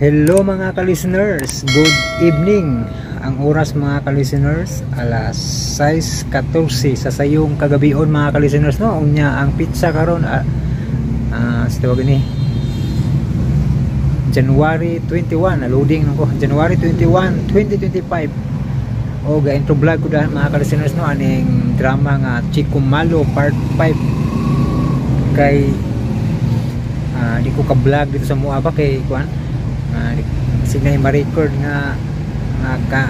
Hello, mga ka-listeners, good evening. Ang oras, mga ka-listeners, alas 6:14 sa sayong kagabion, mga ka-listeners, no. Unya ang petsa karon sa tawag ni January 21 na loading ko. January 21, 2025. O ga intro vlog ko dahan, mga ka-listeners, no, aning drama nga Chico Malo Part 5 kay di ko ka-vlog dito sa mua ba kay kuan signay ma-record nga nga ka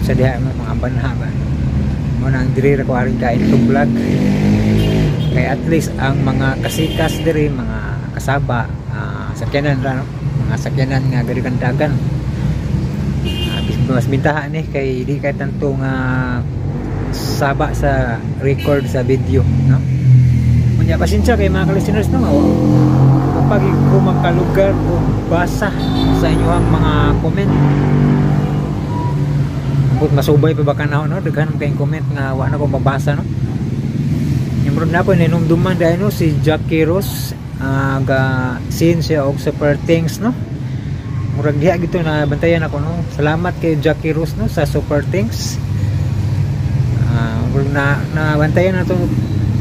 sa diha mga banha ba mo nang diri ra ko aring ka intro vlog kay at least ang mga kasikas diri, mga kasaba, sakyanan ra, no? Mga sakyanan nga gari dagan, mas bintaha ni kay di kay tanto nga saba sa record sa video, no. Unya pasensya kay mga ka-listeners, no, kapag ko makalugar o basa sa inyong mga comment. Ambot masubay pa ba ka na, no? Daghan man kayong comment nga wa na ko mabasa, no. Yung na po ninumduman dahil, no, si Jackie Rose, ga scene siya og Super Things, no. Murag diha gito na bantayan ako, no. Salamat kay Jackie Rose, no, sa Super Things. Murag na nabantayan na to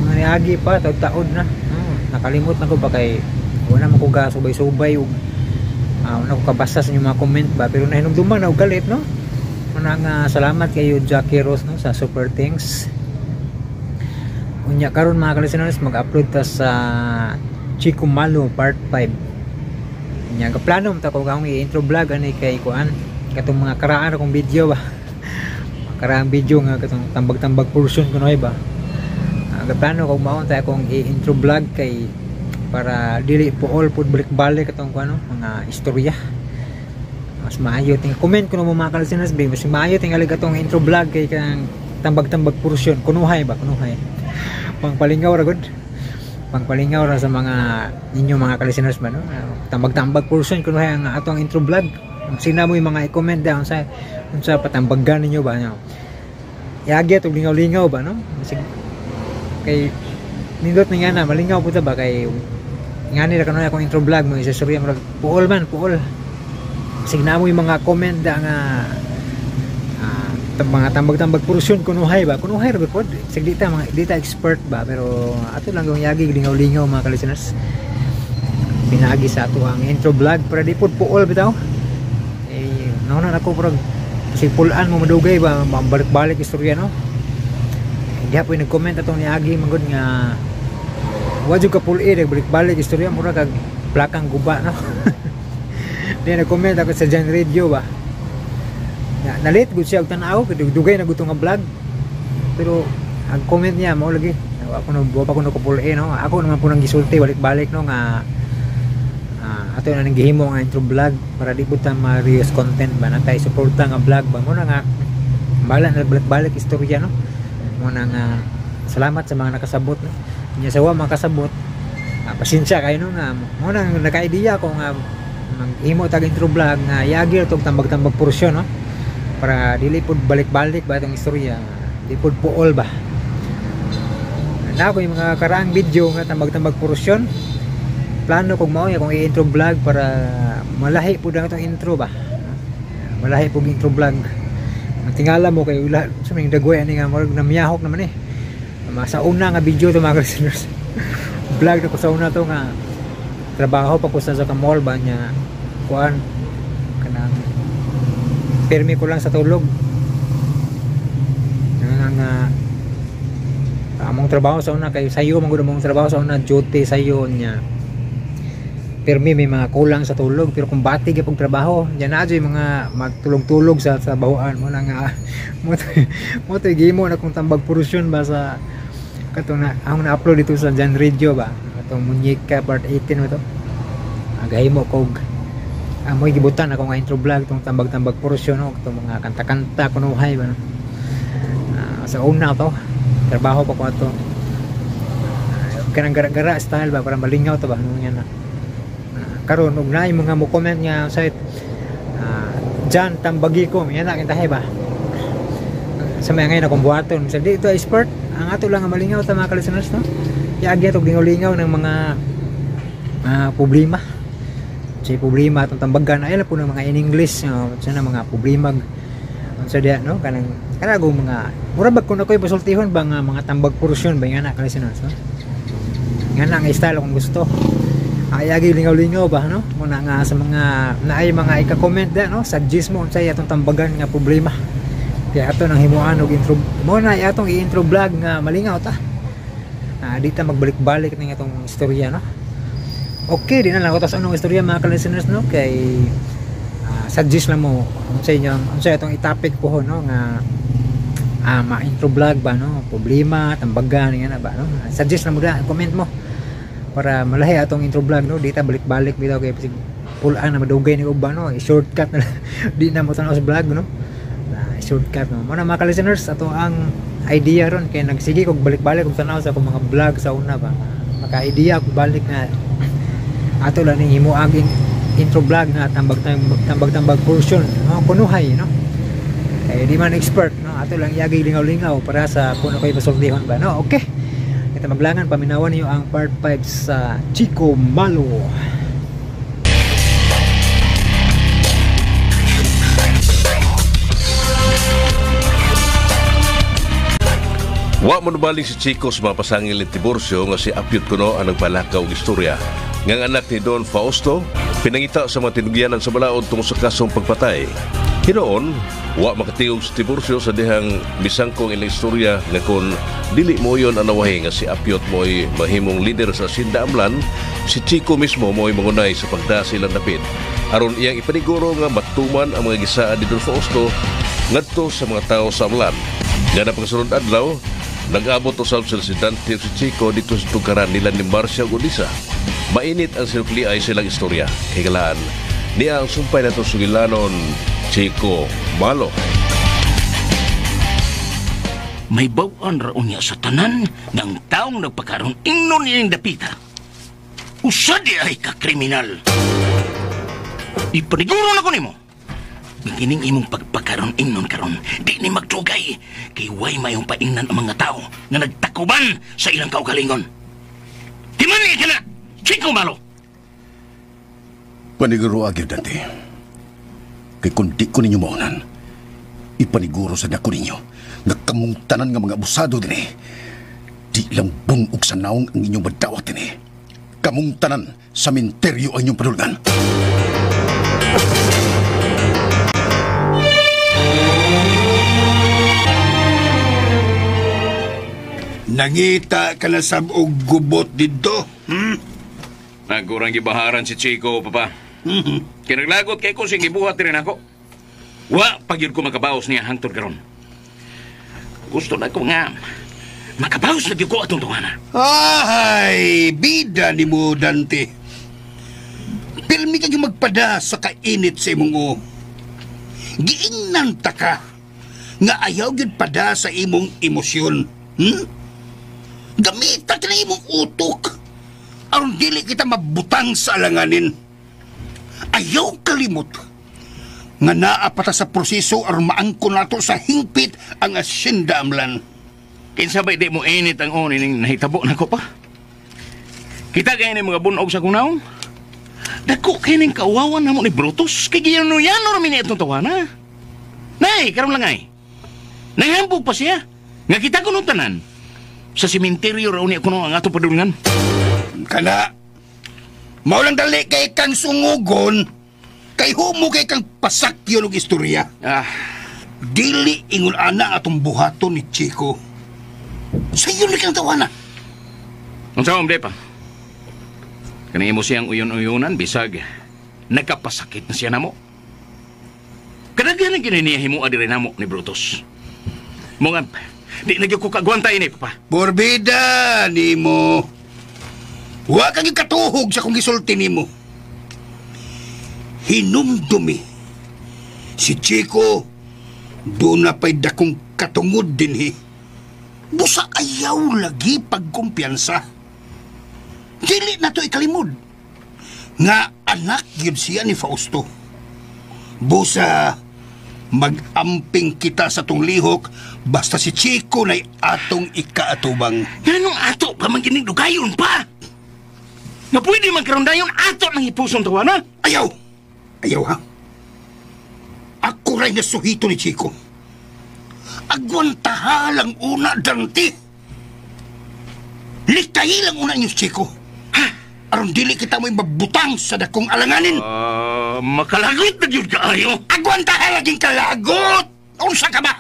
mga niagi pa taud-taod na, no. Nakalimot na ko ba kay wala man ko ga subay-subay ug wala ko kabasa sa inyong mga comment ba, pero nahinumduman na og galit, no. Muna nga salamat kayo, Jackie Rose, no, sa Super Things. Unya karon, mga ka-listeners, mag-upload ta sa Chico Malo Part 5. Unya gaplano ta ko akong i-intro vlog ani kay kuan katong mga karaan akong video ba, karaang video nga katong tambag-tambag portion kuno ba. Gaplano ko maon ta akong i-intro vlog kay para dili po all pud balik-balik atong kuan, no, mga istorya. Mas maayo ting comment kuno mo, mga ka-listeners, ba mas maayo tingali atong intro vlog kay kang tambag-tambag portion kunuhay ba, kunuhay pangpalingaw ra gud, pangpalingaw ra sa mga ninyo, mga ka-listeners ba, no. Tambag-tambag portion kunuhay ang atong intro vlog. Sina mo yung mga i-comment down sa unsa patambagan ninyo ba, no? Yagi og lingaw-lingaw ba, no. Masig, kay nindot ni nga na malingaw po ta ba kay ngani ra kanon akong intro vlog mo istorya, murag puol man puol. Signa mo yung mga comment da nga mga tambag-tambag portion kunuhay ba, kunuhay ra pod sig di ta mga di ta expert ba, pero ato lang yung yagi lingaw-lingaw, mga ka-listeners, pinaagi sa ato ang intro vlog para di pod puol bitaw. Eh no na ako parang kasi pulan mo madugay ba, balik-balik istorya, no. Di po nag-comment atong niagi man gud nga wa jud ka pul balik-balik istorya, mura kag plakang guba, no. Di nag-comment ako sa Jan Radio ba na, nalit gud siya og tan-aw kay dugay na gud nga vlog, pero ang comment niya mao lagi wa ko no, wa pa ko no pul, no. Ako naman po nang gisulti balik-balik, no, nga ato na nang gihimo nga intro vlog para di pud ta ma-reuse content ba na tay suporta nga vlog ba mo na nga bahala na balik-balik istorya, no. Mo na nga salamat sa mga nakasabot, no. Nya sa wa makasabot, pasensya kayo, no, nga mo nang naka-idea ko nga maghimo tag intro vlog nga yagi tog tambag-tambag porsyon, no, para dili pud balik-balik ba itong istorya, di pud puol ba. Na ako yung mga karaang video nga tambag-tambag porsyon, plano kog mao akong i-intro vlog para malahi pud ang itong intro ba, malahi pud intro vlog. Tingala mo kay ula sa mga dagway ani nga murag namiyahok naman eh. Sa una nga video to, mga listeners, vlog na ko sa una to nga trabaho pa ko sa mall ba niya kuan kanang pirmi ko lang sa tulog nga among trabaho sa una kay sayo man gud among trabaho sa una, duty sayo niya, pirmi may mga kulang sa tulog, pero kung bati gyud trabaho diyan na yung mga magtulog-tulog sa trabahoan mo na nga mo to gimo na kung tambag portion ba sa katong na ang na-upload dito sa Jan Radio ba, atong Munyeka Part 18 mo to. Gahimo kog amoy gibutan ako nga intro vlog tong tambag-tambag portion, no, katong mga kanta-kanta kunuhay ba, no? Sa una to trabaho pa ko ato, kanang gara-gara style ba para malingaw to ba, no, yan na. Karon og naay mga mo comment nga sa Jan tambagi ko yan na kintahay ba sa mga ngayon akong buhaton sa di ito expert. Ang ato lang nga malingaw ta, mga ka-listeners, no, yagi atog lingaw-lingaw ng mga problema. Unsay problema atong tambagan, ay lang po ng mga in English, unsa na mga problema unsa diya, no? Kanang kanang mga mura bag kun ako'y pasultihon ba nga mga tambag portion ba nga na ka-listeners, no? Nga na ang style kung gusto. Ay agi lingaw-lingaw ba, no? Muna nga sa mga naay mga ika-comment da, no? Suggest mo unsay atong tambagan nga problema. Kaya ato nang himuan og intro mo na atong i-intro vlog nga malingaw ta. Di ta magbalik-balik ning atong istorya, no? Okay, di na lang ako tas anong istorya mga ka-listeners, no? Kay suggest lang mo unsay inyo unsay atong i-topic po, no, nga ma-intro vlog ba, no? Problema, tambagan nga na ba, no? Suggest lang mo da, comment mo para malahi atong intro vlog, no? Di ta balik-balik bitaw kay bisig pulaan na madugay ni uban, no? I-shortcut na di na mo tan-aw sa vlog, no? Shortcut, no? Muna mga ka-listeners, ato ang idea ron kay nagsige kog balik-balik kog tan-aw sa akong mga vlog sa una ba, maka-idea ko balik na ato lang ning himuag intro vlog na tambag-tambag portion, no? Kunuhay, no? Kay di man expert, no? Ato lang iagi lingaw-lingaw para sa kuno kay pasultihon ba, no? Okay. Ito maglangan, paminawan niyo ang part 5 sa Chico Malo. Wa mo nabalik si Chico sa mga pasangil ni Tiburcio nga si Apyot kuno ang nagpalakaw og istorya. Ngang anak ni Don Fausto, pinangita sa mga tinugyanan sa balaod tungkol sa kasong pagpatay. Hinoon, wa makatingog si Tiburcio sa dihang misangkong ilang istorya nga kung dili mo yon ang nawahi nga si Apyot mo'y mahimong lider sa Hacienda Amlan, si Chico mismo mo'y mangunay sa pagda sa ilang dapit. Aron iyang ipaniguro nga matuman ang mga gisaan ni Don Fausto ngadto sa mga tao sa Amlan. Nga na pagkasunod adlaw, nag-abot usab sila si Dante si Chico dito sa tugkaran nila ni Marcia ug Odisa. Mainit ang silukli ay silang istorya. Kay galaan, niya ang sumpay na itong sugilanon, Chico Malo. May bawan raon niya sa tanan ng taong nagpakaroon ingnon niyang dapita. Usa di ay kakriminal. Ipaniguro na ko nimo. Kining imong pagpakaroon ingnon karon, di ni magdugay kay way mayong paingnan ang mga tao nga nagtakuban sa ilang kaugalingon. Timani ka na, Chico Malo. Paniguro agyo, Dante. Kay kung di ko ninyo maunan, ipaniguro sa dako ninyo nga kamong tanan nga mga abusado dinhi. Di lang bungog sa naong ang inyong madawat dinhi. Kamong tanan sa minteryo ang inyong padulngan. Nangita ka na sab og gubot didto. Hmm? Nagurang gibaharan si Chico, papa. Kinaglagot kay ko sing gibuhat rin ako. Wa pagyud ko makabaos niya hangtod karon. Gusto na ko nga makabaos na gyud ko atong tungana. Ay, bida nimo Dante. Pirmi ka gyud magpada sa kainit sa imong uo. Giingnan ta ka nga ayaw gyud pada sa imong emosyon. Hmm? Gamita ka na imong utok aron dili kita mabutang sa alanganin. Ayaw kalimot nga naa pa ta sa proseso aron maangkon nato sa hingpit ang Hacienda Amlan. Kinsa ba di mo init ang unin ning nahitabo nako pa? Kita kay ni mga bunog sa kunaw. Dako kay ning kauwawan namo ni Brutus kay giyanuyano ra mi ni atong tawana. Nay, karon lang ay. Nahambog pa siya nga kita kuno tanan. Sa sementeryo raw niya kuno ang atong padulngan. Kana, mao lang dali kay kang sungugon, kay humo kay kang pasakyo og istorya. Ah, dili ingon ana atong buhaton ni Chico. Sayo ni kang tawana. Unsa man pa? Kanimo siyang uyon-uyonan bisag nagkapasakit na siya namo. Kadaghan ang gini niya himua diri namo ni Brutus. Mo nga di na gyud ko kagwantay ni papa. Borbida nimo. Wa ka gyud katuhog sa kong gisulti nimo. Hinumdumi si Chico doon na pa'y dakong katungod dinhi. Busa ayaw lagi pagkumpiyansa. Dili na to ikalimod nga anak gyud siya ni Fausto. Busa mag-amping kita sa tong lihok basta si Chico na'y atong ikaatubang. Nganong ato pa man gining dugayon pa? Nga pwede man karon dayon ato nang ipusong tawana. Ayaw! Ayaw ha? Ako rin nasuhito ni Chico. Agwantaha lang una, Dante. Likay lang una niyo, Chico. Ha? Aron dili kita mo'y mabutang sa dakong alanganin. Makalagot na yun kaayo. Agwantaha laging kalagot! Unsa ka ba?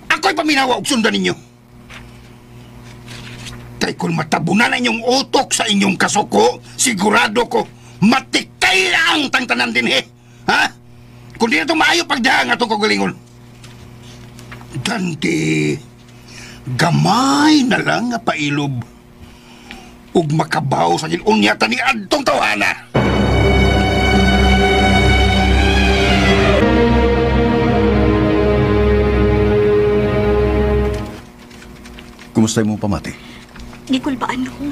Ako'y paminawa og sundan ninyo. Kay kung matabunan ang inyong utok sa inyong kasuko, sigurado ko, matikay ang tangtanan din eh. Ha? Kung di na ito maayo pagdahang atong kagalingon. Dante, gamay na lang nga pailob. Ug makabaw sa unya ta ni adtong tawhana. Kumusta imong pamati? Gikulbaan ko.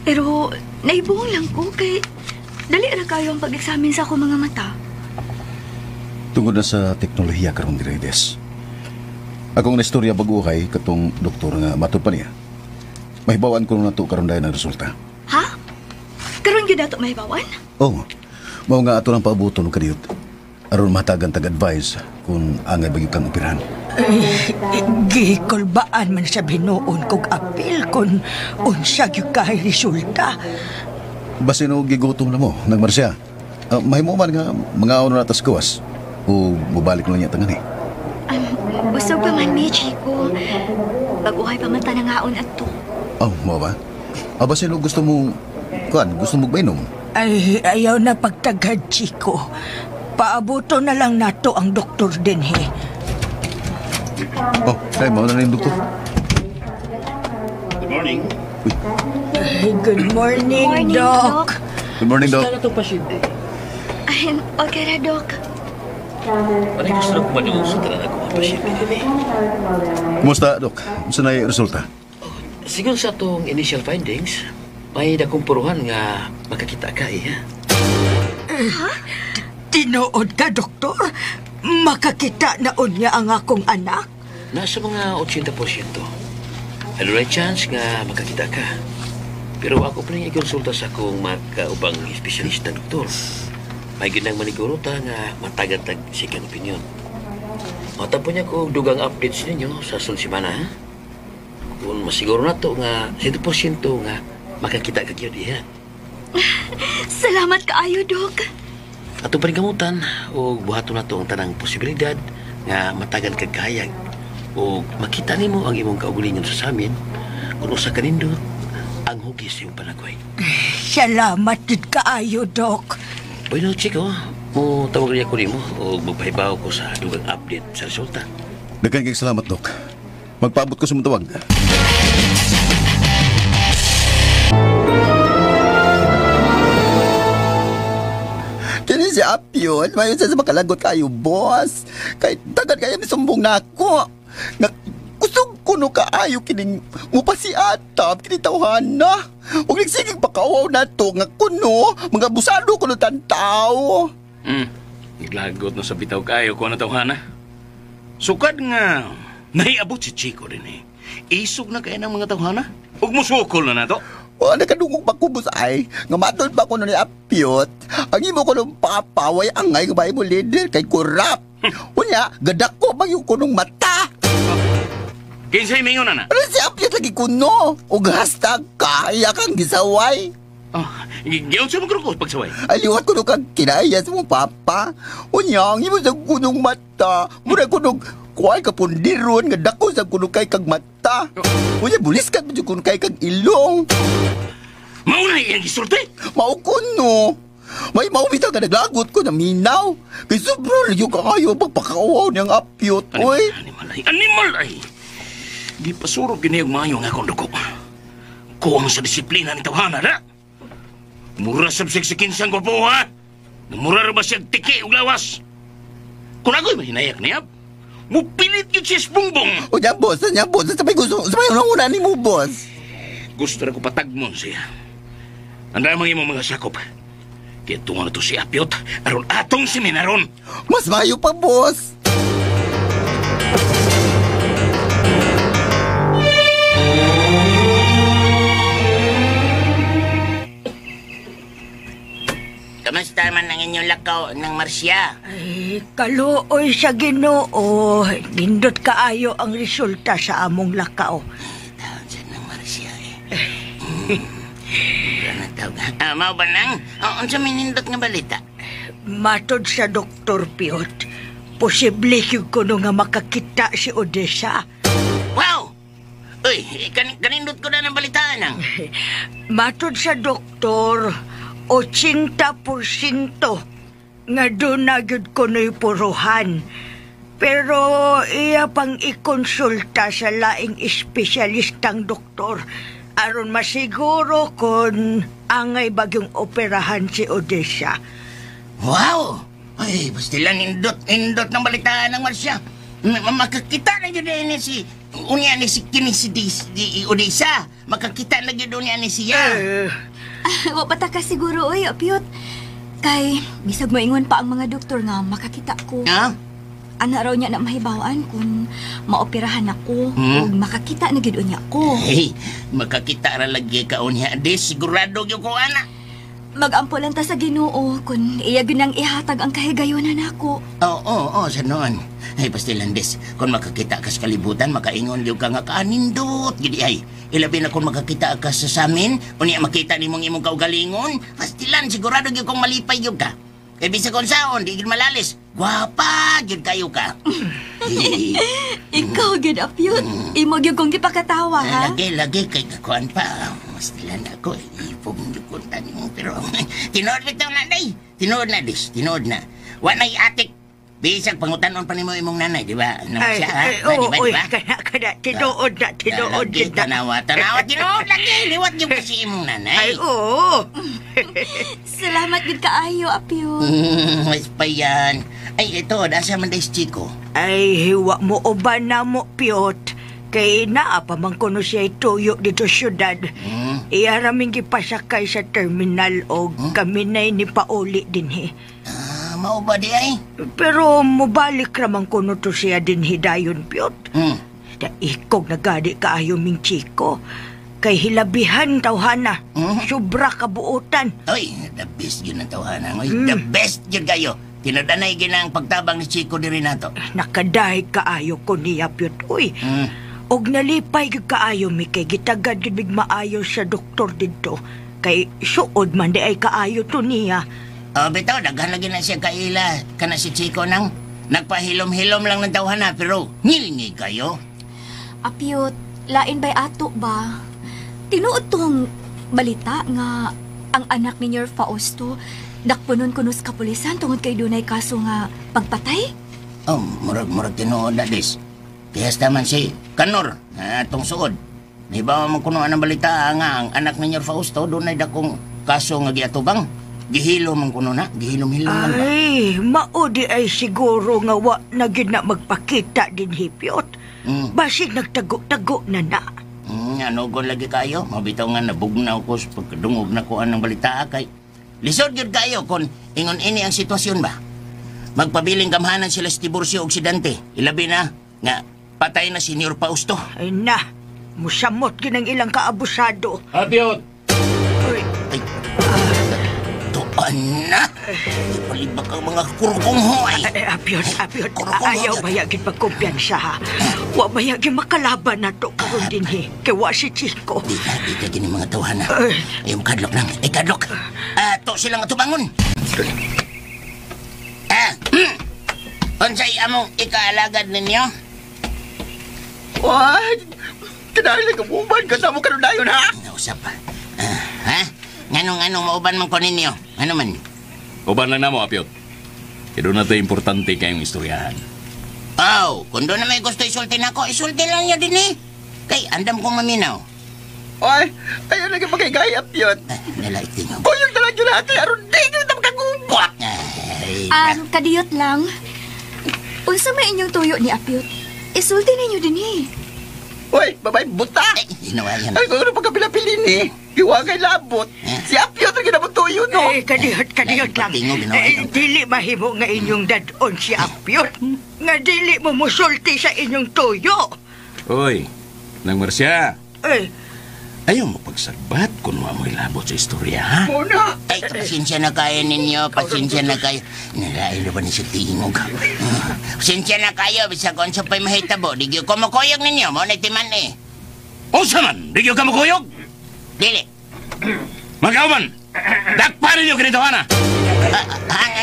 Pero naibuong lang ko kay dali ra kayo ang pag-examine sa akong mga mata. Tungod na sa teknolohiya karon diri, Des. Akong naistorya baguhay katong doktor nga matod pa niya. Mahibawan ko na to karon dayon ang resulta. Ha? Karon gyud nato mahibawan? Oo. Mao nga ato lang paabuton og kadiyot. Aron matagan tag-advise kung angay ba kang operahan. Gikulbaan man sa binuon kog apil kung unsa gyud kay resulta. Basin og gigutom na mo, nagmarsya. Mahimo man nga mga na natas gawas o mubalik na niya tangani. Busog pa man mi, Chico. Baguhay pa man tanangaon adto. Oh, mo ba? Basin og gusto mo kuan, gusto mo mainom. Ay, ayaw na pagtagad, Chico. Paabuto na lang nato ang doktor dinhi. Oh, tay, mao na yung doktor. Good morning. Ay, good morning, Morning, Doc. Good morning, Doc. Sana itong pasyente. Ay, okay ra, Doc. Parang gusto na kumaluso sa tanan ako mga pasyente din eh. Kumusta, Doc? Unsa na yung resulta? Sigon sa atong initial findings, may dakong puruhan nga makakita ka eh. Ha? Tinuod ka, Doktor? Makakita na unya ang akong anak? Nasa mga 80%. Ano na chance nga makakita ka. Pero ako pa rin ikonsulta sa akong makaubang espesyalista, doktor. May ginang maniguro ta nga matagan-tag second opinion. Matapon niya ko dugang updates ninyo sa sunod semana, ha? Kung masiguro na to nga 100% nga makakita ka gyud, ha? Salamat kaayo, Doc. Ato pa rin kamutan o buhaton na to ang tanang posibilidad nga matagan kag kahayag o makita nimo ang imong kaugalingon sa samin kung usa ka nindot ang hugis imong panagway. Salamat gid kaayo, Doc. Bueno, Chico, mo tawag niya ko nimo o magpahibaw ko sa dugang update sa resulta. Daghan kay salamat, Doc. Magpaabot ko sa mong tawag. Kini si Apyon, mayon sa makalagot kayo, boss. Kay tagan kayo misumbong na ako. Kusog kuno kaayo kining mupasiatab kini tawhana. Ug nagsigig pakawaw na to nga kuno mga abusado kuno tan tao. Naglagot na sa bitaw kayo ko na tawhana. Sukad nga naiabot si Chico din eh. Isog na kaya ng mga tawhana. Ug musukol na nato. Wala nakadungog pa ko, boss, ay. Nga matod pa ko ni Apyot. Ang imo ko nung papa, way angay nga mo leader kay kurap. Unya, gadak ko bang yung kunong mata. Kinsay mingon na na? Ano si Apyot lagi kuno? Og hashtag kaya kang gisaway. Oh, giyon sa mga ko pagsaway. Ay, liwat ko kang kinaya sa mong papa. Unya, ang imo sa kunong mata. Mura kunong kuhay ka pundiron nga dako sa kunong kay kag mata. Unya, bulis ka mo kunong kay kag ilong. Mauna iyang gisulti. Mao kuno. May maumita ka naglagot ko na minaw. Kay sobrang yung kaayo pagpakauaw niyang Apyot. Oy. Animal ay, animal ay. Di pasurog gini ang maayo nga akong dugo. Kuwang sa disiplina ni tawhana na. Mura sa siksikinsang gwapo ha. Mura ra ba siya tiki ug lawas? Kung ako'y mahinayak niya, mupilit yun siya sa bungbong. O niya, boss. Niya, boss. Sabay gusto, sabay unang-una ni mo, boss. Gusto na ko patagmon siya. Ang damang imong mga sakop. Kaya tungo na to si Apyot, aron atong si Minaron. Mas mayo pa, boss. Kamusta man ang inyong lakaw ng Marcia? Ay, kaluoy sa Ginoo. Nindot kaayo ang resulta sa among lakaw. Taon siya ng Marcia eh. Ano tawag? Ah, mao ba nang? Oh, unsa may nindot nga balita? Matod sa Dr. Piot, posible gyud kuno nga makakita si Odessa. Wow! Uy, kanindot ko na ng balitaan nang. Matod sa doktor, 80% nga doon na gyud kuno'y puruhan. Pero iya pang ikonsulta sa laing espesyalistang doktor aron masiguro kung angay bagyong operahan si Odessa. Wow! Ay, basta lang nindot ng balitaan ng Marcia. Makakita na yun ni si... Unya ni si kini si di Odessa. Makakita na yun unya ni siya. Wa pa ta ka siguro oy, Apyot. Kay bisag moingon pa ang mga doktor nga makakita ko. Ha? Ana raw niya na mahibawan kung maoperahan ako ug makakita na gyud unya ko. Hey, makakita ra lagi ka unya. Di sigurado gyud ko ana. Magampo lang ta sa Ginoo kung iya gyud nang ihatag ang kahigayonan nako. Oo, sa noon. Ay, basta lang des. Kung makakita ka sa kalibutan, makaingon gyud ka nga kaanindot. Gidi ay. Ilabi na kung makakita ka sa samin, unya makita nimong imong kaugalingon, basta lang sigurado gyud kung malipay gyud ka. Kay bisag kung saon, di gyud malalis. Gwapa gyud kayo ka. Ikaw gyud, Apyot. Imo gyud kong gipakatawa, ha? Lagi kay kakuan pa. Mas lang ako, ipog gyud ko tanong pero tinuod bitaw na day. Tinuod na des, tinuod na. Wa nay atik. Bisag pangutanon pa nimo imong nanay, di ba? Ano Ay, siya, ha? ay, Di ba, oo, di oy, ba? kana, tinuod na, tinuod Lagi, gid na. tanawa, tinuod lagi. Liwat yung kasi imong nanay. Ay, oo. Salamat gyud kaayo, Apyot. Mas pa yan. Ay, ito, nasa man day si Chico. Ay, hiwa mo uban na mo, Piot. Kay naa pa man kuno siya tuyo dito syudad. Iya raming gipasakay sa terminal o kami na'y ni pauli dinhi. Ah, mao ba di ay? Pero mubalik raman kuno to siya dinhi dayon, Piot. Daikog nagadi kaayo ming Chico. Kay hilabihan tawhana. Sobra kabuotan. Oy, the best yun ang tawhana. Oy, the best yun kayo. Tinadanay gina ang pagtabang ni Chico diri nato. Nakadahi kaayo ko niya, Piot. Uy, og nalipay gyud kaayo mi kay gitagad gyud mig maayo sa doktor didto. Kay suod man di ay kaayo to niya. Oh, bitaw, daghan lagi na siya kaila. Kana si Chico nang nagpahilom-hilom lang ng tawhana pero ngilngi kayo. Apyot, lain bay ato ba? Tinuod tong balita nga ang anak ni Nyor Fausto dakpunon kuno sa kapulisan tungod kay dunay kaso nga pagpatay? Oh, murag tinuod na dis. Kaya man si Kanor, atong suod. Di ba man kuno ang balita nga ang anak ni Nyor Fausto dunay dakong kaso nga giatubang. Gihilo man kuno na, gihilom-hilom man ba? Ay, mao di ay siguro nga wa na gyud na magpakita din Piot. Basig nagtago-tago na na. Ano gon lagi kayo? Mabitaw nga nabugnaw ko sa pagkadungog na kuan ng balita kay. Lisod gyud kayo kon ingon ini ang sitwasyon ba. Magpabiling gamhanan sila sa Tiburcio ug si Dante. Ilabi na nga patay na si Senyor Fausto. Ay na, musamot gyud ang ilang kaabusado. Apyot! Uy, Ay, tuan na! Ipalibak ang mga kurkong hoy! Ay, Apyot, Apyot, Kurkong ayaw hoy. baya gyud magkumpiyansa ha. Wa baya gyud makalaban na to karon dinhi. Kay wa si Chico. Di ka, di ka gini mga tawhana. Ay, kadlok lang. Ay, kadlok. To silang atubangon. Unsay among ikaalagad ninyo? Why? Kinahanglan ka uban ka sa mo karon dayon ha? Nausap pa. Ha? Nganong mauban man ko ninyo? Ano man? Uban lang namo, Apyot. Kaya doon natin importante kayong istoryahan. Aw, kung doon na may gusto isulti nako, isulti lang niyo din eh. Kay, andam kong maminaw. Ay, ayaw lagi magigayap yun. Nala itingog. Kuyog na lang yun natin, aron di yun na magkaguba. Ay, Kadiyot lang. Unsa may inyong tuyo ni Apyot? Isulti ninyo din eh. Uy, babay, buta! Ay, hinawayan. Ay, kung ano pagkapilapilin eh. Iwagay labot. Si Apyot ang ginabutuyo, no? Eh, kadiyot, kadiyot lang. Tingog, ginawa Eh, dili mahimo nga inyong dadon si Apyot. Nga dili mo musulti sa inyong tuyo. Uy, Nang Marcia. Eh, Ayaw mo pagsagbat kung wa mo'y labot sa istorya, ha? Muna! Ay, Pasensya na kayo ninyo, pasensya na kayo. Nalain na ba ni si Tingog? Pasensya na kayo, bisag unsa pa'y mahitabo. Di gyud ko mukuyog ninyo, mo na timan eh. Unsa man? Di gyud ka mukuyog? Dili. Magkauban, dakpa ninyo kini tawana.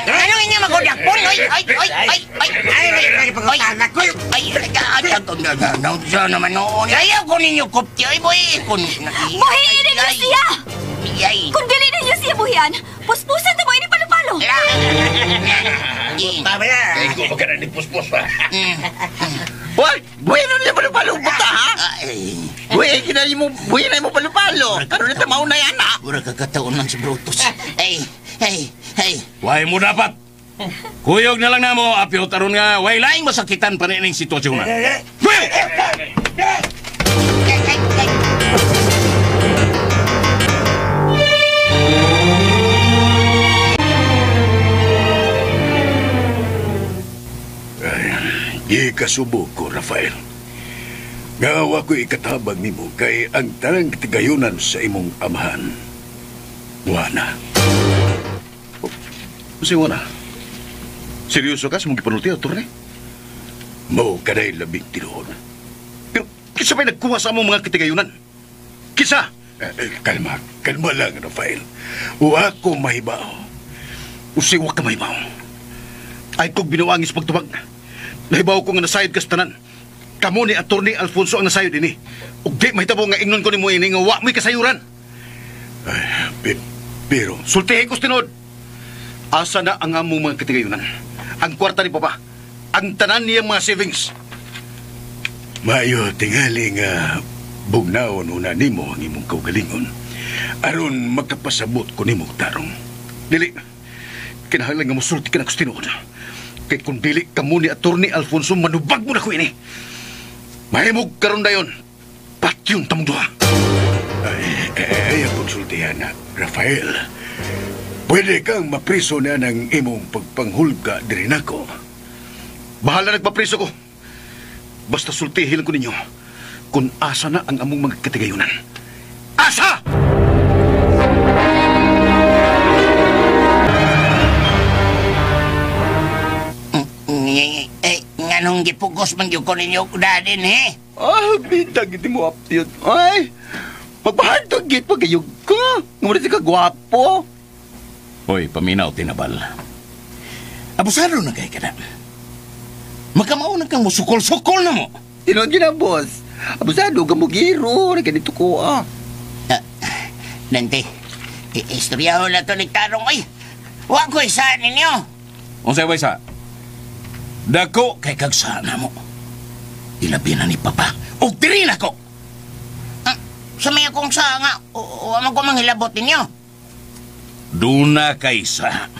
Anong inyo magudakpon? Oy, oy, oy, oy, oy, ay, ay, ay, ay, ay, naman noon. Ayaw ko ninyo kupti. Ay, boy, kun... Buhiin ninyo siya! Kung dili ninyo siya buhian, puspusan na mo ini palo-palo. Kaya ko magkana ni puspos pa. Hoy, buhian na niya palo-palo buta ha? Buhian na mo, buhian na mo palo-palo. Karon na mauna yan ha. Mura kagkataon lang si Brutus. Ay, ay, ay. Way mo dapat. Kuyog na lang na mo, Apyo, taron nga, way laing masakitan pa rin ang sitwasyon na. Di kasubo ko, Rafael. Gawa ko ikatabang nimo kay ang tanang katigayonan sa imong amahan. Wana. Si Wana, seryoso ka sa mong gipanulti, attorney? Mao kaday labing tinuod. Pero kisa pa'y nagkuha sa among mga katigayunan? Kisa! Kalma, kalma lang, Rafael. Wa ko mahibao. Usi, wa ka mahibao. Ay kog binuangis pagtubag. Nahibaw ko nga nasayod kas tanan. Kamo ni Attorney Alfonso ang nasayod ini. Ug di mahitabo nga ingnon ko nimo ini nga wa mo'y kasayuran. Ay, pero sultihin ko sa tinuod. Asa na ang among mga katigayunan? Ang kwarta ni Papa, ang tanan niyang mga savings. Mayo tingali nga bugnaon una nimo ang imong kaugalingon aron makapasabot ko nimo tarong. Dili, kinahanglan nga mosulti ka na ko sa tinuod. Kay kung dili kamo ni Attorney Alfonso, manubag mo na ko ini. Mahimog karon dayon. Patyon tamong duha. Ay, ang pagsultihan na, Rafael. Pwede kang mapriso na ng imong pagpanghulga diri nako. Bahala nagpapriso ko. Basta sultihin ko ninyo kung asa na ang among mga katigayunan. Asa! Eh, nganong gipugos man gyud ko ninyo dadin, he? Ah, bintang gid mo aptiyot. Ay, pagpahantog gid pagayog ko. Ngumura si kagwapo. Hoy, paminaw tinabal. Abusado na kay kada. Makamauna kang musukol-sukol na mo. Tinuod yun na, boss. Abusado ka mo giro. Ganito ko, ah. Dante, istoryahon na to ni Tarong. Ay, wa ko isa ninyo. Unsay wa isa? Dako kay kagsana mo. Ilabi na ni Papa. Og diri na ko. Sa may akong sa nga, wa man ko manghilabot ninyo. Duna kay sa.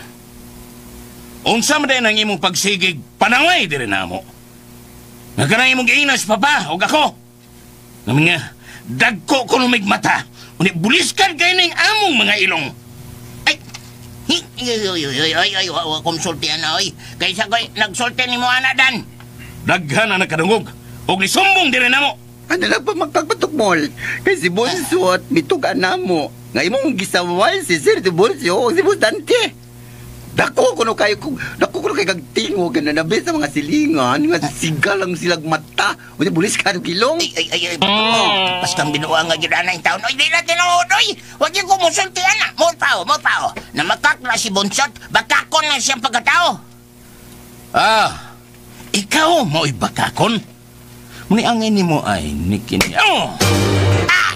Unsa man din ang imong pagsigig panaway diri namo. Nga kanang imong giinas Papa og ako. Nga mga dagko ko numig mata. Uni buliskan kay ning among mga ilong. Ay, ay, ay, ay, ay, wa konsultihan na, oy. Kaysa ko'y nagsulti ni mo, anak, Dan. Daghan na nagkadungog. Og nisumbong diri namo. Ano lang pa magkagpatukmol? Kay si Bonso at mitugan na mo. Nga imong gisaway si Sir Tiburcio o si Boss Dante. Dako kuno kayo kung dako kuno kay kag tingog na nabi sa mga silingan nga siga lang silag mata. Unya bulis ka og ilong. Ay ay ay, ay. Basta binuang nga gyud ana taon. Oy, di na tinuod oy. Wag gyud ko musulti ana. Mo pao, mo pao. Na makakla si Bonsot, bakakon na siyang pagkatao. Ah. Ikaw mo'y bakakon. Muni ang ini mo ay nikin. Oh. Ah.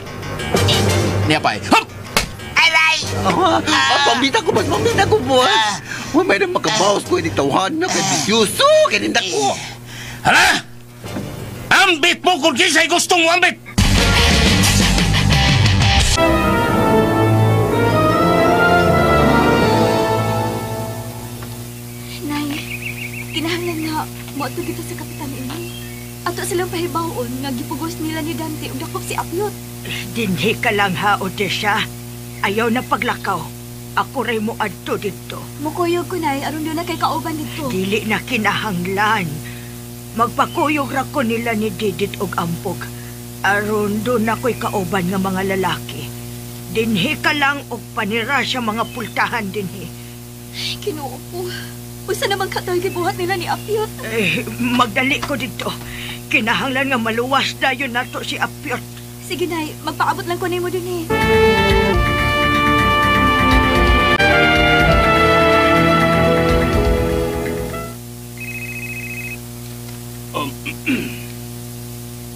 Niya pa. Hop. Aray! Pambita ko, boss. Pambita ko, boss. Uy, may nang makabawas ko. Hindi tawhan na. Kaya Diyos, kaya hindi ko. Hala! Ambit mo kung kisa'y gustong ambit! Nay, kinahanglan nga moadto dito sa Kapitan ini. Ato silang pahibaw-on nga gipugos nila ni Dante ug dakop si Apyot. Dinhi ka lang ha, Odessa. Ayaw na paglakaw. Ako ray mo adto dito. Mukuyog ko, Nay, aron doon na kay kauban dito. Dili na kinahanglan. Magpakuyog ra ko nila ni Didit og Ampog. Aron doon na ko'y kauban nga mga lalaki. Dinhi ka lang og panira sa mga pultahan dinhi. Kinuo ko. Usa naman katoy gibuhat nila ni Apyot. Eh, magdali ko dito. Kinahanglan nga maluwas dayon nato si Apyot. Sige, Nay. Magpaabot lang ko nimo dinhi.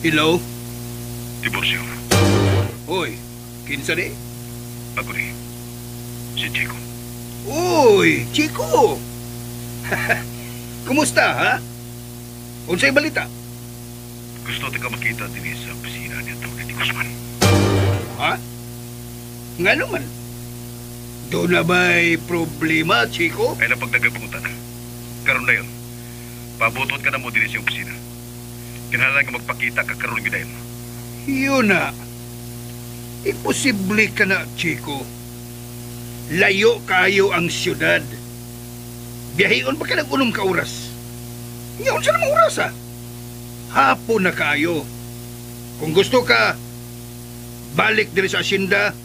Hello? Tiburcio. Hoy, kinsa ni? Ako ni. Si Chico. Uy, Chico! Kumusta, ha? Unsay balita? Gusto ta ka makita dinhi sa opisina ni Atty. Di Guzman. Ha? Ngano man? Doon na ba'y problema, Chico? Ay napagdagang pangutana. Karon na yun. Pabutot ka na mo dinhi sa opisina. Kinahanglan nga magpakita ka karon gyud dayon. Yun na. Imposible ka na, Chico. Layo kayo ang siyudad. Biyahion pa ka ng unom ka oras. Ngayon sa namang oras, ha? Hapon na kayo. Kung gusto ka, balik diri sa asyenda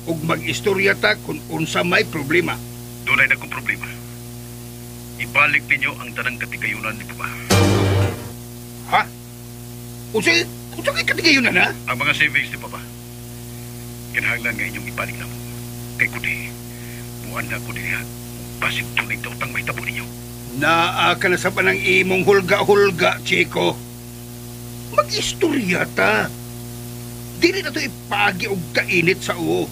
ug mag-istorya ta kung unsa may problema. Dunay na kong problema. Ibalik ninyo ang tanang katigayunan ni Papa. Ha? Unsay kay katigayunan, ha? Ang mga savings ni Papa. Kinahanglan nga inyong ibalik na mo. Kay kundi, buwan na ko dinha. Basig tunay ta utang mahitabo ninyo. Naa ka na sa panang imong hulga-hulga, Chico. Mag-istorya ta. Dili na to ipagi og kainit sa uo.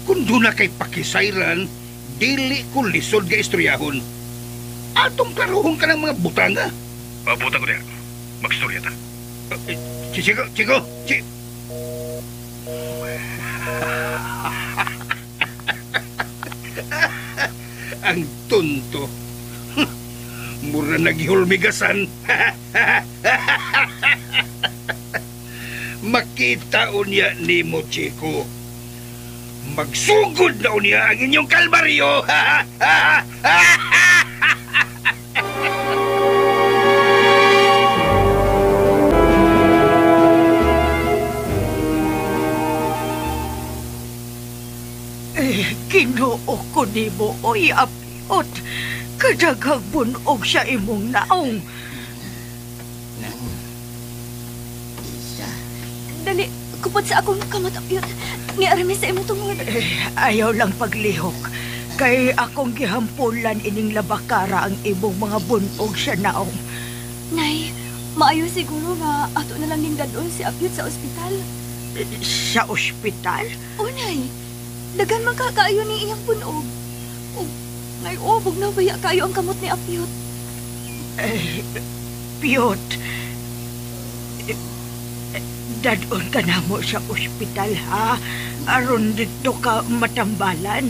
Kung doon na kay pakisayran, dili ko lisod ga istoryahon. Atong klaruhon ka ng mga butanga. Pabutan ko niya. Mag-istorya ta. Chico, Chico, Chico. Ang tonto. Mura naghihulmigasan. Makita unya nimo, Chico. Magsugod na unya ang inyong kalbaryo. Eh, Ginoo ko nimo, oy Apyot. Kadaghang bunog sa imong naong. Nang isa. Dali, kupot sa akong kamot, Apyot. Niarami sa imong tungod. Eh, ayaw lang paglihok. Kay akong gihampulan ining labakara ang imong mga bunog sa naong. Nay, maayo siguro nga ato na lang ning dadon si Apyot sa ospital. Sa ospital? O, Nay. Dagan man kakaayo ni iyang punog. O, ngay obog na baya kayo ang kamot ni Apyot. Eh, Piyot, dadon ka na mo sa ospital, ha? Aron dito ka matambalan.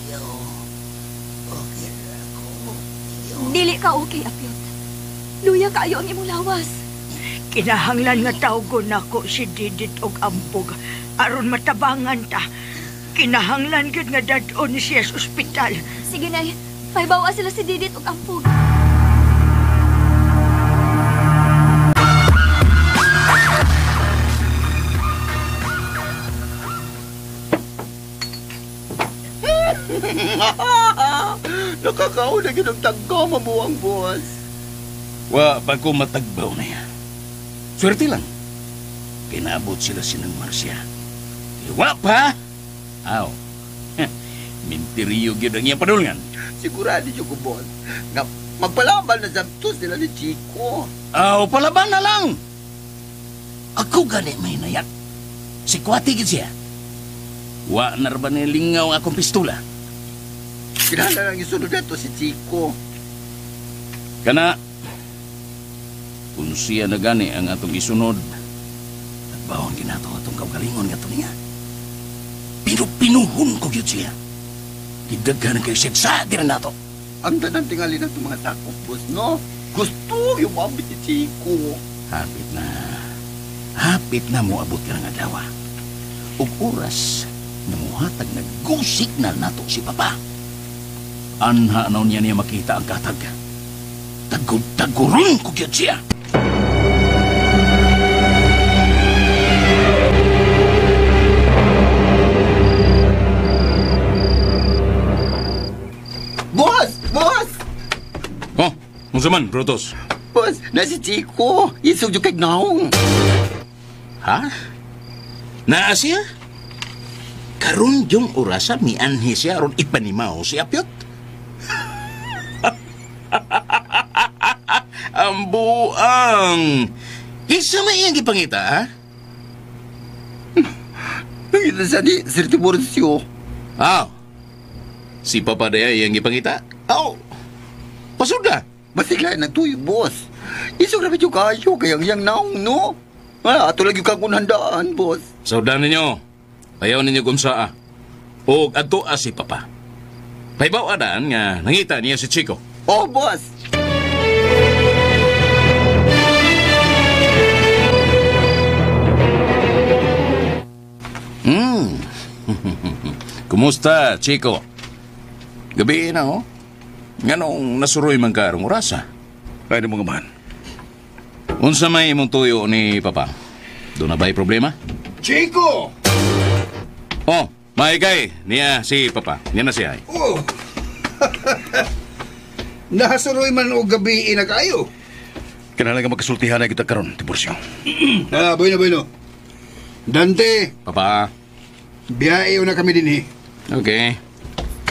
Iyo. Okay ra ko. Iyo. Dili ka okay, Apyot. Luya kaayo ang imong lawas. Kinahanglan nga tawgon nako si Didit og Ampog aron matabangan ta. Kinahanglan gyud nga dadon siya sa ospital. Sige, Nay. Pahibawa sila si Didit og Ampog. Nakakauna gyud ang tagka mabuang, boss. Wa pa ko matagbaw na yan. Swerte lang. Kinaabot sila sinang Marcia. Wa pa! Aw. Minteriyo gyud ang iyang padulngan. Sigurado jud ko, boss, nga magpalaban na sabtos nila ni Chico. Aw, palaban na lang! Ako gani may nayat. Si Kwati gid siya. Wa na ra ba ni lingaw ang akong pistola? Kinahanglan lang isunod nato si Chico. Kana, kung siya na gani ang atong isunod, nagbawon ginato atong kaugalingon nga to niya. Pero pinuhon ko gyud siya. Gidaghan kayo siya sa dira nato. Ang tanan tingali na itong mga sakop, boss, no? Gusto yung mabit si Chico. Hapit na. Hapit na moabot ka ng adlaw. Ug oras na muhatag na go signal nato si Papa. Anha na niya niya makita ang katag. Tagod-taguron ko gyud siya. Unsa man, Brutus? Boss, na si Chico. Isog yung kay naong. Ha? Naa siya? Karon yung orasa mianhi siya aron ipanimaw si Apyot. Ang buang! Kinsa may iyang gipangita, ha? Nangita siya ni Sir Tiburcio. Aw. Si Papa Daya iyang gipangita? Aw. Pasuda. Masigla ng tuyo, boss. Isog na medyo kayo, kaya ang iyang naong, no? Ah, ato lagi kang handaan, boss. Saudan ninyo. Ayaw ninyo kumsaa. O adto si Papa. Pahibaw adaan nga nangita niya si Chico. Oh, boss. Kumusta, Chico? Gabi na, oh. Nganong nasuroy man ka arong orasa? Ay, na mga man. Unsa may imong tuyo ni Papa? Doon na ba'y problema? Chico! Oh, maigay. Niya si Papa. Niya na siya. Oh! Nasuroy man o gabi inakayo. Kinahanglan nga magkasultihan na kita karon, Tiburcio. Ah, bueno, bueno. Dante! Papa. Biyahe na kami din eh. Okay.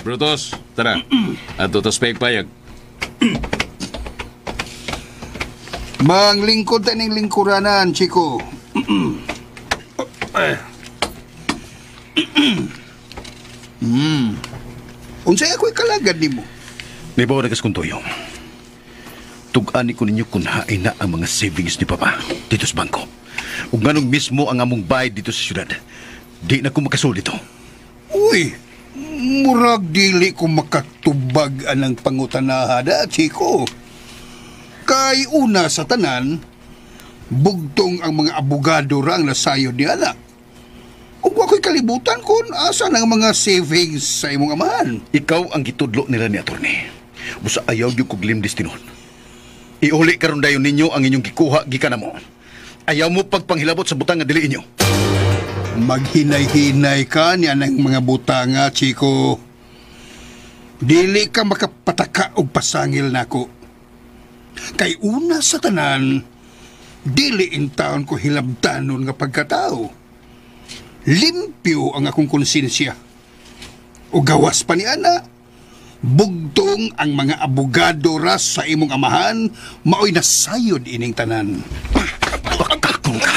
Brutus, tara. At tutos payag. Mang lingkod tayo ng lingkuranan, Chico. Unsay ako'y kalagad nimo? Nibaw na kas kong tuyo. Tug-ani ko ninyo kung hain na ang mga savings ni Papa dito sa bangko. Ug nganong mismo ang among bayad dito sa syudad. Di na ko makasul dito. Uy, murag dili ko makatubag anang pangutanahada, Chico. Kay una sa tanan, bugtong ang mga abogado ra ang nasayod ni ana. Ug ako'y kalibutan kung asa ang mga savings sa imong amahan. Ikaw ang gitudlo nila ni attorney. Busa ayaw yung kog limdis tinon. Iuli karon dayon ninyo ang inyong gikuha gikan namo. Ayaw mo pagpanghilabot sa butang nga dili inyo. Maghinay-hinay ka niya ng mga butanga, Chico. Dili ka makapataka og pasangil nako. Kay una sa tanan, dili in taon ko hilabtanon nga pagkatao. Limpyo ang akong konsensya. O gawas pa ni ana, bugtong ang mga abogado ras sa imong amahan, maoy nasayod ining tanan. Bakakong ka!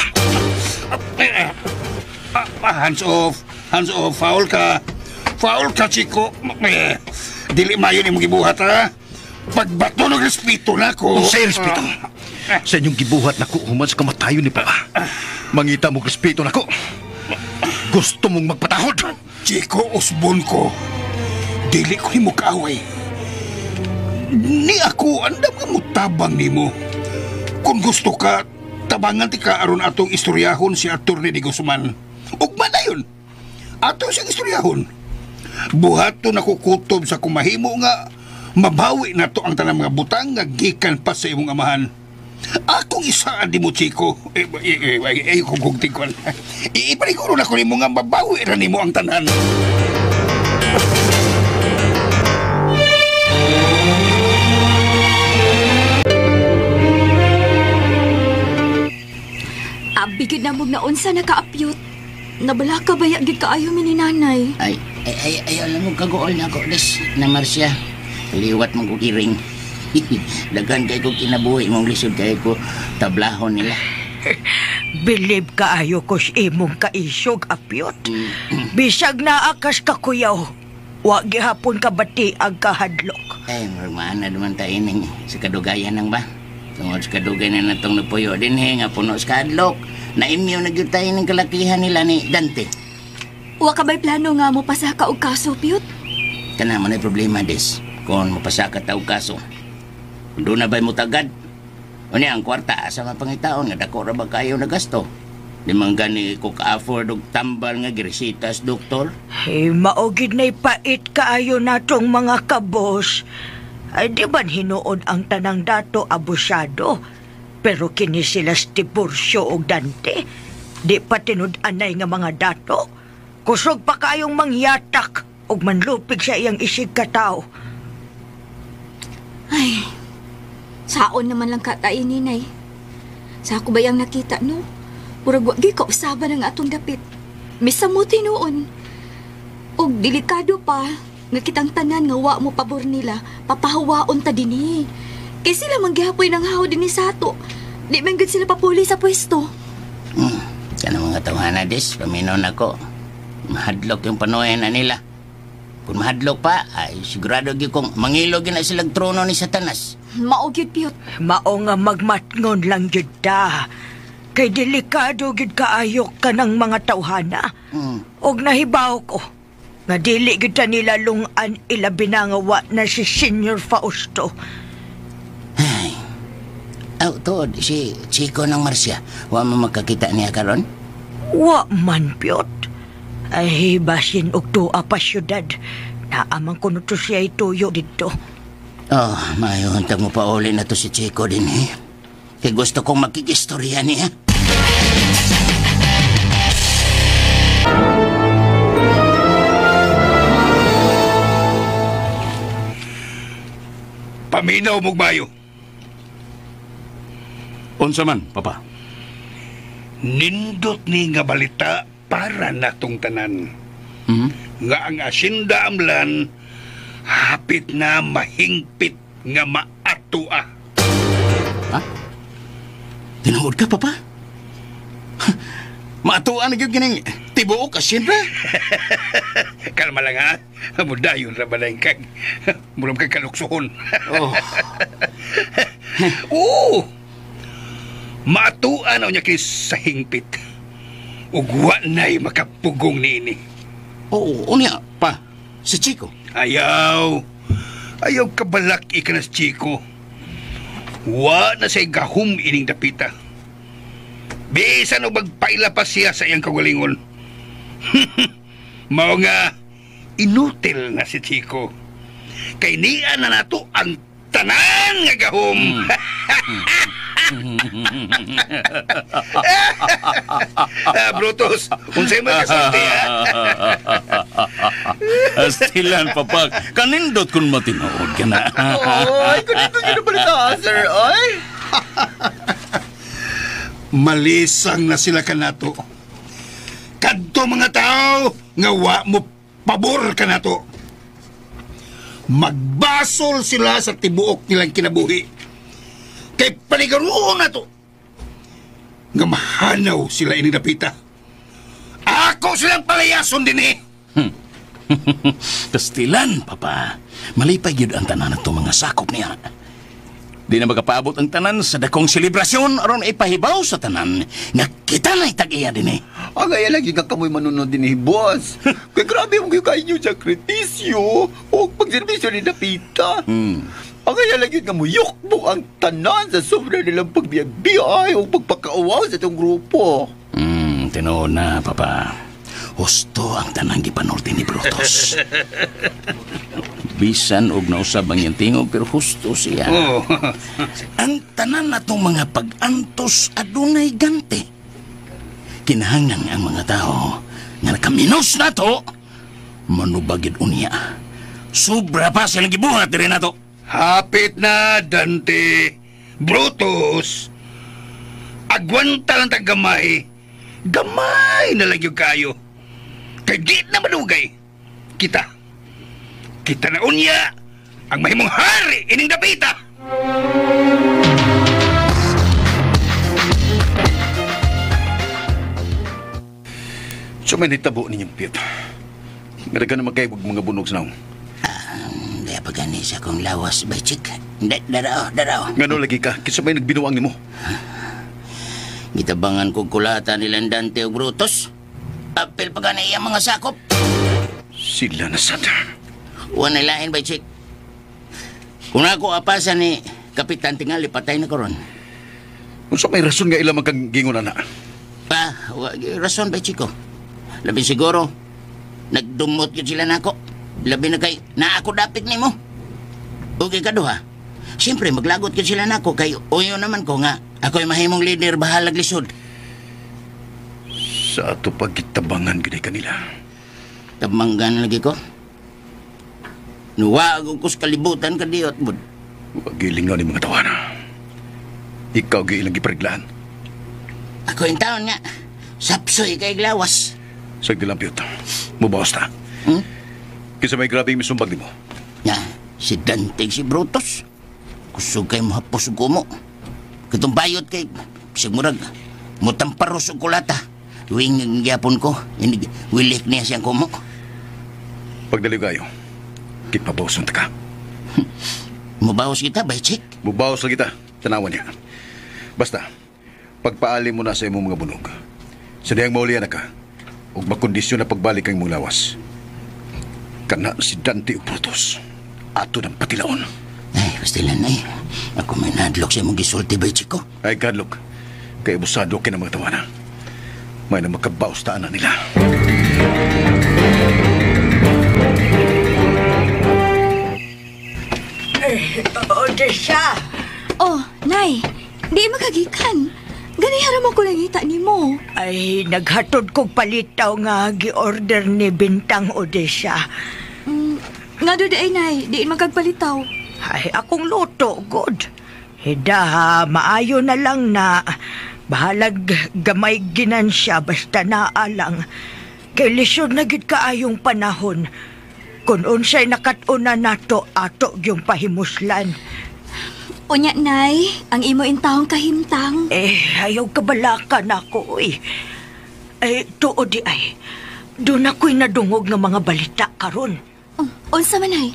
Hands off! Hands off! Foul ka! Foul ka, Chico! Dili mayo ni mong gibuhat, ha? Pagbato ng respeto na ko. Unsay respeto? Sa inyong gibuhat nako human sa kamatayon ni Papa. Mangita mong respeto nako. Gusto mong magpatahod. Chico, usbon ko. Dili ko nimo kaaway. Ni ako andam nga mutabang nimo. Kung gusto ka, tabangan ti ka aron atong istoryahon si Attorney de Guzman. Ugma na yun. Ato siyang istoryahon. Buhat to nakukutob sa kumahimo nga mabawi na to ang tanang mga butang nga gikan pa sa imong amahan. Akong isaan di mo, Chico. Kung gugting ko. Ipaniguro na ko nimo nga mabawi ra nimo ang tanan. Abigid na mong naunsa na kaapyot. Nabala ka ba gid kaayo mi ni nanay? Ay, alam mo kagool na ako, Des, na Marcia. Liwat mong kukiring. Daghan kay ko kinabuhi mong lisod kay ko tablahon nila. Bilib kaayo ko sa imong kaisog, apyot. Bisag na akas kakuyaw. Wa gihapon kabati ang kahadlok. Ay, marmaan na naman tayo ning sa kadugayan nang ba? Tungod sa kadugay na natong napuyo din he, nga puno sa kahadlok. Naimyo na gyud tayo ng kalakihan nila ni Dante. Wa ka ba'y plano nga mo pasaka og kaso, Pyot? Kana man ay problema, Des. Kung mapasaka ta og kaso. Kung doon na ba'y mutagad? O niya, ang kwarta, asa man pangitaon, nga dako ra ba kayo na gasto? Di man gani ko ka-afford og tambal nga giresitas, doktor. Hey, maugid na'y pait kaayo natong mga kabos. Ay, di man hinuon ang tanang dato abusado. Pero kini sila Tiburcio og Dante. Di pa tinud-anay nga mga dato. Kusog pa kayong mangyatak og manlupig sa iyang isig katao. Ay, Saon naman lang katay ninay. Sa ako bayang nakita no? Murag wa gyud kausaban ang atong dapit. Misamo tinuon. Og delikado pa nga kitang tanan nga wa mo pabor nila, papahawaon ta dinhi. Kay sila man gihapoy nang haw dinhi sa ato. Di man gud sila papuli sa pwesto. Kanang mga tawhana des, paminaw na ko. Mahadlok yung panoyan na nila. Kung mahadlok pa, ay sigurado gyud kong mangilo gyud na silang trono ni Satanas. Mao gyud Piyot. Mao nga magmatngon lang gyud ta. Kay delikado gyud kaayo kanang mga tawhana. Og nahibaw ko nga dili gyud ta nila lungan ilabi na nga wa na si Senior Fausto. Ay. Aw, tuod, si Chico ng Marcia, wa mo magkakita niya karon? Wa man, Piyot. Ay, basin og tuwa pa syudad. Naamang kuno to siya ituyo dito. Oh, maayo untag mo pauli na to si Chico din eh. Kay gusto kong makikistorya niya. Paminaw mo bayo. Unsa man, Papa? Nindot ni nga balita para natong tanan. Nga ang asinda amlan hapit na mahingpit nga maatua. Ha? Tinuod ka, Papa? Maatua na gyud kining tibuok asinda? Kalma lang ha. Mudayon ra ba kag murag kag kaluksohon. Oh. Oo. Maatua na niya kini sa hingpit. Ug wa na'y makapugong niini. Oo, unya pa si Chico. Ayaw. Ayaw kabalak ika na si Chico. Wa na siya'y gahum ining dapita. Bisan o magpaila pa siya sa iyang kagalingon. Mao nga, inutil na si Chico. Kay niya na nato ang tanan nga gahom. Brutus, unsay man kasulti ha? Astilan, Papa. Kanindot kun matinood ka na. Ay, kanindot yun ang balita, sir. Ay! Malisang na sila kanato. Kadto mga tao nga wa mo pabor kanato. Magbasol sila sa tibuok nilang kinabuhi. Kay panigaroon na to. Nga mahanaw sila ini dapita. Ako silang palayason din eh. Kastilan, Papa. Malipay yun ang tanan at mga sakop niya. Di na makapaabot ang tanan sa dakong selebrasyon aron ipahibaw sa tanan nga kita na'y tag-iya din eh. Ang ay lagi ka kamoy manunod din eh, boss. Kaya grabe mo kayo kayo sakripisyo o pagserbisyo ni Dapita. Ang ay lagi nga muyukbok ang tanan sa sobra nilang pagbiyabiyay o pagpakauwaw sa itong grupo. Tinuod na, Papa. Husto ang tanang gipanorte ni Brutus. Bisan og nausab ang iyang tingog, pero husto siya. Oh. Ang tanan na itong mga pag-antos adunay ganti. Kinahanglan ang mga tao nga nakaminos na to, manubagid unya. Sobra pa silang gibuhat diri na to. Hapit na, Dante. Brutus. Agwanta lang ta gamay. Gamay na lang yung kayo. Kay di na madugay. Kita. Kita na unya ang mahimong hari ining dapita. So may nitabo ninyong Piyot. Nga ka na magkaibog mga bunog sa naong. Hindi pa gani sa akong lawas, bachik. Hindi, darao, darao. Ngano lagi ka? Kinsa may nagbinuang nimo? Gitabangan kong kulata nilang Dante o Brutus. Apil pa gani iyang mga sakop. Sila na sad. Wa na lain, bachik. Kung ako apasan ni Kapitan Tingali, patay na karon. Unsa may rason nga ila magkang gingon na? Pa, rason ba, Chico? Labi siguro, nagdumot yun sila nako. Labi na kay, na ako dapit nimo. Okay ka duha. Siyempre, maglagot yun sila nako kay uyo naman ko nga, ako'y mahimong leader bahalag lisod. Sa ato pagkitabangan gini kanila. Tabanggan lagi ko. Nuwa ko sa kalibutan kadiyot, bud. Wagiling nga ni mga tawana. Ikaw gyud ilang gipariglahan. Ako yung taon nga, sapsoy kay glawas. Sagdi lang, Piyot. Mubawas ta. Kinsa may grabeng misumbag nimo? Na, si Dante si Brutus. Kusog kay mahapos og kumo. Katong bayot kay sigmurag mutamparos og kulata. Wing gyapon ko, wilik niya siyang kumo. Pagdaliw kayo, kipabawason ta ka. Mubawas kita, bay check? Mubawas lang kita, tanawan niya. Basta, pagpaali mo na sa imong mga bunog. Sa diyang maulian na ka, ug makondisyon na pagbalik ang imong lawas. Kana si Dante ug Brutus, ato ng patilaon. Ay, pastilan ay. Ako may nadlok sa imong gisulti, bay chico. Ay, kadlok. Kay abusado kay ng mga tawana. May na makabawas taan na nila. Odessa! Oh, Nay, di makagikan. Ganihara mo ko langita nimo. Ay, naghatod kog palitaw nga gi-order ni Bintang Odessa. Nga do di ay, Nay, di magkagpalitaw. Ay, akong luto, good. Hida, ha, maayo na lang na bahalag gamay ginansya basta naalang. Kay lisod na gid kaayong panahon. Kung unsay nakat-una nato, ato yung pahimuslan. Unya, Nay, ang imo intawong kahimtang. Eh, ayaw kabalaka na ako, eh. Eh, tuod di ay. Doon ako'y nadungog ng mga balita karon. Unsa man, Nay?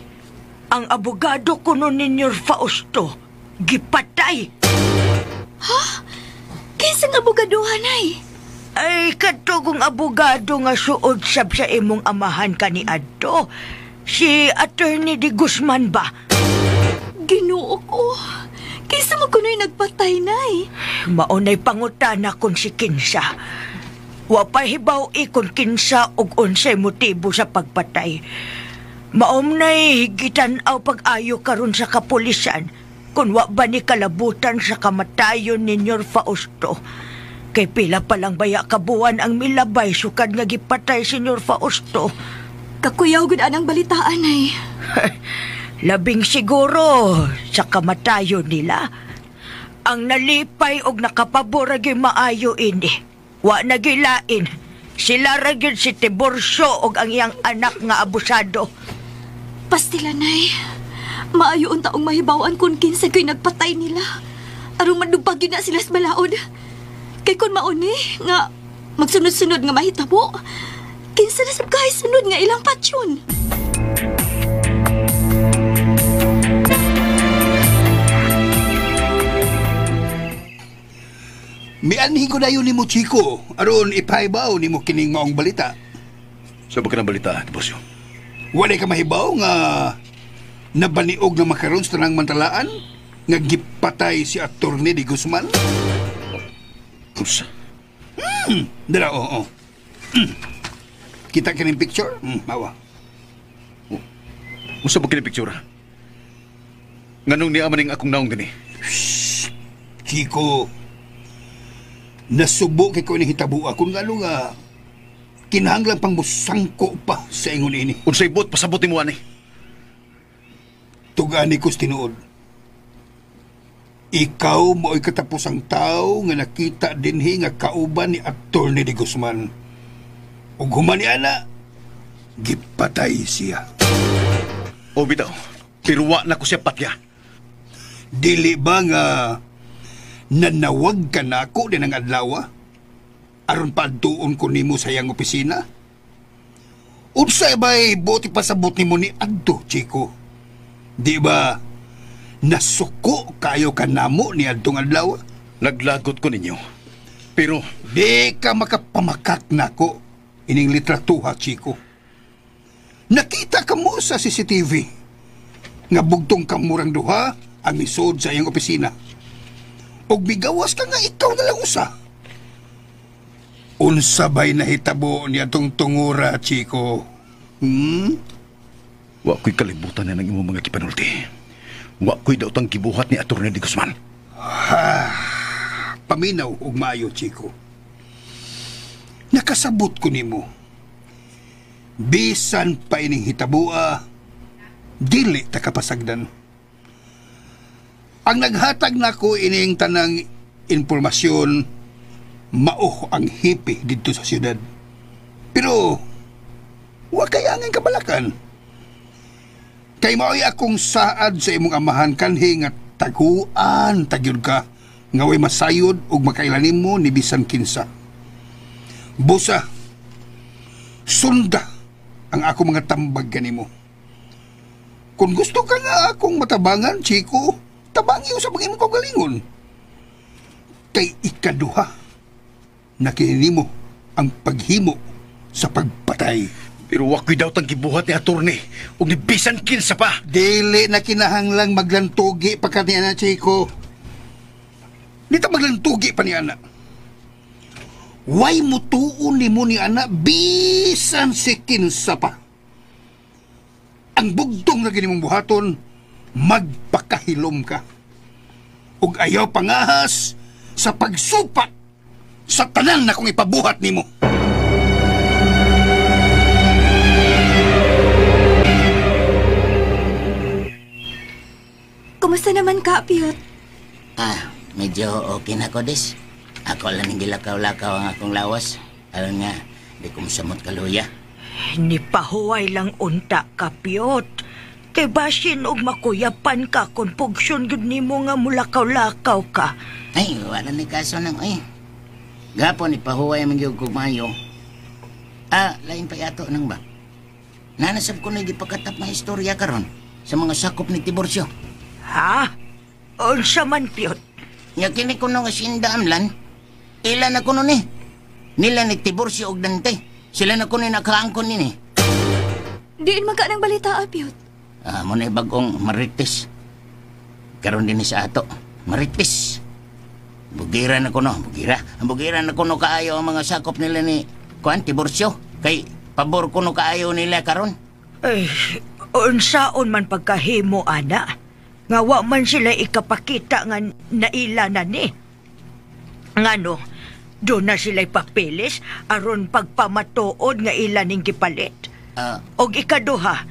Ang abogado kuno ni Nyor Fausto, gipatay. Ha? Kinsang abogadohan, Nay? Ay, katugong abogado nga suod sab sa imong amahan kaniadto. Si Attorney de Guzman ba? Ginoo ko. Kinsa mo kuno'y nagpatay, Nay? Maunay pangutana kung si Kinsa. Wa pa hibaw ikon kinsa og unsay motibo sa pagpatay. Maumnay gitan-aw pag-ayo karon sa kapulisan kung wa ba ni kalabutan sa kamatayon ni Nyor Fausto. Kay pila pa lang baya kabuan ang milabay sukad nga gipatay si Nyor Fausto. Kakuyaw gud anang balitaan ay. Labing siguro sa kamatayon nila. Ang nalipay og nakapabor ra gyud maayo ini. Wa nagilain. Sila ra gyud si Tiburcio og ang iyang anak nga abusado. Pastila, Nay. Maayo unta og mahibaw-an kun kinsa ko'y nagpatay nila. Aron madubag gyud na sila sa balaod. Kay kun mauni nga magsunod-sunod nga mahitabo, kinsa na sab kay sunod nga ilang patsyon. Mianhin ko na yun ni mo, Chico. Aron ipahibaw ni mo kining maong balita. Sa ba ka ng balita, Tiburcio? Wala ka mahibaw nga nabaniog na makaroon sa tanang mantalaan nga gipatay si Attorney de Guzman? Unsa? Dala, oo. Kita kining picture? Mawa. Unsa ba kining picture? Nganong niya maning akong naong gani? Shh, Chico, nasubo kay ko ni hitabo akong ngano nga kinahanglan pang musangko pa sa ingon ini. Unsay buot pasabot nimo ani? Tugani ko tinuod. Ikaw mao'y katapusang tao nga nakita dinhi nga kauban ni Attorney de Guzman. Ug human ni ana, gipatay siya. O bitaw, pero wa na ko siya patya. Dili ba nga nanawag ka nako din ang adlaw? Aron paadtuon ko nimo sa iyang opisina? Unsay ba'y buti pasabot nimo ni adto, Chico? Di ba nasuko kayo ka namo ni adtong adlaw? Naglagot ko ninyo. Pero di ka makapamakak nako ining litratuha, Chico. Nakita ka mo sa CCTV nga bugtong kamurang duha ang misod sa iyang opisina. Og migawas ka nga ikaw na lang usa. Unsa ba'y nahitabo niya tong tungura, Chico? Wa ko'y kalibutan na ng imong mga kipanulti. Wa ko'y daotang gibuhat ni Attorney de Guzman. Ha, paminaw og maayo, Chico. Nakasabot ko nimo. Bisan pa ining hitabua, dili ta kapasagdan. Ang naghatag nako ining tanang impormasyon mao ang hipi didto sa siyudad. Pero wa kay angay kabalakan. Kay mao'y akong saad sa imong amahan kanhi nga taguan tagyod ka nga way masayod ug makailan nimo ni bisan kinsa. Busa, sunda ang ako mga tambag kanimo. Kung gusto ka nga akong matabangan, Chico, tabangi usab ang imong kaugalingon. Kay ikaduha, nakininimo ang paghimo sa pagpatay. Pero wako'y daw tang gibuhat ni attorney ug ni bisan kinsa pa. Dili na kinahanglang maglantugi pa ka ni ana, Chico. Di ta maglantugi pa ni ana. Way mutuon nimo ni ana bisan si kinsa pa. Ang bugtong na gini mong buhaton, magpakahilom ka. Ug ayaw pangahas sa pagsupat sa tanan na kong ipabuhat nimo. Kumusta naman ka, Piot? Ah, medyo okay na ko, Des. Ako lang ning gilakaw-lakaw ang akong lawas. Aron nga, di ko masamot kaluya. Nipahuway lang unta ka, Piot. Kay basin og makuyapan ka kung pugsyon gud nimo nga mulakaw-lakaw ka. Ay, wala ni kaso nang, ay. Gapon, ipahuway man gyud kog maayo. Ah, lain pa yato nang ba? Nanasab ko na gipakatap nga istorya karon sa mga sakop ni Tiburcio. Ha? Unsa man, Piot? Nga kini kuno nga sinda amlan, ila na kuno ni. Nila ni Tiburcio og Dante. Sila na kuno nakaangkon nini. Diin man ka ng balita, Piot. Ah, mo na bagong marites. Karon din sa ato, marites. Bugira na kuno, bugira. Ang bugira na kuno kaayo ang mga sakop nila ni Kuan Tiburcio. Kay pabor kuno kaayo nila karon. Ay, unsaon man pagkahimo, ana. Nga wa man sila ikapakita nga naila na ni. Ngano, doon na sila'y papilis aron pagpamatuod nga ila ning gipalit. Og ikaduha,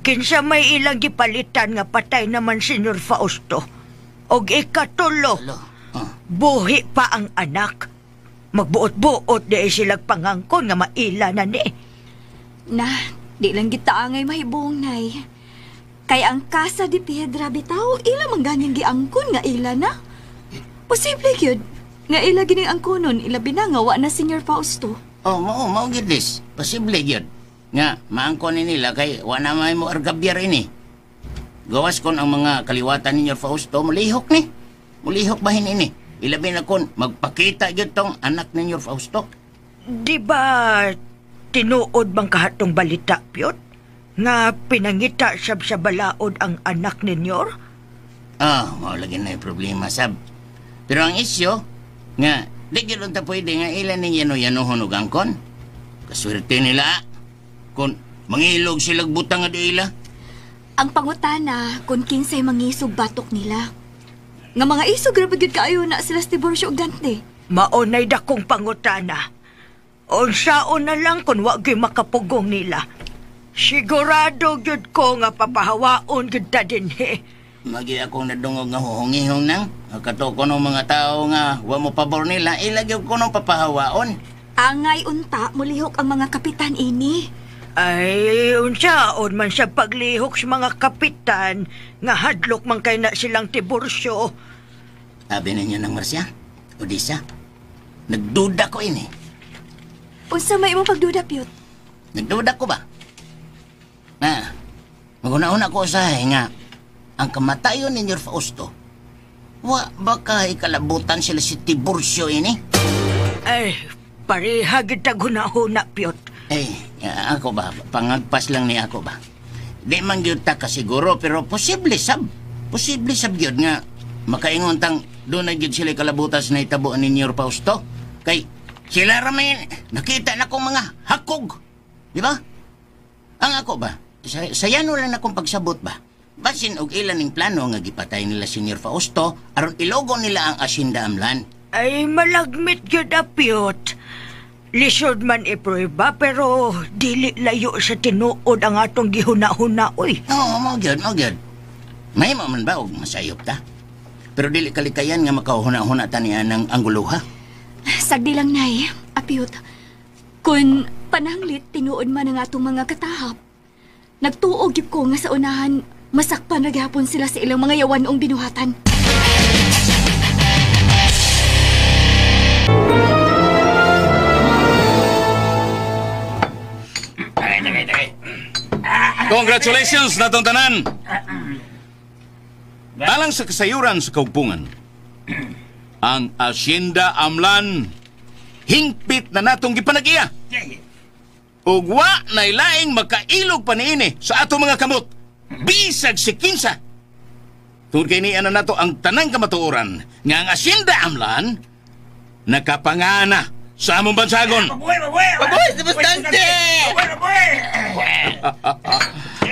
kinsa may ilang gipalitan nga patay naman Senyor Fausto. Og ikatulo, buhi pa ang anak. Magbuot-buot di silang pangangkon nga maila na ni. Na, di lang kita angay mahibong, Nay. Kay ang Casa de Piedra bitaw, ila man ganing giangkon nga ila na. Posible gyud nga ila gining angkonon, ilabi na nga wa na Senyor Fausto. Oh, mao gyud this. Posible gyud nga maangkon ni nila kay wa na may mo argabyar ini. Gawas kon ang mga kaliwatan ni Senyor Fausto mulihok ni. Mulihok bahin ini. Ilabi na kon magpakita gyud tong anak ni Senyor Fausto. Di ba tinuod bang kahatong balita, Piot? Nga pinangita sab sa balaod ang anak ninyo? Ah, mao lagi na yung problema, sab. Pero ang isyo, nga, di gyud unta pwede nga ilan ning yano-yanohon og angkon. Kaswerte nila, kung mangilog silag butang nga di ila. Ang pangutana kung kinsay mangisog batok nila. Nga mga isog ra ba gyud kaayo na sila si Tiburcio og Dante. Mao nay dakong pangutana. Unsaon na lang kung wa gyud makapugong nila. Sigurado gyud ko nga papahawaon gyud ta dinhi. Magi akong nadungog nga huhungihong nang kato ko ng mga tao nga wa mo pabor nila, ila gyud ko nung papahawaon. Angay unta mulihok ang mga kapitan ini. Ay, unsaon man sa paglihok sa mga kapitan nga hadlok man kay na silang Tiburcio. Abi ninyo ng Marcia, Odisa, nagduda ko ini. Unsa may imong pagduda, Piot? Nagduda ko ba? Na, maguna-una ko usahay nga, ang kamatayon ni Senyor Fausto, wa ba kay kalabutan sila si Tiburcio ini? Ay, pareha gid tag huna-huna, Piot. Eh, ako ba, pangagpas lang ni ako ba? Di man gyud ta kasiguro, pero posible sab. Posible sab gyud nga makaingon tang doon na gyud sila kalabutan sa nahitabo ni Senyor Fausto. Kay sila ra may nakita na kong mga hakog. Di ba? Ang ako ba, sayano lang akong pagsabot ba? Basin og ilan ning plano nga gipatay nila Senyor Fausto aron ilogo nila ang asyenda amlan. Ay, malagmit gyud a, Piot. Lisod man iprueba pero dili layo sa tinuod ang atong gihuna-huna, oy. Oo, mao gyud, mao gyud. May man ba og masayop ta? Pero dili kalikayan nga makahuna-huna ta niya ng anggulo, ha? Sagdi lang, Nay. Apyot. Kung pananglit, tinuod man ang atong mga katahap. Nagtuog gyud ko nga sa unahan, masakpan ra gyapon sila sa ilang mga yawan-ong binuhatan. Congratulations natong tanan. Alang sa kasayuran sa kaugpungan, ang Hacienda Amlan hingpit na natong gipanagiya. Ug wa nay laing makailog pa niini sa atong mga kamot. Bisag si Kinsa. Tungod kay niya na nato ang tanang kamatuoran nga ang Hacienda Amlan nakapangana sa among bansagon. Mabuhay, mabuhay! Mabuhay si Bastante! Mabuhay, mabuhay!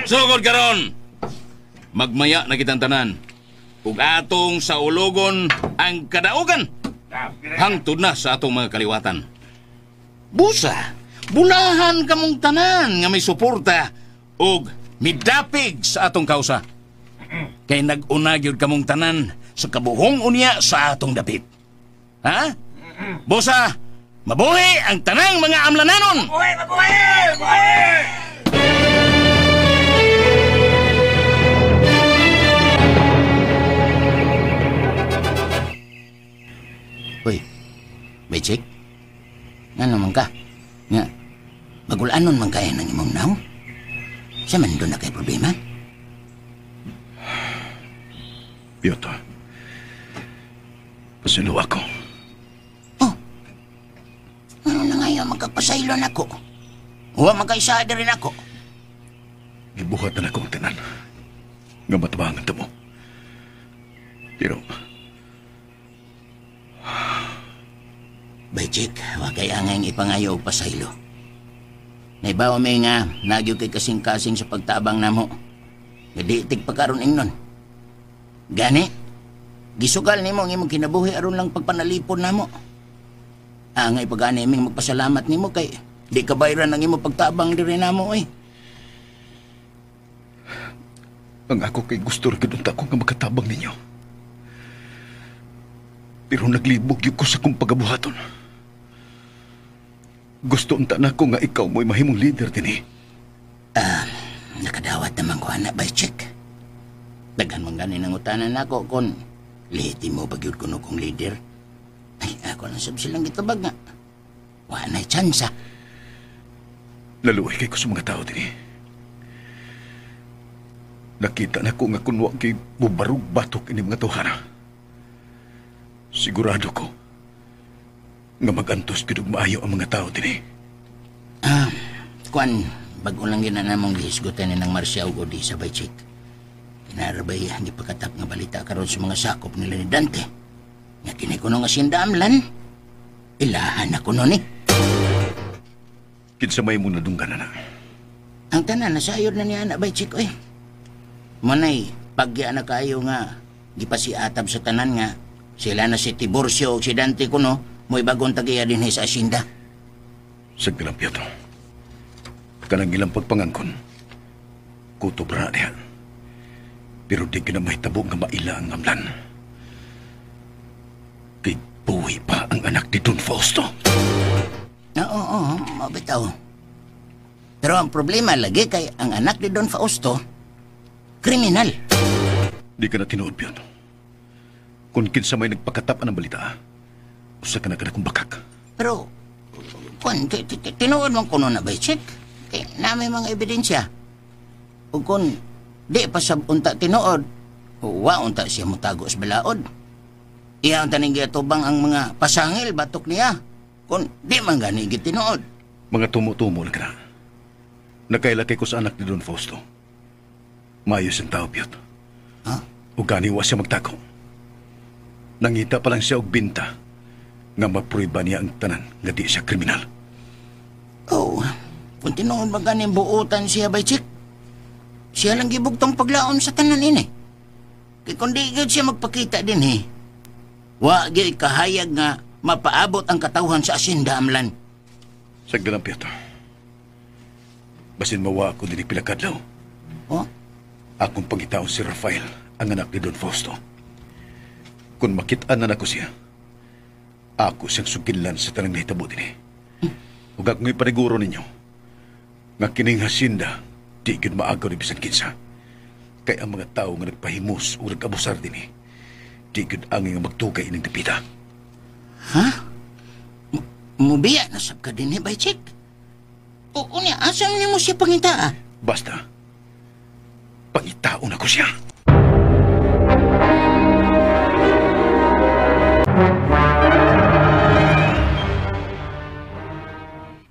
Sugod karon. Magmaya na kitang tanan. Ug atong sa ulogon ang kadaugan. Hangtod na sa atong mga kaliwatan. Busa, bulahan kamong tanan nga may suporta ug midapig sa atong kausa. Kay nag-una gyud kamong tanan sa kabuhong unya sa atong dapit. Ha? Busa, mabuhi ang tanang mga amlananon! Mabuhay, mabuhay! Mabuhay! Uy, may check? Nga naman ka? Nga, magulanon man kaya ng imong naong? Sa man doon na kay problema? Piotr, pasilo ako. Oh, ano na ngayon magkapasaylo na ako? Huwa magkaisada rin ako. Gibuhat na ako ang tanan. Nga matabangan ta mo. Pero, Baychik, wa kay angay ipangayo og pasaylo. Naibaw mi nga nagyo kay kasing-kasing sa pagtabang namo. Nga di tig pagkaron ingnon. Gani, gisugal nimo ang imong kinabuhi aron lang pagpanalipon namo. Angay pagani ming magpasalamat nimo kay di kabayran ang imong pagtabang diri namo oy. Ang ako kay gusto ra gyud unta ko nga makatabang ninyo. Pero naglibog gyud ko sa akong pagabuhaton. Gusto unta na ko nga ikaw mo'y mahimong leader dinhi. Nakadawat naman ko ana bay check. Daghan man gani nang utanan nako kon lehitimo ba gyud kuno kong leader. Ay, ako lang sab silang gitabag nga. Wa nay tsansa. Laluoy kay ko sa mga tao dinhi. Nakita na ko nga kun wa kay bubarog batok ini mga tawhana. Sigurado ko nga magantos gyud og maayo ang mga tao dinhi. Kuan, bag-o lang gyud na namong gihisgutan ni ng Marcia ug Odi sa bay check. Kinarabay ang gipakatap nga balita karon sa mga sakop nila ni Dante. Nga kini kuno nga siyang daamlan. Ilahan ako nun eh. Kinsa may mong nadunggan na. Ang tanan nasayod na niya anak bay chick oy. Manay, pagya na kayo nga gipasiatab sa tanan nga sila na si Tiburcio o si Dante kuno mo'y bagong tagiya din sa asyenda. Sagdi lang, Piotr. Kanang ilang pagpangangkon, kutob ra diha. Pero di ka na mahitabo nga maila ang amlan. Kay buhi pa ang anak ni Don Fausto. Oo, oo, mabitaw. Pero ang problema lagi kay ang anak ni Don Fausto, kriminal. Di ka na tinuod, Piotr. Kung kinsa may nagpakatap ang balita, usa ka na kanakong bakak. Pero, kung tinuod man kuno na ba, check? Kay na may mga ebidensya. O kung di pa sab unta tinuod, wa unta siya mutago sa balaod. Iya ang taning giatubang ang mga pasangil batok niya. Kung di man gani gitinuod. Mga tumo-tumo lang ka na. Nakailaki ko sa anak ni Don Fausto. Maayos ang tao, Piotr. Ha? O gani wa siya magtago. Nangita pa lang siya og binta nga mapruiba niya ang tanan nga di siya kriminal. Oh, kung tinuod ba ganing buutan siya bay chick, siya lang gibugtong paglaon sa tanan ini. Kay kung di gyud siya magpakita din eh. Wa gyud kahayag nga mapaabot ang katawhan sa asyenda amlan. Sagda lang, Piotr. Basin mawa ako din pilakadlaw. Oh? Akong pangitaon si Rafael, ang anak ni Don Fausto. Kung makit-an na nako siya, ako siyang sugkilan sa tanang nahitabo dinhi. Ug akong ipaniguro ninyo nga kining hasyenda di gyud maagaw ni bisan kinsa. Kay ang mga tawo nga nagpahimos o nag-abusar dinhi, di gyud angay nga magtugay ining dapita. Ha? Mubiya na sab ka dinhi, bay Chick? O unya, asa nimo siya pangitaa? Basta, pangitaon ako siya.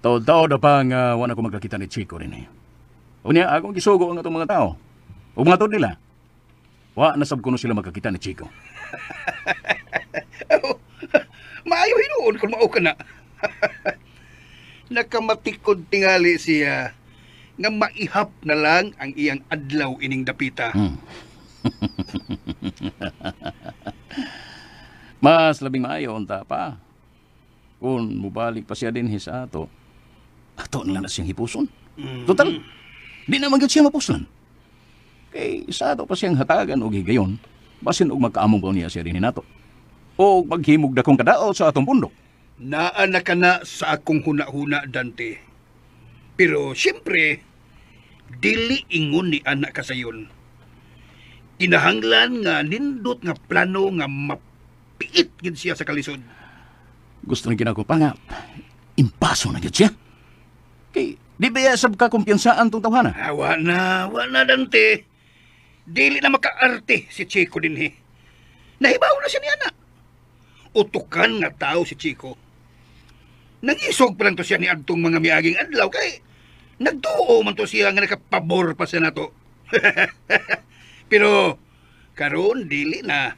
Taod-taod na pa nga wala ko magkakita ni Chico rin eh. Unya, akong gisugo ang atong mga tao. O mga tod nila. Wa nasab ko no sila magkakita ni Chico. Maayo hinuon kung mao ka na. Nakamatikod tingali siya nga maihap na lang ang iyang adlaw ining dapita. Mas labing maayo unta pa. Kung mubalik pa siya dinhi sa ato, ato na lang na siyang hipuson. Total, di na magyud siya mapuslan. Kay sa ato pa siyang hatagan og higayon, basin og magkaamong pa niya siya dinhi nato. O maghimog dakong kadaot sa atong pundok. Naa na ka na sa akong huna-huna, Dante. Pero siyempre, dili ingon ni anak kasayon. Kinahanglan nga nindot nga plano nga mapiit gid siya sa kalisod. Gusto ni ginako pa nga, impaso na gid siya. Kay, di ba sab ka kumpiyansaan tong tawhana? Ah, wa na, Dante. Dili na makaarte si Chico dinhi. Nahibaw na siya ni anak. Utukan nga tao si Chico. Nangisog pa lang to siya ni adtong mga miaging adlaw kay nagtuo man to siya nga nakapabor pa siya nato. Pero karon dili na.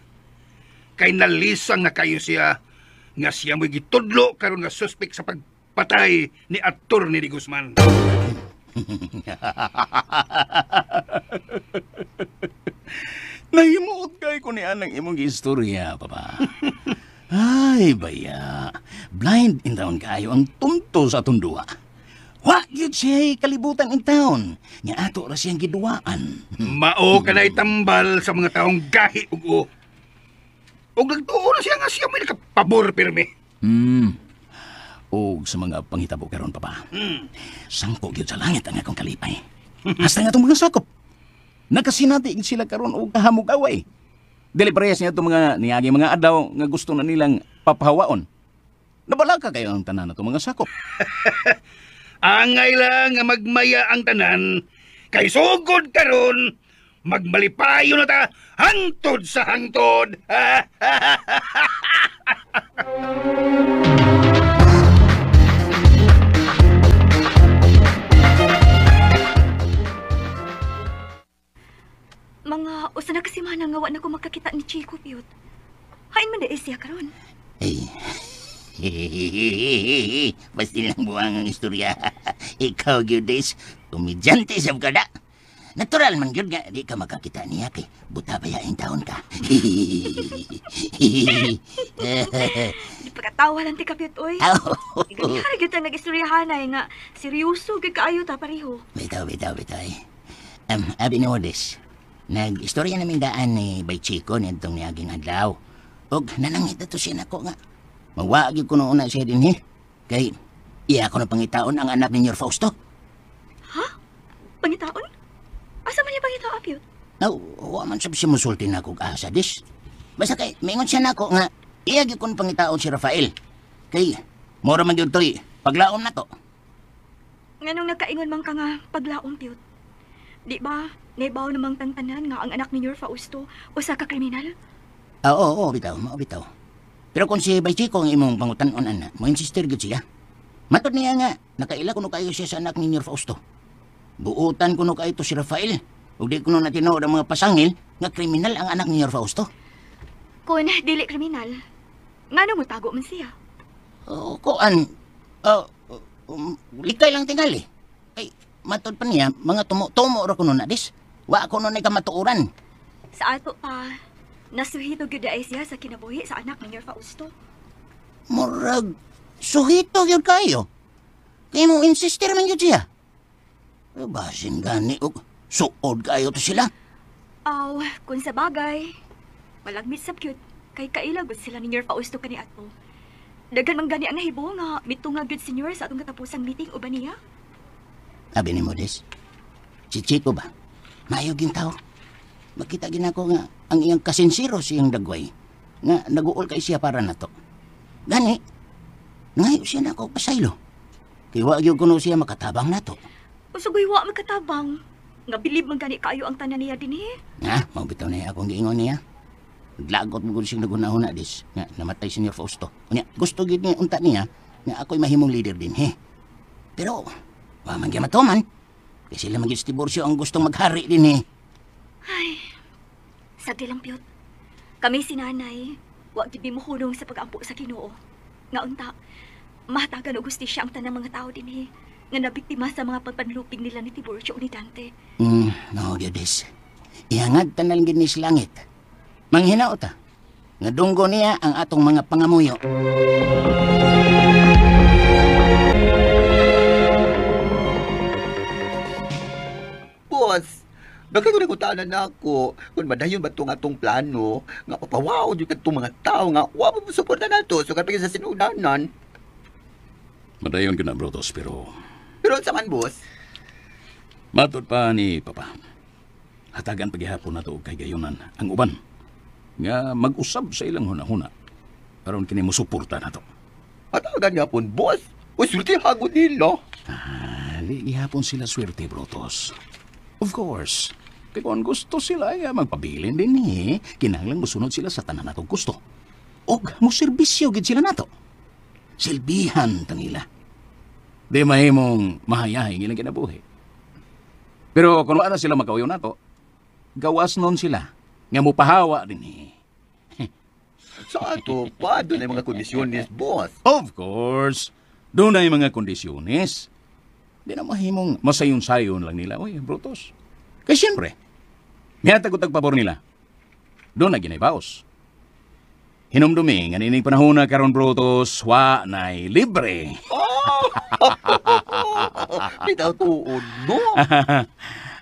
Kay nalisang na kayo siya nga siya mo'y gitudlo karon nga suspek sa pagpatay ni Attorney de Guzman. Nahimuot kay ko ni anang imong istorya, papa. Ay, baya. Blind in town kayo ang tunto sa atong duha. Wa gyud siya kalibutan in town. Nga ato ra siyang giduwaan. Mao ka na itambal sa mga taong gahi ug o. Og nagtuo na siya nga siya may nakapabor pirmi. Og sa mga panghitabo karon, papa. Sangko gyud sa langit ang akong kalipay. Hasta nga itong mga sakop. Nakasinati sila karon og kahamog away. Dili parehas niya itong mga niagi mga adlaw nga gusto na nilang papahawaon. Nabalaka kayo ang tanan na itong mga sakop. Angay lang nga magmaya ang tanan, kay sugod karon, magmalipayo na ta hangtod sa hangtod. Mga usa na kasi mana nga wa na ko makakita ni Chico, Piyot. Hain man na siya karon. Ay. Basta lang buwang ang istorya. Ikaw, Gyudis, komedyante sab ka da. Natural man gyud nga di ka makakita niya kay buta ba yaing taon ka. Di pagkatawa lang ti ka, Piyot, oy. Ganihara gyud ta nag-istoryahanay nga seryoso gyud kaayo ta pareho. Bitaw. Abi ni Odes, nag-istorya namin daan ni Bay Chico niadtong niaging adlaw. Og nanangit na to siya nako nga. Mawag ko noon na siya din, he. Kay, iya ko na pangitaon ang anak ni Nyor Fausto. Ha? Pangitaon? Asa man niya pangitaon, Piyot? No, wa man sab siya musulti na akong asa, dis. Basta kay, mingon siya nako nga, iya gyud ko na pangitaon si Rafael. Kay, mura man gyud to'y paglaom na to. Nganong nagkaingon man ka nga paglaom, Piyot? Di ba, naibaw namang tantanan nga ang anak ni Nyor Fausto usa ka kriminal? Oo, bitaw, mao bitaw. Pero kung si Bay Chico ang imong pangutan-on, ana, mo insister gyud siya. Matod niya nga, nakaila kuno kayo siya sa anak ni Nyor Fausto. Buutan kuno kayo to si Rafael. Ug di kuno na tinuod ang mga pasangil nga kriminal ang anak ni Nyor Fausto. Kung dili kriminal, ngano mo tago man siya? Kuan, likay lang tingali. Ay, matod pa niya, mga tumo-tumo ra kuno na dis. Wa kuno na kamatuoran. Sa ato pa, nasuhito gyud ay siya sa kinabuhi sa anak ni Nyor Fausto. Murag, suhito gyud kayo. Kay mo insister man gyud siya. Basin gani og suod kayo to sila. Aw, kung sa bagay, malagmit sab gyud. Kay kaila gud sila ni Nyor Fausto kani ato. Daghan man gani ang nahibo nga mitungag gyud senyor sa atong katapusang meeting uban niya. Abi ni mo, Des. Si Chico ba? Maayo gyud tao. Makita gid nako nga ang iyang kasinsiro sa iyang dagway. Nga naguol kay siya para nato. Gani, ngayo siya nako pasaylo. Kay wa gyud kuno siya makatabang nato. Usugoy wa makatabang. Nga bilib man gani kaayo ang tanan niya dinhi. Ha, mao bitaw na akong giingon niya. Naglagot mo gud siyang nagunahuna dis nga namatay si Senyor Fausto. Unya, gusto gid niya unta niya nga ako'y mahimong leader dinhi. Pero wa man gyud matuman. Kay sila man gyud sa Tiburcio ang gustong maghari dinhi. Ay, sagdi lang, Pyot. Kami si nanay, wa gid mi mohunong sa pag-ampo sa Ginoo. Nga unta, mahatagan og hustisya ang tanang mga tao dinhi nga nabiktima sa mga pagpanlupig nila ni Tiburcio o ni Dante. No, Diyos. Ihangad tanan gid ni sa langit. Manghinaot ta. Nga dunggo niya ang atong mga pangamuyo. Boss, baka kung nagutanan na ako, kung madayon ba itong atong plano, nga papawaon yung katong mga tao nga, wa mo suporta na to, so kapag sa sinudanan. Madayon ka na, Brutus, pero... Pero unsa man, boss? Matod pa ni Papa. Hatagan paghihapon na to og kahigayunan ang uban nga mag-usab sa ilang hunahuna aron kini mosuporta na to. Hatagan gihapon, boss. Uy, swerte hagod nila. Ah, gihapon sila swerte, Brutus. Of course. Kay kung gusto sila ay magpabilin din eh. Kinahanglan mosunod sila sa tanan natong gusto. Og moserbisyo gid sila nato. Silbihan tanila. Di mahimong mahayahay ilang kinabuhi. Pero kung wala na sila makauyo nato, gawas nun sila nga mupahawa din eh. Sa ato pa, doon ay mga kondisyones, boss. Of course, doon ay mga kondisyones. Di na mahimong masayon-sayon lang nila. Uy, Brutus. Kaya siyempre, mihatag og pabor nila. Doon na ginaybaos. Hinumdumi, nga nining panahon na karon Brutus, wa na'y libre. Oh! Bitaw tuon, no?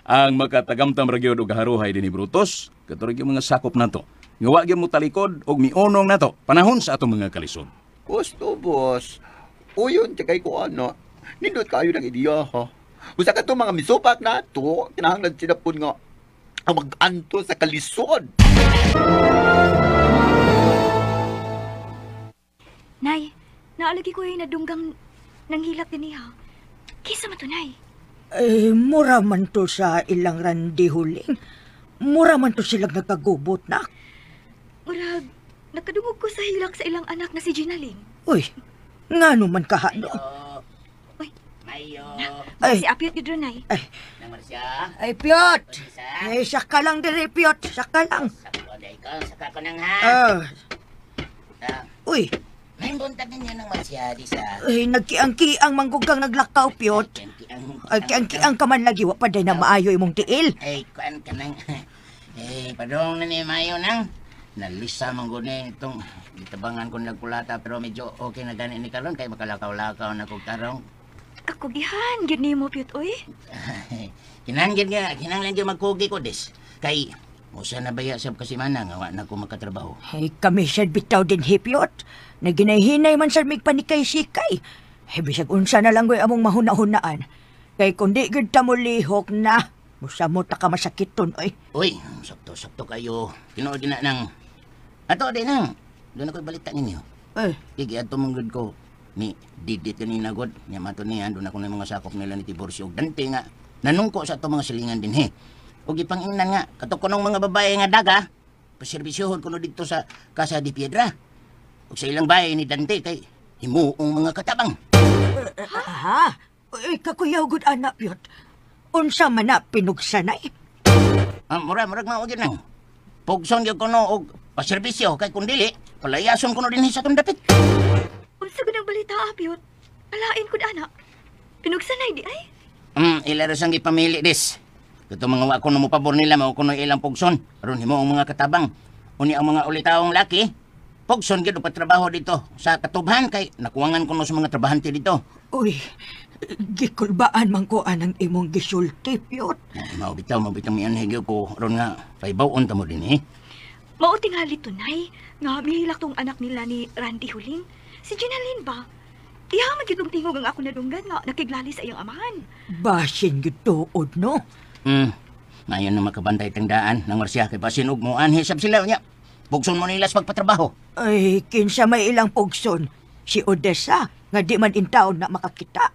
Ang makatagamtam ra gyud og haruhay dinhi Brutus, kato ra gyud mga sakop nato. Nga wa gyud mo talikod og miunong nato panahon sa atong mga kalisod. Gusto, boss. Uyon, tsakay ko ano. Nindot kayo ng ideya, ha? Usa ka mga misupak nato, kinahanglan sila pud nga ang mag-anto sa kalisod. Nay, naalagi ko yung nadunggang nanghilak din niya. Kisa man to, Nay? Eh, mura man to sa ilang randi huling. Mura man to silang nagkagubot na. Murag, nakadungog ko sa hilak sa ilang anak na si Ginaling. Uy, nga naman kahano. Uy, Mayo. Ay. Si Apyot yun, Nay. Ay, Nang Marcia. ay Piot. Ay, saka lang diri, Piot. Saka lang. Saka ko, saka ko nang ha. Ah. Uy, May buntag ninyo ng Marcia, di sa... ay, nagkiang-kiang manggugang naglakaw, Piot. Ay, kiang-kiang ka man lagi, wa pa day na maayo imong tiil. Ay, kuan ka nang... Eh, padong na ni Mayo nang. Nalisa man gud ni itong gitabangan ko nagkulata pero medyo okay na gani ni karon kay makalakaw-lakaw na kog tarong. Kakugihan, gyud nimo, Piot, uy. Kinahanglan nga, kinahanglan gyud magkugi ko des. Kay usa na baya sa kasimana nga wa na ko makatrabaho. Ay, kami sad bitaw din hi, Piot. Naginahinay man sad mig panikay-sikay. Ay, bisag unsa na lang goy among mahuna-hunaan. Kay kung di gyud ta mo lihok na, musamot ta ka masakiton, oy. Uy, sakto-sakto kayo. Tinuod na nang... Ato, di nang. Doon ako'y balita ninyo. Ay. Igi, ato mong gud ko. Ni Didit kanina god. Nya mato niya, doon ako na mga sakop nila ni Tiburcio. Dante nga, nanungko sa ato mga silingan din, he. O gipangingnan nga, kato ko mga babae nga daga, paservisyohon ko no dito sa Casa de Piedra. O sa ilang bahay ni Dante kay himuong mga katabang. Ha? Ay, kakuyaw gud anak, Piot. Unsa man na pinugsanay? Ah, mura, murag mao gyud nang. Pugson gyud ko no og paserbisyo kay kun dili, palayason ko no dinhi sa atong dapit. Unsa gud ang balita, Piot? Alain kud anak. Pinugsanay di ay? Ila ra sang gipamili des. Kato mga wa ko no mopabor nila mao kuno ilang pugson. Aron himo ang mga katabang. Unya ang mga ulitawong laki, pugson gyud og patrabaho dito sa katubhan kay nakuwangan kuno sa mga trabahante dito. Uy, gikulbaan man ko anang imong gisulti, Piot. Ay, mao bitaw mianhi gyud ko aron nga pahibaw-on ta mo dinhi. Mao tingali tunay nga mihilak tong anak nila ni Randy Huling. Si Ginaline ba? Iya man gyud tong tingog ang ako nadunggan nga nakiglali sa iyang amahan. Basin gyud tuod, no? Ngayon na makabantay tangdaan nang Marcia kay basin og moanhi sab sila nya. Pugson mo nila sa pagpatrabaho. Ay, kinsa may ilang pugson. Si Odessa, nga di man intaon na makakita.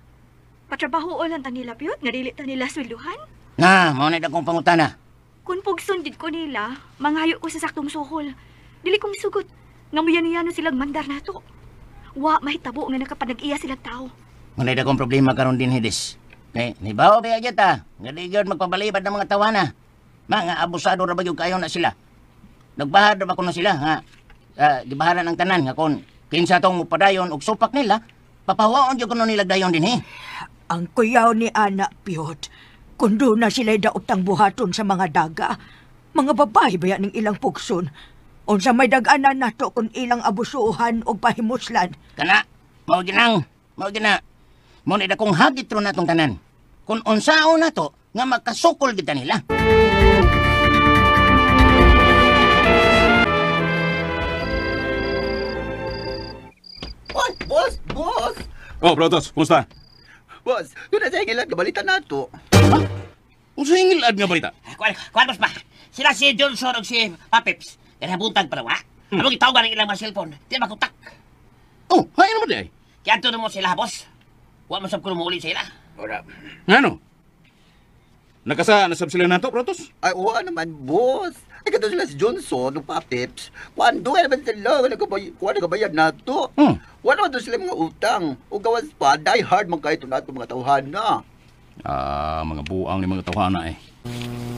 Patrabaho lang ta nila, Pyot, nga dili ta nila swelduhan. Na, mao na akong pangutana. Kung pugson gid ko nila, manghayo ko sa saktong suhol. Dili kong sugot, nga muyan-yano silang mandar nato. Wa mahitabo nga nakapanag-iya silang tao. Mao na akong problema karon din, Hidis. Kay, nibaw ba gyud ta? Nga di gyud magpabalibad ng mga tawana. Mga abusado ra ba gyud kayo na sila? Nagbahad ra ba kuno sila, ha? Gibaharan ang tanan nga kon kinsa tong mupadayon og supak nila, papahuwaon gyud kuno nila dayon dinhi. Ang kuyaw ni Ana Piot, kung doon na sila'y daotang buhaton sa mga daga, mga babae ba yan ng ilang pugson? Unsa may dag-anan nato kung ilang abusuhan o pahimuslan? Kana, mao ginang, mao gina. Mao ni dakong hagit ro natong tanan. Kung unsaon nato nga makasukol kita nila. Oy, boss, boss. Oh, Brutus, kumusta? Boss, doon na sa hingilad nga balita nato. Ha? Unsa hingilad nga balita? Kuan, boss ba? Sila si Johnson o si Papips. Kaya buntag pa raw, ha? Among itawagan ang ilang mga cellphone. Di ba kutak? Oh, hain naman di ay. Kaya ato na mo sila, boss. Wa man sab ko muli sila. Ora. Ngano? Nakasa nasab sila nato, Brutus? Ay, oo naman, boss. Ay, kato sila si Johnson, o Papips. Kuan, doon naman sila. Kuan, nagabayad nato. Wala naman doon sila mga utang. O gawas pa, die hard man kayo nato mga tawhana. Ah, mga buang ni mga tawhana eh.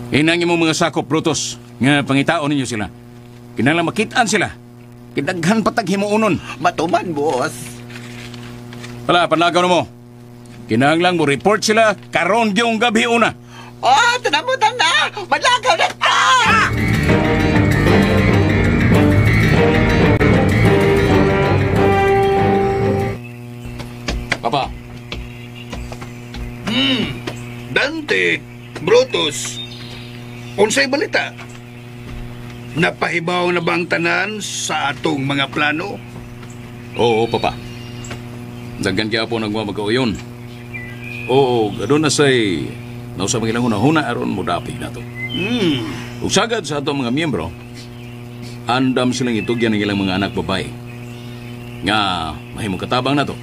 Inang imong mga sakop, Brutus. Nga pangitaon ninyo sila. Kinahanglan makitaan sila. Kidaghan patag himuonon. Matuman, boss. Wala, panlagaw na mo. Kinahanglan mo report sila karon gyung gabi una. Ah, tanamo na! Malagaw na ta! Papa. Dante, Brutus, unsay balita? Napahibaw na ba ang tanan sa atong mga plano? Oo, Papa. Daghan kaya po nagmamagkauyon. Oo, ganoon na sa'y nausa mga ilang hunahuna aron mo dapig na to. Ug sagad sa atong mga miyembro, andam silang itugyan ng ilang mga anak babae. Nga, mahimong katabang na to.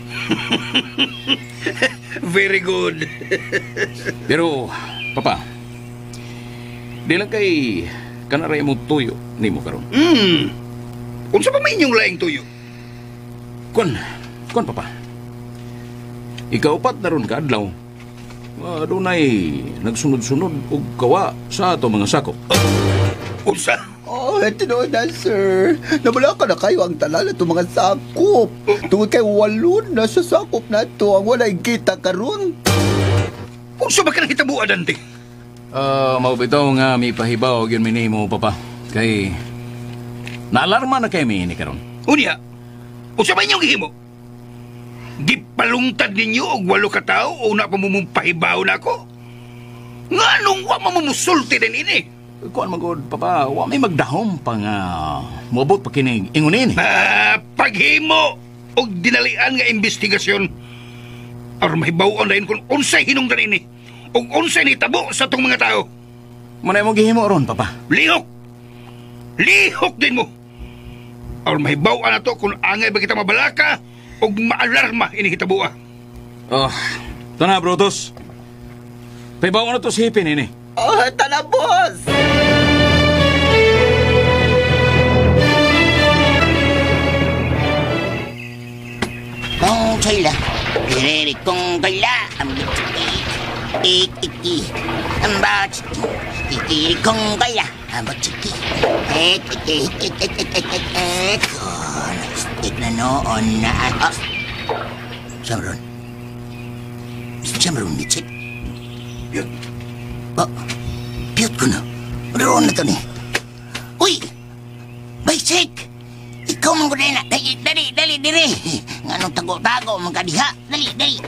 Very good. Pero, Papa, di lang kay kanaray mo tuyo nimo karon. Unsa pa may inyong laing tuyo? Kon, Papa. Ikaupat na ron kaadlaw. Adunay nagsunod-sunod og kawa sa ato mga sakop. Unsa? Oh, tinuod na, sir. Namala ka na kayo ang tanan ato mga sakop. Tungod kay walo na sa sakop na to ang walay kita karon. Unsa ba ka nakitabuan, Dante? Mao bitaw nga may pahibaw gyud mi nimo, Papa. Kay naalarma na kay mi ni karon. Unya, unsa ba inyong gihimo? Gipalungtad ninyo og 8 ka tawo o na pa mo mong pahibaw na ako? Nganong wa mamumusulti din ini? Kuan magod, Papa, wa may magdahom pa nga moabot pa kining ingon ini. Paghimo og dinalian nga investigasyon aron mahibaw-on dayon kung unsay hinungdan ini ug unsay nitabo sa atong mga tao. Manay mo gihimo ron, Papa. Lihok! Lihok din mo! Aron mahibaw-an nato kung angay ba kita mabalaka ug maalarma ini hitaboa. Oh, tana, Brutus. Pahibaw-on na to si Hipin ini. Oh, tana, boss! Kung kaila, diriri kung kaila, ang ik-iki, ang bat, iki kung kaila, ang bat-iki, ik-ik-ik-ik-ik-ik-ik, nag-stick na noon na, ah, Samron, Samron, Mitchell. Piyot. Oh, piyot ko na. Roon na to ni. Uy! Basic! Ikaw man ko na. Dali, dali, dali, dali. Nga nung tago-tago, man kadiha. Dali, dali.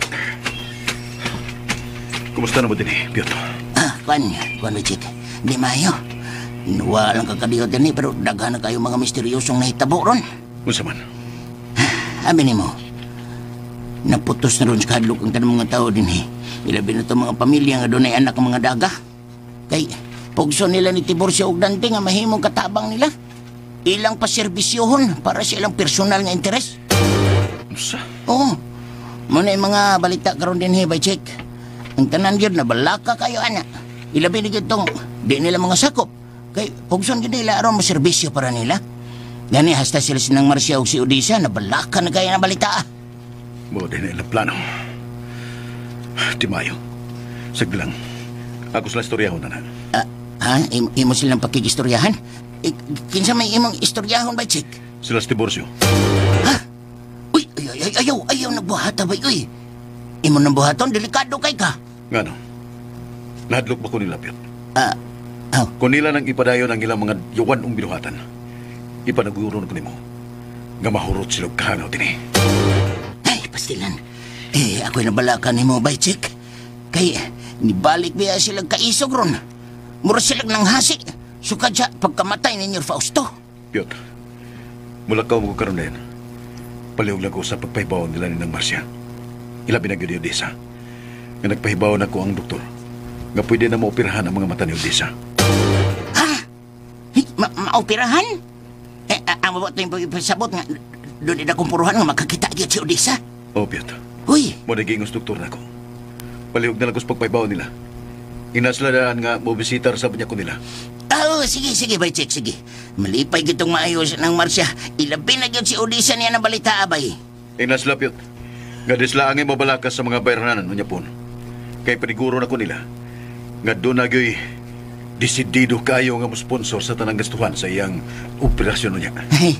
Kumusta na mo din eh, Piyot? Ah, kwan, Basic. Di mayo. Wala lang kakadiyot din pero daghan na kayo mga misteryosong nahitabo ron. Unsa man? Abi nimo. Naputos na ron sa kadlok ang tanang mga tao din eh. Ilabi na itong mga pamilya nga doon ay anak ang mga daga. Kay, pugso nila ni Tiburcio og Dante nga mahimong katabang nila. Ilang paserbisyohon para sa ilang personal nga interes. Unsa? Oo. Muna yung mga balita karon din eh, by check. Ang tanan yun, nabalaka kayo, ana. Ilabi na yun tong, di nila mga sakop. Kay, pugson yun nila aron maserbisyo para nila. Gani, hasta sila sinang Marcia o si Odisa, nabalaka na kaya na balita. Ah. Mo din na ilang plano. Di maayo. Sige lang. Ako sila istoryahon na na. Ha? Imo silang pakikistoryahan? Kinsa may imong istoryahon ba, chick? Sila si Tiburcio. Ha? Uy, ay, ay, ayaw, ayaw nagbuhata ba, uy. Imo nang buhaton, delikado kay ka. Ngano? Nahadlok ba ko nila, Piot? Oh. Kung nila nang ipadayon ang ilang mga yuwan ong binuhatan, ipanaguro na ko nimo nga mahurot sila og kahangaw dinhi. Ay, pastilan. Eh, ako'y nabalakan nimo, bay, chick. Kay, nibalik biya silang kaisog ron. Mura silang nanghasi. Sukad siya pagkamatay ni Nyor Fausto. Piot, mulakaw mo ko karon na yan. Palihog lang ko sa pagpahibaw nila ni Nang Marcia. Ilabi na gyud ni Odessa. Nga nagpahibaw na ko ang doktor. Nga pwede na maoperahan ang mga mata ni Odessa. Ha? Hey, maoperahan? Eh, ang mabot na yung pagpasabot nga doon ina kong puruhan nga makakita gyud si Odessa. Oh, Piot. Uy! Mo naging doktor na ko. Palihog na lang ko sa pagpahibaw nila. Ina sila daan nga mobisitar sa banya ko nila. Oh, sige, sige, bay, check, sige. Malipay gitong maayos ng Marcia. Ilabi na gyud si Odessa niya na balita, abay. Ina sila, Piot. Nga di sila angay mabalakas sa mga bayranan unya pon. Kay paniguro na ko nila. Nga doon na gyoy desidido kayo nga mo sponsor sa tanang gastuhan sa iyang operasyon niya. Ay,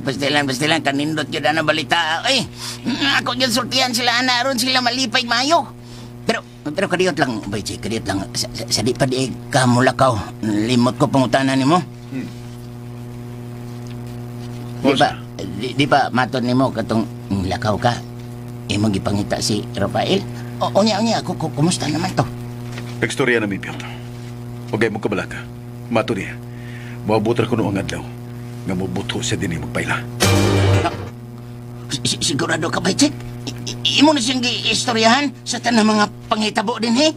pastilan, pastilan, kanindot yun na balita. Ay, ako yun sultihan sila, ana, aron sila malipay maayo. Pero kadiyot lang, bay, check, kadiyot lang. Sa di pa di ka mulakaw. Limot ko pangutanan nimo. Di ba, matod nimo katong lakaw ka? Imong gipangita si Rafael. O, unya, unya, kumusta naman to? Ekstorya na mi, Piot. Okay mo kabalaka. Mato niya. Maabot ra kuno ang adlaw nga mobuto siya dinhi magpaila. Sigurado ka ba, Chick? Imo na siyang giistoryahan sa tanang mga panghitabo din, he?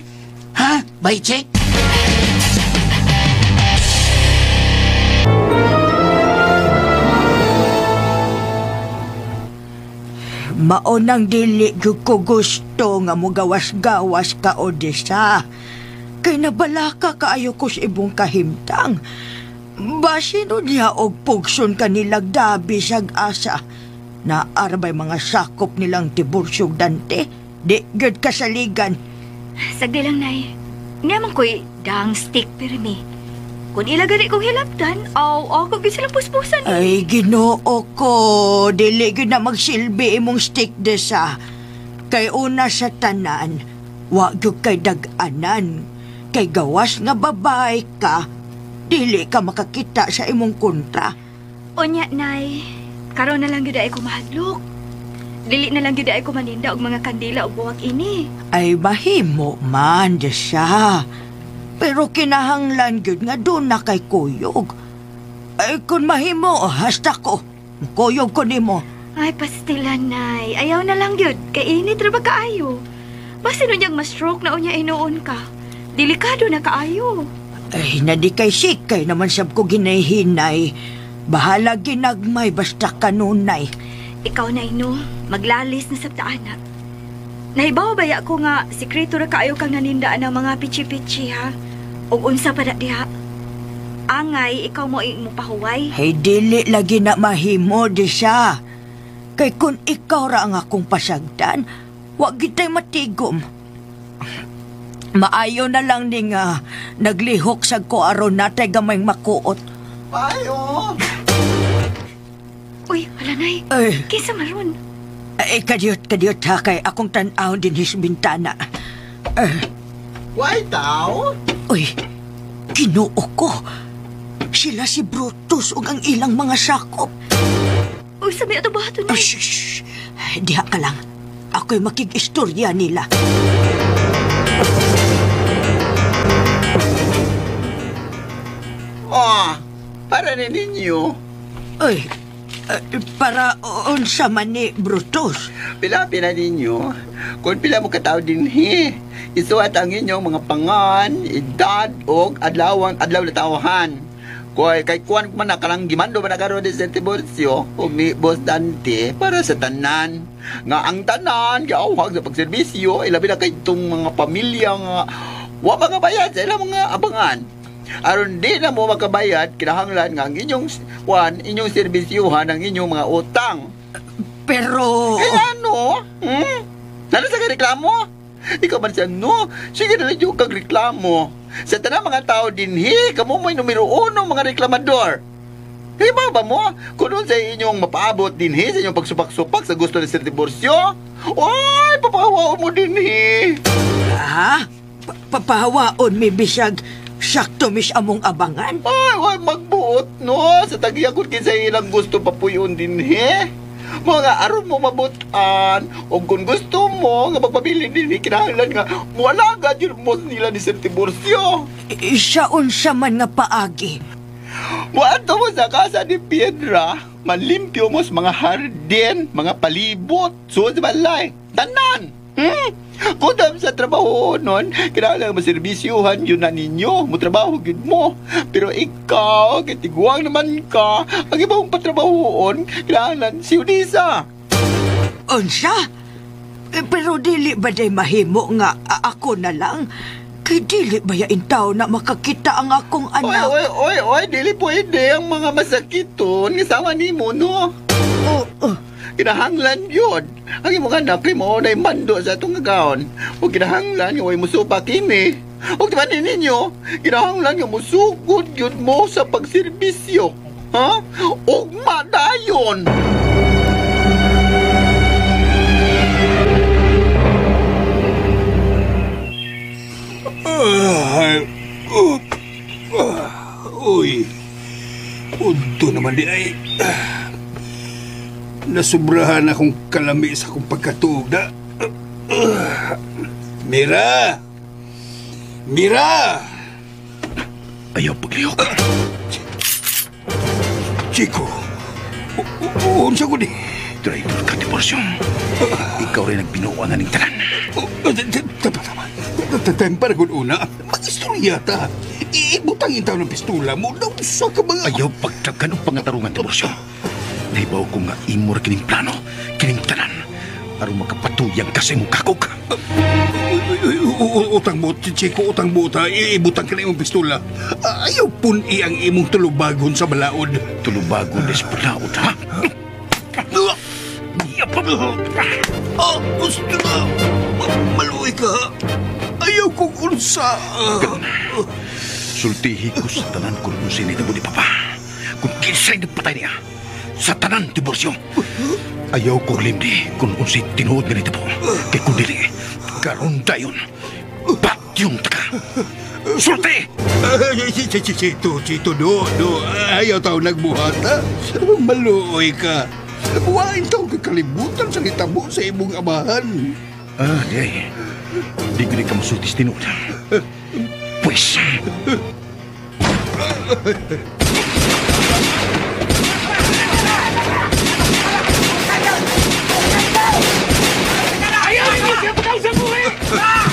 Ha? Bay, Chick? Maunang dili gyud ko gusto nga mugawas-gawas ka, Odessa. Kay nabalaka kaayo ko sa ibong kahimtang. Basin niya og pugson kanilag dabi sag asa. Naarbay mga sakop nilang Tiburcio Dante. Di gyud kasaligan. Sagdi lang, Nay. Nga man ko'y dang stick pirmi. Kung ila gani kong hilabtan, aw, ako gyud silang puspusan. Ay, Ginoo ko. Dili gyud na magsilbi imong stick desa. Kay una sa tanan, wa gyud kay dag-anan. Kay gawas nga babae ka, dili ka makakita sa imong kontra. Unya, Nay. Karon na lang gyud ay ko mahadlok. Dili na lang gyud ay ko maninda og mga kandila og buwak ini. Ay mahimo man siya. Pero kinahanglan gyud nga doon na kay kuyog. Ay kung mahimo, hasta ko. Kuyog ko nimo. Ay pastilan, Nay. Ayaw na lang gyud. Kay init ra ba kaayo? Basin unyang ma-stroke na unya inuon ka. Delikado na kaayo. Ay, nadi kay sikay naman sab ko ginahinay. Bahala ginagmay basta kanunay. Ikaw, Nay, no? Maglalis na sa anak. Nahibaw baya ko nga sikreto ra kaayo kang nanindaan ng mga pichi-pichi, ha? Og unsa pa na diha? Angay, ikaw mo imo pahuway. Hey, dili lagi na mahimo di siya. Kay kung ikaw ra ang akong pasagdan, wa gitay matigom. Maayo na lang ni nga naglihok sa ko aron natay gamay makuot. Payo! Uy, wala, Nay. Ay. Kinsa maron? Ay, kadiyot ha, kay akong tan-aw din his bintana. Why tao? Uy, Ginoo ko. Sila si Brutus ug ang ilang mga sakop. Uy, sabi ato buhaton, Nay. Ay, shh, shh. Diha ka lang. Ako'y makig-istorya nila. Oh, para ni ninyo. Uy, para unsa man ni Brutus? Pila-pila ninyo. Kung pila mo katao dinhi. Isuat ang inyong mga pangan, edad, o adlaw na tawahan. Kay kay kuan man na kanang gimando man na karon ni Sir Tiburcio ug ni Boss Dante para sa tanan. Nga ang tanan giawhag sa pagserbisyo, ilabi na kay itong mga pamilya nga wa makabayad sa ilang mga abangan. Aron di na mo makabayad, kinahanglan nga ang inyong kuan, inyong serbisyuhan ang inyong mga utang. Pero kaya ano? Ano sa reklamo? Ikaw man siya, no? Sige na lang yung kag reklamo. Sa tanang mga tao dinhi, kamo mo'y numero uno mga reklamador. Iba ba mo? Kung doon sa inyong mapaabot dinhi, sa inyong pagsupak-supak sa gusto ni Sir Tiburcio, oy, papahawaon mo dinhi. Ha? Papahawaon mi bisag sakto mis among abangan? Ay, ay, magbuot, no? Sa tagiyakot kinsa ilang gusto papuyon dinhi. Mga aron mo mabutan, o kung gusto mo nga magpabili din, kinahanglan nga mualaga yun mo nila ni Sir Tiburcio. Isa unsa man nga paagi. Muadto mo sa casa ni Piedra, malimpyo mo sa mga hardin, mga palibot, suod sa balay, tanan. Kung sa trabaho nun, kinahanglan maserbisyuhan yun na ninyo, mutrabaho yun mo. Pero ikaw, kitiguang naman ka, ang ibang patrabahoon, kinahanglan si Odisa. Unsa? Pero dili ba day mahimo nga ako na lang? Kay dili ba yain tao na makakita ang akong anak? Oy, oy, oy, oy, dili pwede ang mga masakiton, kasama ni mo, no? Oh, oh. Kinahanglan yun. Ang imong anak kay mao na'y mando sa atong agawon. O kinahanglan nga way musupa kini. O di ba ninyo? Kinahanglan nga musugod yun mo sa pagserbisyo. Ha? Ugma dayon. Uy. Udto naman di ay. Nasubrahan akong kalami sa akong pagkatuog na. Mira! Mira! Ayaw paglihok. Chico, unsa ko ni? Traitor ka, Tiburcio. Ikaw rin nagbinuan na ning tanan. Tama, tama. Tempar kung una. Mag-istorya ta. Ibutang intaw ng pistola mo. Nausa ka mga... Ayaw pagtagan o pangatarungan, Tiburcio. Nahibaw ko nga imor kining plano, kining tanan, aron makapatuyang ka sa imong kakog. Utang mo, Chico, utang mo ta. Ibutang ka na imong pistola. Ayaw pun-i ang imong tulubagon sa balaod. Tulubagon sa balaod, ha? Ah, gusto na. Maluwi ka. Ayaw kong unsa. Sultihi ko sa tanan kung unsay nitabo ni Papa. Kung kinsay nagpatay niya. Sa tanan, Tiburcio. Ayaw kong limdi kung unsay tinuod nga nitabo. Kay kung dili, karon dayon. Batyong taka. Sulti! Chito, Chito, do, do. Ayaw tao nagbuhat, ha? Maluoy ka. Wain tao kakalibutan sa nitabo sa imong amahan. Ah, di ay. Di ko ka masulti sa tinuod. Pwes.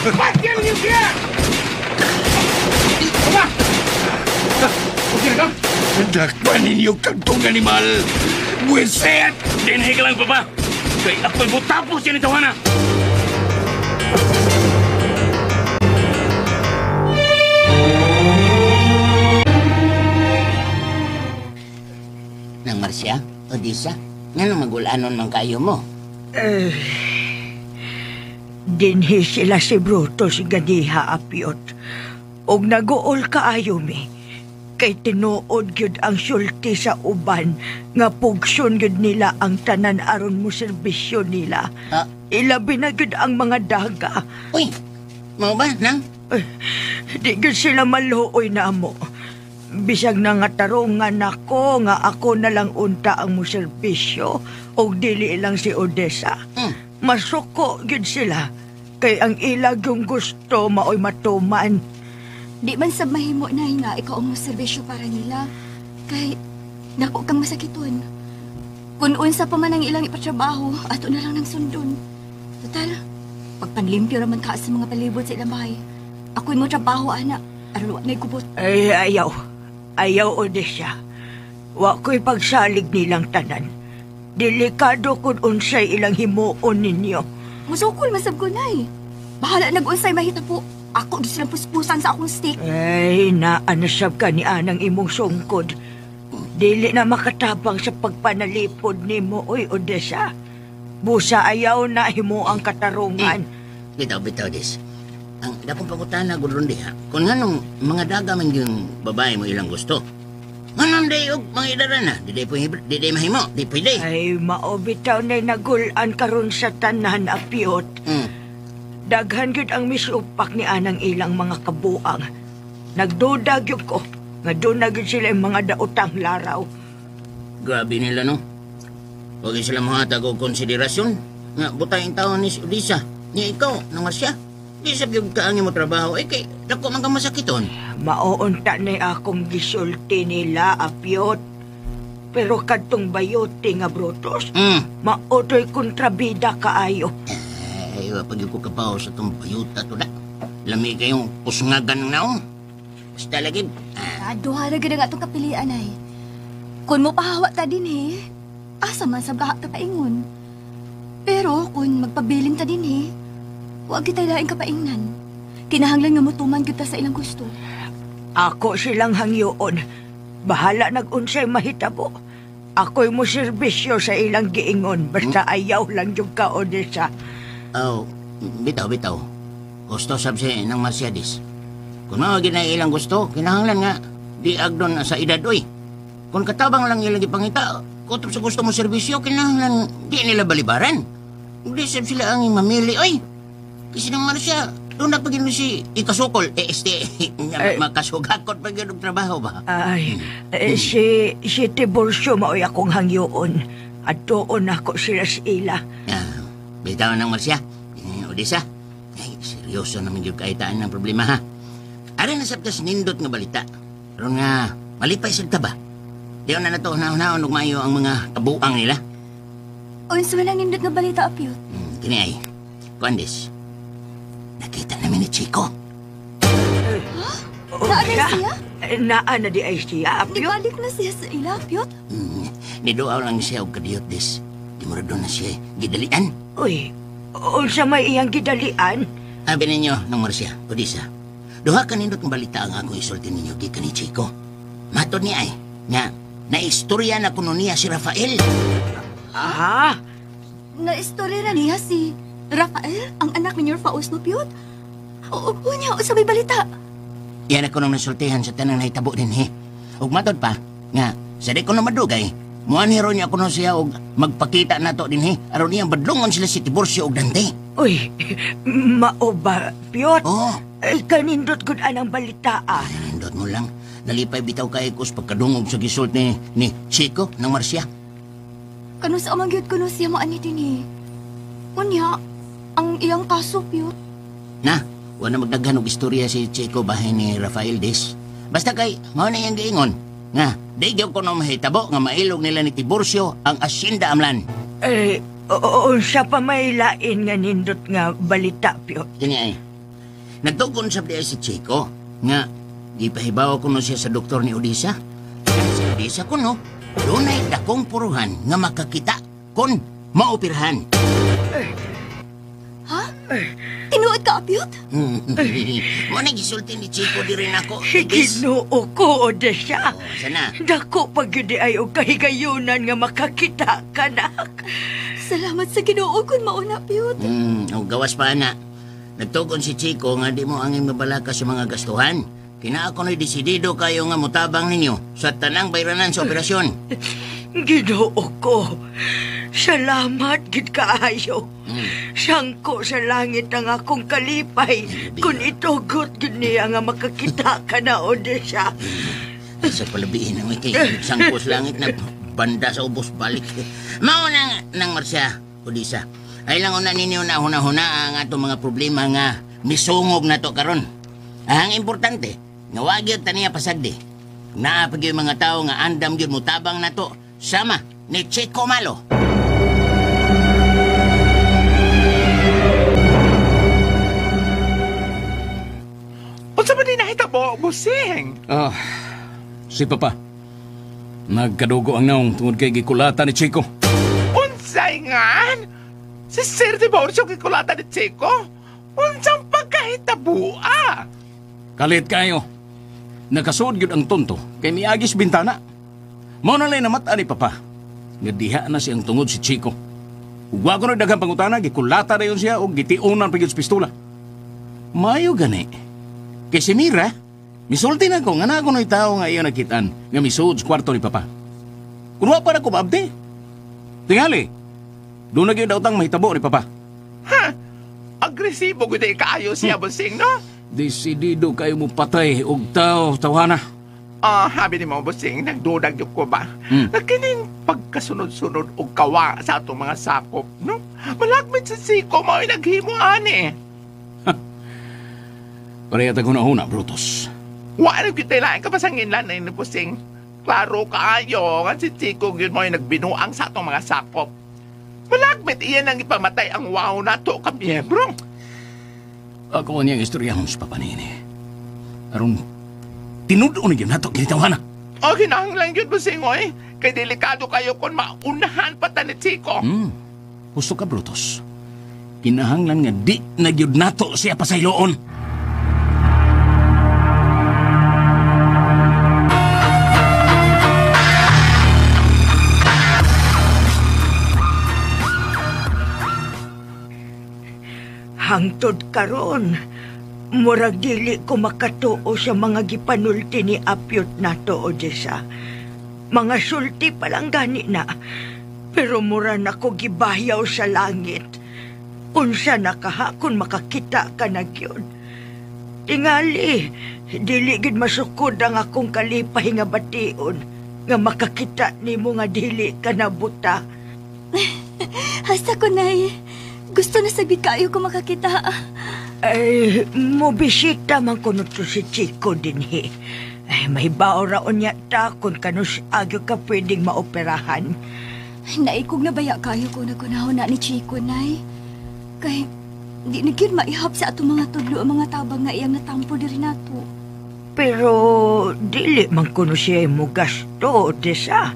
Patyan niyo siya! Papa! Okay na ka? Dakpan ninyo kantong animal! Buwisit! Dinhi ka lang, Papa! Kay ako'y butapos yan ito, Hana! Nang Marcia, Odisa, nga nang magulanon man kayo mo? Dinhi sila si Brutus ganiha apyot. Og naguol kaayo mi. Kay tinuod gyud ang sulti sa uban nga pugson gyud nila ang tanan aron mo serbisyo nila. Ilabi na gyud ang mga daga. Uy, mao ba nang? Di gyud sila maluoy na mo. Bisag na nga tarungan nako nga ako na lang unta ang moserbisyo og dili lang si Odessa. Masuko gyud sila kay ang ilag yung gusto maoy matuman. Di man sab mahimo, Nay, nga ikaw ang serbisyo para nila. Kay dako kang masakiton. Kung unsa pa man ang ilang ipatrabaho, ato na lang ng sundon. Total, pagpanlimpyo raman ka sa mga palibot sa ilang bahay. Ako'y mo trabaho, ana. Aron wa na'y kubot. Ay, ayaw. Ayaw, Odessa. Wa ko'y pagsalig nilang tanan. Delikado kung unsay ilang himuon ninyo. Musukol masab ko, Nay. Bahala nag-unsay mahitabo. Ako di silang puspusan sa akong stick. Ay, naanasab ka ni anang imong sungkod. Dili na makatabang sa pagpanalipod nimo, oy, Odessa. Busa ayaw na himo ang katarungan. Bitaw, bitaw, des. Ang dakong pangutana gud ron diha. Kung nganong mga daga man yung babae mo ilang gusto. Nganong day og mga idaran na, di day di day mahimo, di pwede. Ay, mao bitaw na nagulan karon sa tanan, Apyot. Daghan gyud ang misupak ni anang ilang mga kabuang. Nagduda gyud ko nga doon na gyud sila yung mga daotang laraw. Grabe nila, no? Huwag sila mahatag og konsiderasyon. Nga, butay ang taon ni Odessa. Ni ikaw, nang Marcia. Di sa gyud ka ang imo trabaho. Eh, kay, dako man ka masakiton. Maounta na akong gisulti nila, Apyot. Pero kadtong bayote nga Brutus, maotoy kontrabida kaayo. Ay, wapag ko kapaw sa itong bayuta to na. Lami kayong pusngagan ng naong. Basta lagi. Duha ra gid ang atong kapilian ay. Kung mo pahawa ta din eh, asa man sa gaha ta paingon. Pero kung magpabilin ta din eh, wa kitay laing kapaingnan. Kinahanglan nga motuman gyud ta sa ilang gusto. Ako silang hangyoon. Bahala nag-unsay mahitabo. Ako'y mo serbisyo sa ilang giingon. Basta ayaw lang yung ka, Odessa. Oh, bitaw, bitaw. Gusto sab si ng Mercedes. Kung mga ginay ilang gusto, kinahanglan nga di agdon sa edad, oy. Kung katabang lang ilang ipangita, kutob sa gusto mo serbisyo, kinahanglan di nila balibaran. Di sab sila ang mamili, oy. Kasi nang Marcia, doon na pag si ikasukol, makasugakot pag yun trabaho ba? Ay, si Tiburcio maoy akong hangyoon. At doon ako sila sa ila. Bitaw ng Marcia, Odessa. Ay, seryoso naman yung kaitaan ng problema, ha? Ari na sabtas nindot nga balita. Pero nga, malipay sa ta ba? Di na na to, naon-naon og maayo ang mga kabuang nila. Unsa man ang nindot nga balita, Apyot? Kini ay, Kuandes, nakita namin ni Chico. Huh? Naa na siya? Naa na di ay siya, Apyot? Nibalik na siya sa ila, Apyot? Niduaw lang siya og kadiyot, des. Di mo na siya gidalian. Uy, unsa may iyang gidalian? Abi ninyo, nang Marcia, Odessa. Duha ka nindot ng balita ang akong isulti ninyo gikan ni Chico. Matod niya ay, nga, naistorya na kuno niya si Rafael. Aha? Naistorya na niya si Rafael, ang anak ni Nyor Fausto, Piot? Oo, niya, sa may balita. Yan ako nang nasultihan sa tanang nahitabo din, he. Ug matod pa, nga, sa di ko na madugay, muanhero niya kuno siya og magpakita na to din, he. Aron niyang badlongon sila si Tiburcio og Dante. Uy, mao ba, Piot? Oo. Ay, kanindot gud anang balita, ah. Kanindot mo lang. Nalipay bitaw kay kus pagkadungog sa gisult ni Chico ng Marcia. Kano sa amang gyud kuno siya mo ani din, eh. Unya, ang iyang kaso, Piot. Na, wala magdaghan og istorya si Chico bahin ni Rafael Des. Basta kay, mao na iyang giingon. Nga, di gyud ko na mahitabo nga mailog nila ni Tiburcio ang asyenda amlan. Eh, unsa pa may lain nga nindot nga balita, Piot? Kini ay, nagtugon sa diya si Chico nga gipahibaw ko no siya sa doktor ni Odessa. Si Odessa ko no, dunay dakong puruhan nga makakita kon maoperahan. Ha? Tinuod ka, Apyot? Mo na gisulti ni Chico di rin ako. Ginoo ko, Odessa. Oh, sana. Dako pag yun ay og kahigayunan nga makakita ka, nak. Salamat sa Ginoo kung mauna, Apyot. Og gawas pa, na. Nagtugon si Chico nga di mo angin mabalaka sa mga gastuhan. Kina ako na'y desidido kayo nga mutabang ninyo sa tanang bayranan sa operasyon. Ginoo ko. Salamat gid kaayo. Sangko sa langit ang akong kalipay kung itugot gid niya nga makakita ka na, Odessa. Ay, sa palabiin ang ikay sangko sa langit na banda sa ubos balik. Mao na nang Marcia, Odessa. Ay lang una ninyo na huna-huna ang atong mga problema nga misungog na to karon. Ang importante, Nga wa gyud ta niya pasagdi. Naa pa gyud mga tawo nga andam gyud motabang nato sama ni Chico Malo. Unsa ba di nahitabo, Busing? Ah, si Papa. Nagkadugo ang naong tungod kay gikulata ni Chico. Unsay ngan? Si Sir Tiburcio gikulata ni Chico? Unsang pagkahitabua? Kalit kayo. Nakasuod gyud ang tonto kay miagis bintana. Mao na lang namat ani Papa. Nga diha na siyang tungod si Chico. Ug wa kuno daghang pangutana, gikulata dayon siya og gitiunan pa gyud sa pistola. Mayo gani. Kay si Mira, misulti na ko nga naa kuno'y tawo nga iya nakitaan nga misuod sa kwarto ni Papa. Kun wa pa na ko maabdi. Tingali, doon na gyud daw tang mahitabo ni Papa. Ha? Agresibo gyud kaayo siya, Busing, no? Desidido kayo mo patay og tao, tawhana. Ah, habi ni mo, Busing, nagdudag yung ko ba? Na kining pagkasunod-sunod og kawa sa atong mga sakop, no? Malagmit sa siko, mao'y naghimo ani. Pareha tag huna-huna, Brutus. Wa na gyud lain kapasanginlan na ni Busing. Klaro kaayo nga si Chico gyud mo'y nagbinuang sa atong mga sakop. Malagmit iyan ang ipamatay ang wow nato ka miyembro. Ako niyang istoryahon sa Papa nini. Aron, tinud-on gyud nato kini tawhana. O, kinahanglan gyud, Busing, oy. Kay delikado kayo kung maunahan pa ta ni Chico. Gusto ka, Brutus. Kinahanglan nga di na gyud nato siya pasayloon. Hangtod karon, murag dili ko makatuo sa mga gipanulti ni Apyot nato, Odessa. Mga sulti pa lang gani na, pero mura na ko gibayaw sa langit. Unsa na kaha kung makakita ka na gyud. Tingali, dili gid masukod ang akong kalipay nga bation nga makakita nimo nga dili ka nabuta. Hasta ko, Nay. Gusto na sabi kayo ko makakita. Ay, mobisita man kuno to si Chico dinhi. Ay, may bao raon niya ta kung kanus agyo ka pwedeng maoperahan. Naikog na baya kayo ko nagkunahon na ni Chico, Nay. Kay, di na gyud maihap sa atong mga tudlo ang mga tabang nga iyang natampo diri nato. Pero, dili man kuno siya mo gasto, Odessa.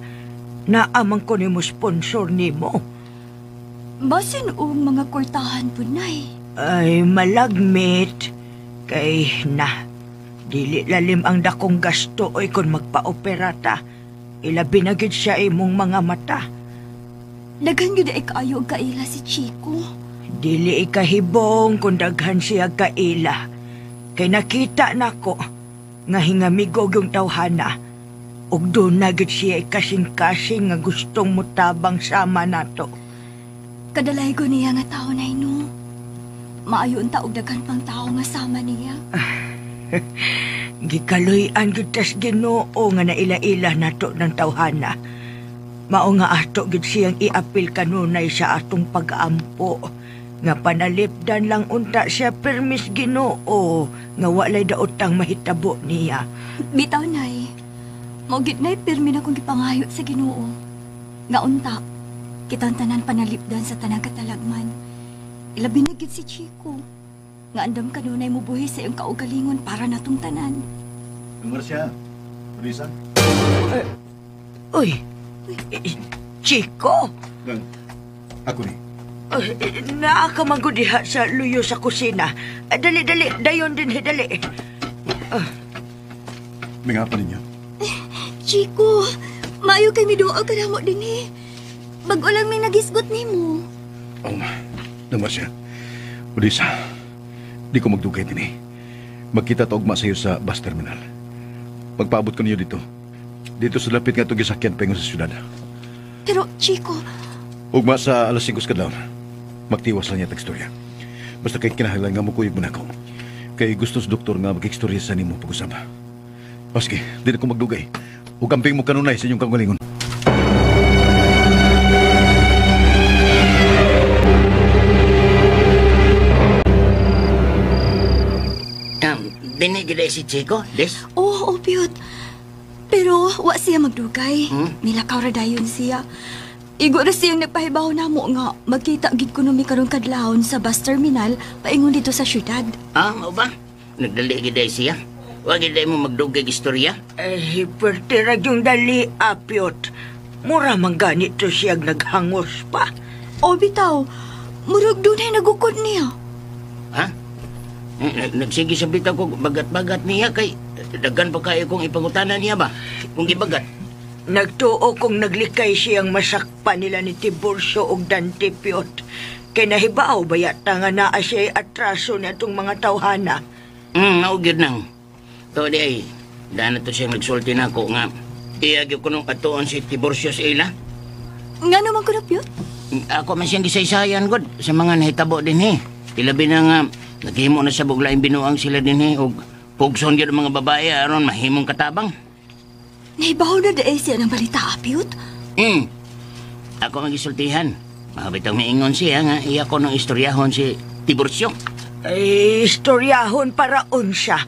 Naa man kuno mo sponsor nimo. Basin og mga kwartahan po, Nay. Ay, malagmit. Kay na, dili lalim ang dakong gasto oy kung magpa-opera ta. Ilabi na gyud siya imong mga mata. Daghan gyud ay kaayo og kaila si Chico. Dili ikahibong kung daghan siya kaila. Kay nakita nako nga hingamigog yung tawhana. Ug doon na gyud siya ikasing-kasing nga gustong mutabang sama nato. Kadalay ko niya nga tao na ino. Maayo unta og daghan pang tao nga sama niya. Gikaluy-an gyud tas Ginoo nga naila-ila nato ng tawhana. Mao nga ato gyud siyang iapil kanunay sa atong pag-ampo. Nga panalipdan lang unta siya permis Ginoo nga walay daotang mahitabo niya. Bitaw, Nay. Mao gyud nay pirmi na kong gipangayo sa Ginoo. Nga unta kitang tanan panalipdan sa tanang katalagman. Ilabi na gyud si Chico. Nga andam kanunay mubuhi sa iyong kaugalingon para natong tanan. Marcia, Risa? Uy, Chico! Ako ni. Naa ka man gud diha sa luyo sa kusina. Dali, dali, dayon din, dali. May nga pa ninyo. Chico, maayo kay miduol ka namo dinhi. Bag-o lang may nagisgot nimo. Oh, nang Marcia. Odessa, di ko magdugay dinhi. Magkita ta ugma sa iyo sa bus terminal. Magpaabot ko niyo dito. Dito sa lapit nga itong gisakyan paingon sa syudad. Pero, Chico... Ugma sa alas 5 kadlawon. Magtiwas lang niya tag-istorya. Basta kay kinahanglan nga mukuyog mo na ako. Kay gusto sa doktor nga mag-istorya sa nimo pag-usab. O sige, di na ko magdugay. Ug amping mo kanunay sa inyong kaugalingon. Dinhi gid si Chico, Des? Oo, oh, Piot. Pero wa siya magdugay. Milakaw ra dayon siya. Igo ra siyang nagpahibaw namo nga magkita gid kuno mi karon kadlawon sa bus terminal paingon dito sa syudad. Ah, mao ba? Nagdali gid siya. Wa gid mo magdugay istorya. Eh, perti ra yung dali, Apyot. Mura man ganito siya naghangos pa. O bitaw, murag dunay nagukod niya. Ha? Nagsige sa bitaw ko bagat-bagat niya kay daghan pa kayo kong ipangutana niya ba? Kung gibagat. Nagtuo kong naglikay siyang masakpa nila ni Tiburcio og Dante, Piot. Kay nahibaw ba yata nga naa siya'y atraso ni atong mga tawhana? Mao gyud nang. To di ay, daan na to siyang nagsulti na ako nga iya gyud ko nung atuon si Tiburcio sa ila. Nga naman ko na, Piot? Ako man siyang gisaysayan, god, sa mga nahitabo din, he. Ilabi na nga, naghimo na sa buglaing binuang sila din, he, og pugson gyud ang mga babae aron mahimong katabang. Nahibaw na dae siya ng balita, Piot? Ako magisultihan. Mahabitang miingon siya nga iya ko ng istoryahon si Tiburcio. Ay, istoryahon para unsa.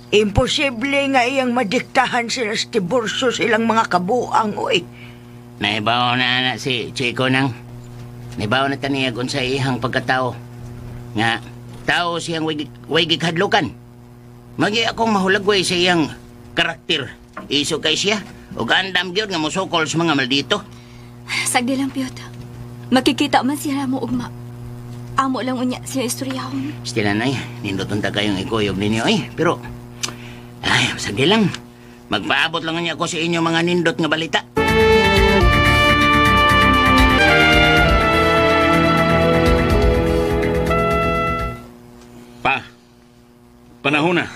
Imposible nga iyang madiktahan sila si Tiburcio silang mga kabuang, oy. Nahibaw na na si Chico nang. Nahibaw na taniyag unsa iyang pagkatao. Nga, tao siyang way gikadlukan. Magi akong mahulagway sa iyang karakter. Iso kay siya, ug andam gyud nga mosukol sa mga maldito. Sagdi lang, Piot. Makikita man siya mo ugma. Amo lang unya siya istoryahon. Stila nay, ninduton ta kayong ikuyog ninyo eh. Pero, ay, sagdi lang. Magpaabot lang niya ako sa inyo mga nindot nga balita. Pa, panahon na.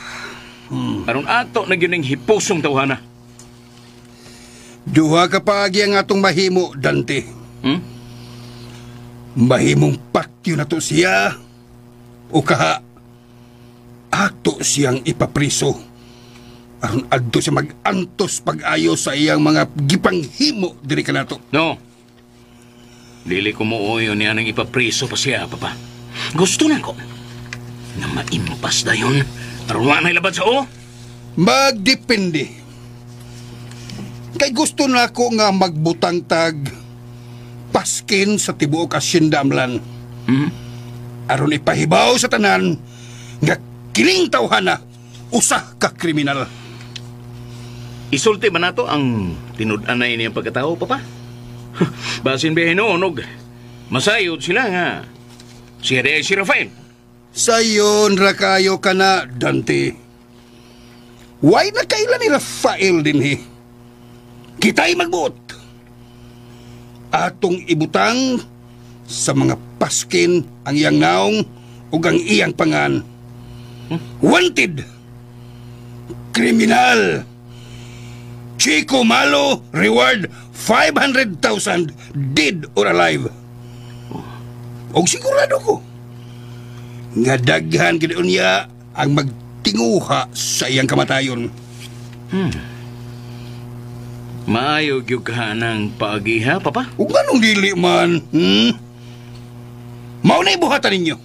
Aron ato na gyud ning hipusong tawhana. Duha ka paagi ang atong mahimo, Dante. Mahimong patyo na to siya o kaha ato siyang ipapriso. Aron adto siya mag-antos pag-ayo sa iyang mga gipanghimo diri kanato. No. Dili ko mooyo niya nang ipapriso pa siya, papa. Gusto na ko na maimpas dayon. Aron wa na'y labad sa o. Magdepende. Kay gusto na ako nga magbutang tag paskin sa tibuok asyenda amlan. Aron ipahibaw sa tanan nga kining tawhana usa ka kriminal. Isulti ba nato ang tinud-anay niyang pagkatao, papa? Basin ba hinuon og masayod sila nga siya di ay si Rafael. Sayon ra kayo ka na, Dante. Why na kaila ni Rafael dinhi? Kita'y magbuot. Atong ibutang sa mga paskin ang iyang naong ug ang iyang pangan. Wanted! Kriminal! Chico Malo, reward 500,000 dead or alive. Og sigurado ko nga daghan gid unya ang magtinguha sa iyang kamatayon. Maayo gyud ka ng paagiha, papa? Ug nganong dili man? Mao na ibuhatan ninyo.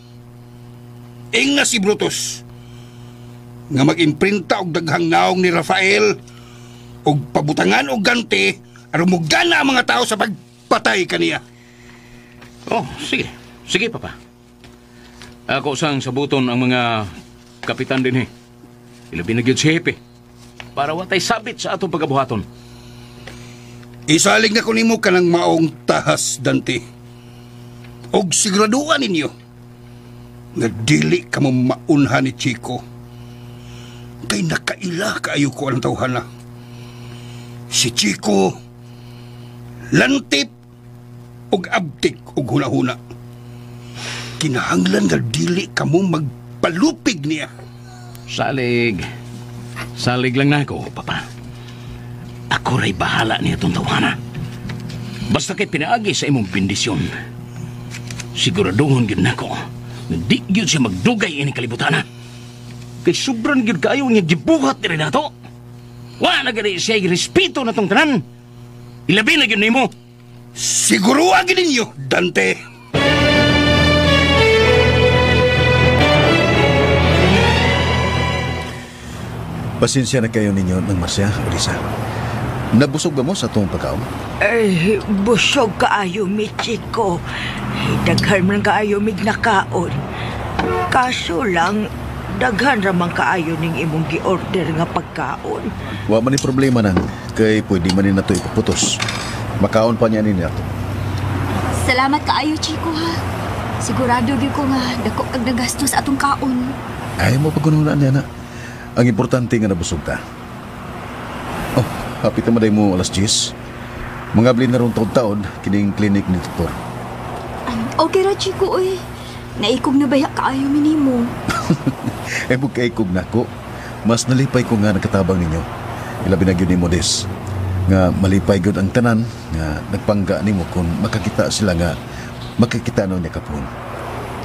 Ingna si Brutus nga mag-imprinta og daghang naong ni Rafael og pabutangan og ganti aron mogana ang mga tao sa pagpatay kaniya. Oh, sige. Sige, papa. Ako sang sabuton ang mga kapitan dinhi. Ilabi na gyud si Hepe. Para watay sabit sa atong pagabuhaton. Isalig na ko nimo kanang maong tahas, Dante. Og siguraduan ninyo nga dili ka mo maunha ni Chico. Kay nakaila kaayo ko ang tawhana. Si Chico, lantip og abtik og hunahuna. Kinahanglan nga dili ka mo magpalupig niya. Salig. Salig lang na ako, papa. Ako ra'y bahala niya itong tawana. Basta kay pinaagi sa imong bendisyon. Siguraduhon gyud nako nga di gyud siya magdugay ini kalibutana. Kay sobran gyud kaayo nga gibuhat diri nato. Wa na gani siya respeto na tong tanan. Ilabi na gyud nimo. Siguruha gyud ninyo, Dante. Pasensya na kayo ninyo ng Marcia, Odessa. Nabusog ba mo sa itong pagkaon? Ay, busog kaayo mi, Chico. Daghan man kaayo mig nakaon. Kaso lang, daghan ramang kaayo ning imong gi-order nga pagkaon. Wa man ni problema nang kay pwede man ni nato ipaputos. Makaon pa niya ni nato. Salamat kaayo, Chico, ha. Sigurado gyud ko nga dako kag nagastos atong kaon. Ay mo pagununaan niya na. Ang importante nga nabusog ta. Oh, hapit na maday mo alas 10. Mga bilin na ron taon-taon kining clinic ni doktor. Okay ra, Chico, oy. Naikog na baya kaayo minimo. Eh, bugkaikog na ko. Mas nalipay ko nga nagkatabang ninyo. Ilabi na gyud ni Modis. Nga malipay gyud ang tanan nga nagpangga nimo kung makakita sila nga makakita no niya kapon.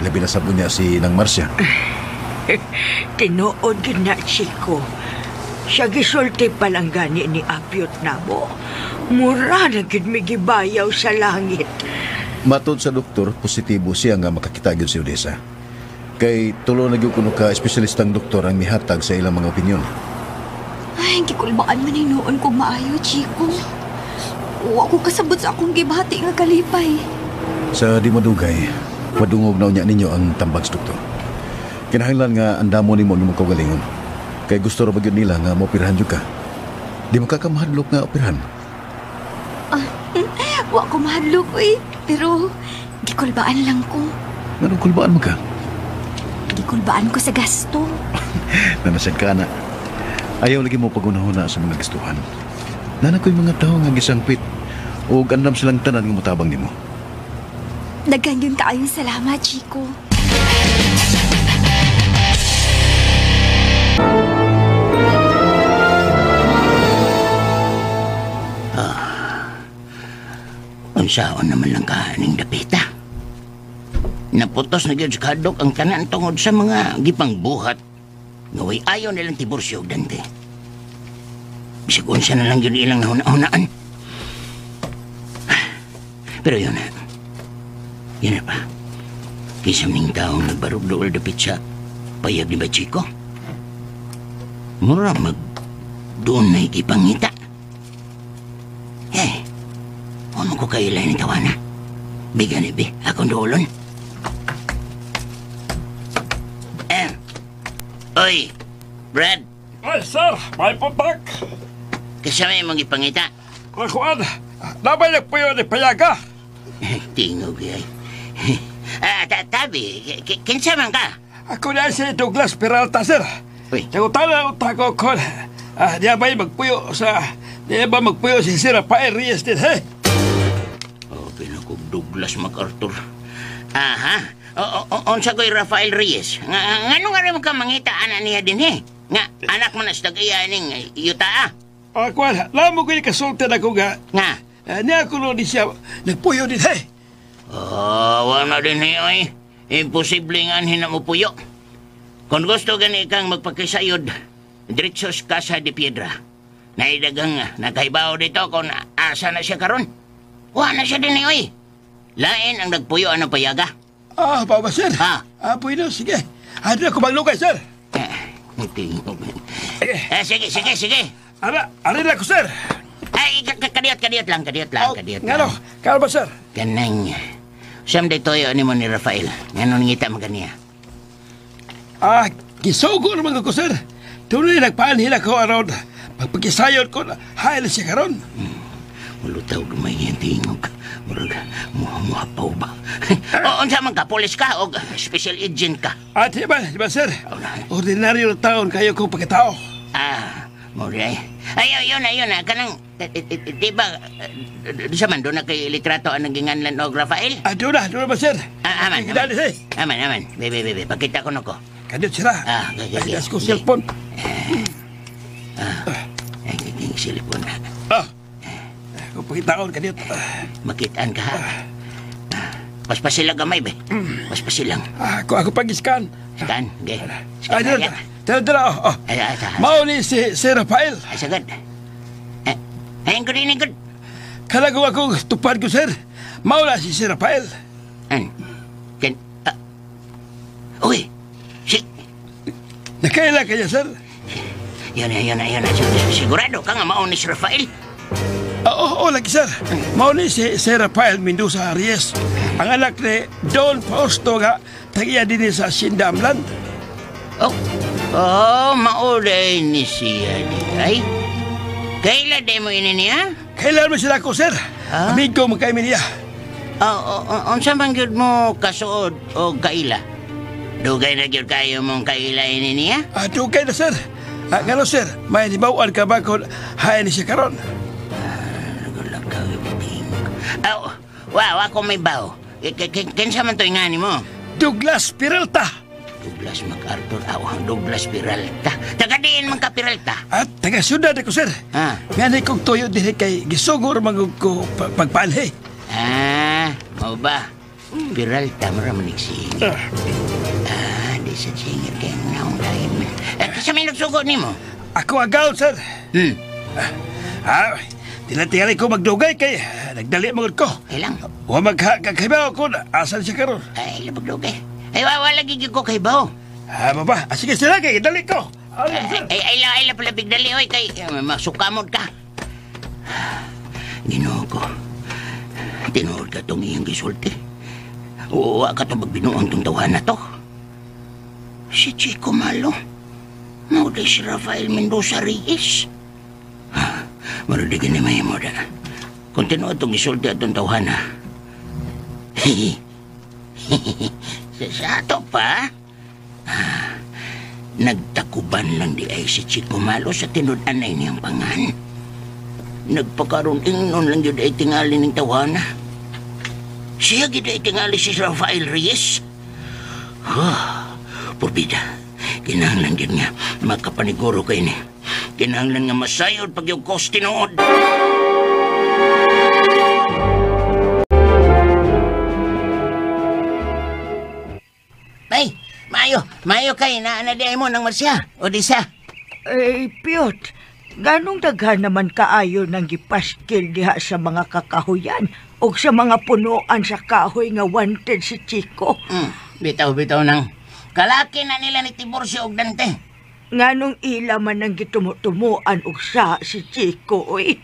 Ilabi na sab niya si Nang Marcia. Tinuod gyud na, Chico. Siya gisulti pa lang gani ni Apyot namo. Mura na gyud mi gibayaw sa langit. Matod sa doktor, positibo siya nga makakita gyud si Odessa. Kay tulo na gyud kuno ka espesyalistang doktor ang mihatag sa ilang mga opinyon. Ay, gikulbaan man hinuon ko maayo, Chico. Wa ko kasabot sa akong gibati nga kalipay. Sa di madugay, madungog na unya ninyo ang tambag sa doktor. Kinahanglan nga andamo nimo ang imong kaugalingon. Kay gusto ra ba gyud nila nga mooperahan jud ka. Di mo kakamahadlok nga operahan. Wa ko mahadlok, uy. Pero gikulbaan lang ko. Nganong kulbaan mo ka? Gikulbaan ko sa gasto. Nanasad ka na. Ayaw lagi mo pagunahuna sa mga gastuhan. Nana ko'y mga tao nga gisangpit o andam silang tanan nga motabang nimo. Daghan yun kaayong salamat, Chico. Unsaon naman lang ka ning dapita. Naputos na gyud sa kadok ang tanan tungod sa mga gipangbuhat nga way ayaw nilang Tiburcio og Dante. Bisag unsa na lang gyud ilang nahuna-hunaan. Pero yun na. Yun na pa. Kinsa ning taong nagbarugdool dapit sa payag ni Chico? Mura mag doon na ipangita. Eh, ano ko kailay ni tawana? Bigan ibi, akong doolon. Eh, oy, Brad. Ay, sir, may puntak. Kasama yung mga ipangita. Kuan, nabay nagpuyo ni Payaga. Tingog ay. Tabi, kinsa man ka? Ako na si Douglas Peralta, sir. Uy. Tagutana ang tako ko. Diya ba'y magpuyo sa... Diya ba magpuyo si Sir Rafael Reyes din, he? Oh, pinakog Douglas MacArthur. Aha. Unsa ko'y Rafael Reyes? Ngano nga rin mo ka mangita anak niya din, he? Nga, anak mo na sa tag-iya ning yuta, ah. Kuan, lamo ko'y kasultan ako nga. Nga? Niya ko nun siya nagpuyo din, he? Oh, wala din, he, oy. Imposible nga anhin na mo puyo. Kung gusto gani kang magpakisayod, diretso sa Casa de Piedra. Naidagang nakahibaw dito kung asa na siya karon. Wala na siya din, oy. Lain ang nagpuyo ang payaga. Ah, baba, sir. Ha? Ah, bueno, sige. Ano ako maglugay, sir? Sige, sige, sige. Ara, ara ko, sir. Ay, kadiyot, kadiyot lang, kadiyot lang, kadiyot lang. Ngano, kalma, sir. Ganang. Siyam dito yun ni mo ni Rafael. Ngano nangita mo ganiya? Ah, gisugo naman ko, sir. Tuloy nagpaanhin ako aron. Pagpagkisayod ko, hail siya karon. Mulutaw dumay niya tingog. Murag, muhapaw ba? O, unsa man ka, polis ka o special agent ka? Ah, di ba, sir? Ordinaryo na taon kayo kong pagkatao. Ah, mura eh. Ay, yun na, yun na. Kanang, di ba, sa man, doon na kay litrato ang naginganlan og Rafael? Ah, doon na ba, sir? Ah, aman, aman. Aman, aman. Bebe, bebe, pakita ko na ko. Kadiyot sila. Ah, gagay. Ay, ko cellphone. Ay, gagay, cellphone. Ah, kung pakitaon, kadiyot. Makitaan ka, ha? Paspasila gamay, be. Paspasilang. Ako pag-scan. Scan, okay. Scan, ay, dala, dala, oh. Mao ni si Rafael. Ay, sagad. Ay, good evening, good. Kalago akong tupad ko, sir. Mao na si Rafael. An? Ken, uy, si... Nakaila kanya, sir? Yan, yan, yan. Sigurado ka nga mao ni si Rafael. Oo, lagi sir. Mao ni si Rafael Mendoza Reyes. Ang anak ni Don Fausto nga tagiya din sa Hacienda Amlan. Oh, mao day ni siya di ay. Kailan day mo ini niya? Kailan mo sila ko, sir? Ah? Amigo mo kay niya. Oh, unsa man gyud mo kasuod o kaila? Dugay na gyud kayo mong kaila ini niya? Ah, dugay na, sir. Ngano, sir, may nibawaan ka ba kung hain ni siya karon? Oh, wow, ako may baw. Kinsa man to'y nga ni mo? Douglas Peralta. Douglas MacArthur, aw, Douglas Peralta. Taga diin man ka Peralta? At taga syudad ako, sir. Ah. Nga ni kong tuyo din kay gisugor man ko pagpalhi. Ah, mao ba? Peralta, mura man singer. Ah, di sa singer kay naong lain man. Kasi may nagsugo ni mo? Ako agaw, sir. Tila-tila ko magdugay kay nagdali magod ko. Kailang? Wa magkakahibaw ko na asan siya karon. Ay, labag dugay. Ay, wala gigig ko kay baw. Ah, baba. Sige sila kay dali ko. Ay, ay, ay, pala bigdali oy kay masukamod ka. Ginoo ko. Tinuod ka tong iyang gisulti. Wa ka tong magbinuang tong tawhan na to. Si Chico Malo. Mao day si Rafael Mendoza Reyes. Marudig ni mahimo da. Kung tinuod tong gisulti atong tawhan na. Sa ato pa, nagtakuban lang di ay si Chico Malo sa tinud-anay niyang pangan. Nagpakaroon ingnon lang yun ay tingali ng tawana. Siya gid ay tingali si Rafael Reyes. Purbida, kinahanglan yun nga makapaniguro kay ni. Kinahanglan nga masayod pag yung kos tinuod. Ay, mayo kay na di ay mo ng Marsya o di sa. Eh, Piot, ganong daghan naman kaayo nang gipaskil diha sa mga kakahuyan o sa mga punuan sa kahoy nga wanted si Chico. Bitaw nang. Kalaki na nila ni Tiburcio og Dante. Nganong ila man ang gitumutumuan og sa si Chico, oy.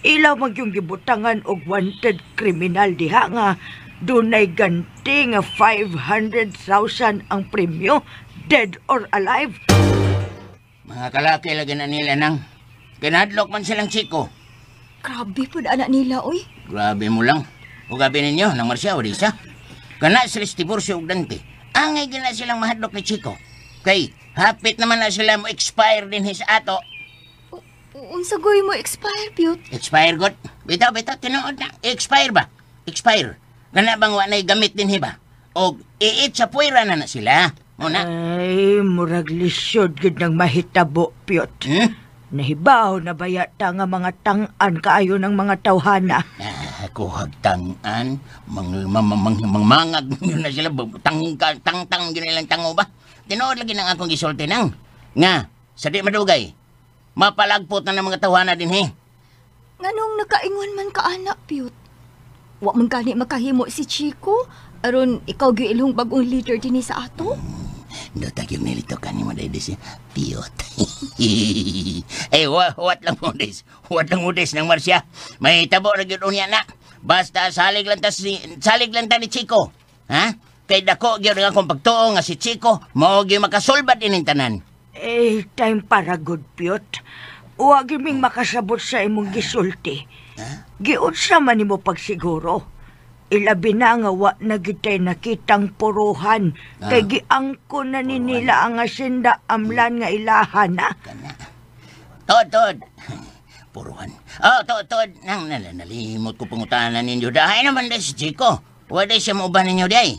Ila man yung gibutangan og wanted kriminal diha nga dunay ganti nga 500,000 ang premyo, dead or alive. Mga kalaki lagi na nila nang kinadlok man silang Chico. Grabe po anak nila, oy. Grabe mo lang. O gabi ninyo, nang Marsya o di sa. Kana sila si Tiburcio og Dante. Angay gina silang mahadlok ni Chico. Kay, hapit naman na sila mo expire din his ato. Unsa goy mo expire, Piot? Expire, god. Bitaw, tinuod na. Expire ba? Expire. Kana bang wa na'y gamit din hiba? O iit sa puwera na sila. Muna. Ay, murag lisod gid nang mahitabo, Piot. Nahibaw na bayata nga mga tang-an kaayo ng mga tawhana. Kuhag tang-an, mangmangag yun na sila, tang-tang yun nilang tango ba? Tinuod lagi ng akong gisulti nang. Nga, sa di madugay, mapalagpot na ng mga tawhana din he. Nganong nakaingon man ka anak, Piot? Wa man gani makahimo si Chico, aron ikaw gyud ilong bagong leader dinhi sa ato. Dotag yung nilito ka ni mo dahil siya, Piot. Eh, huwat lang mo des. Huwat lang mo des ng Marsya. May tabo na gyud unya na. Basta salig lang ta ni Chico. Ha? Kay dako gyud ang akong pagtuo nga si Chico mao gyud makasulbad ining tanan. Eh, time para good, Piot. Wa gyud ming makasabot sa imong gisulti. Giunsa man nimo pagsiguro. Ilabi na nga wa na gitay nakitang puruhan. Kay giangko na ni nila ang asinda amlan nga ilahan na. Tod. Puruhan. Oh, tod. Nang nalimot ko pangutanan ninyo. Dahay naman dahil si Chico. Wala siya mauban ninyo dahi.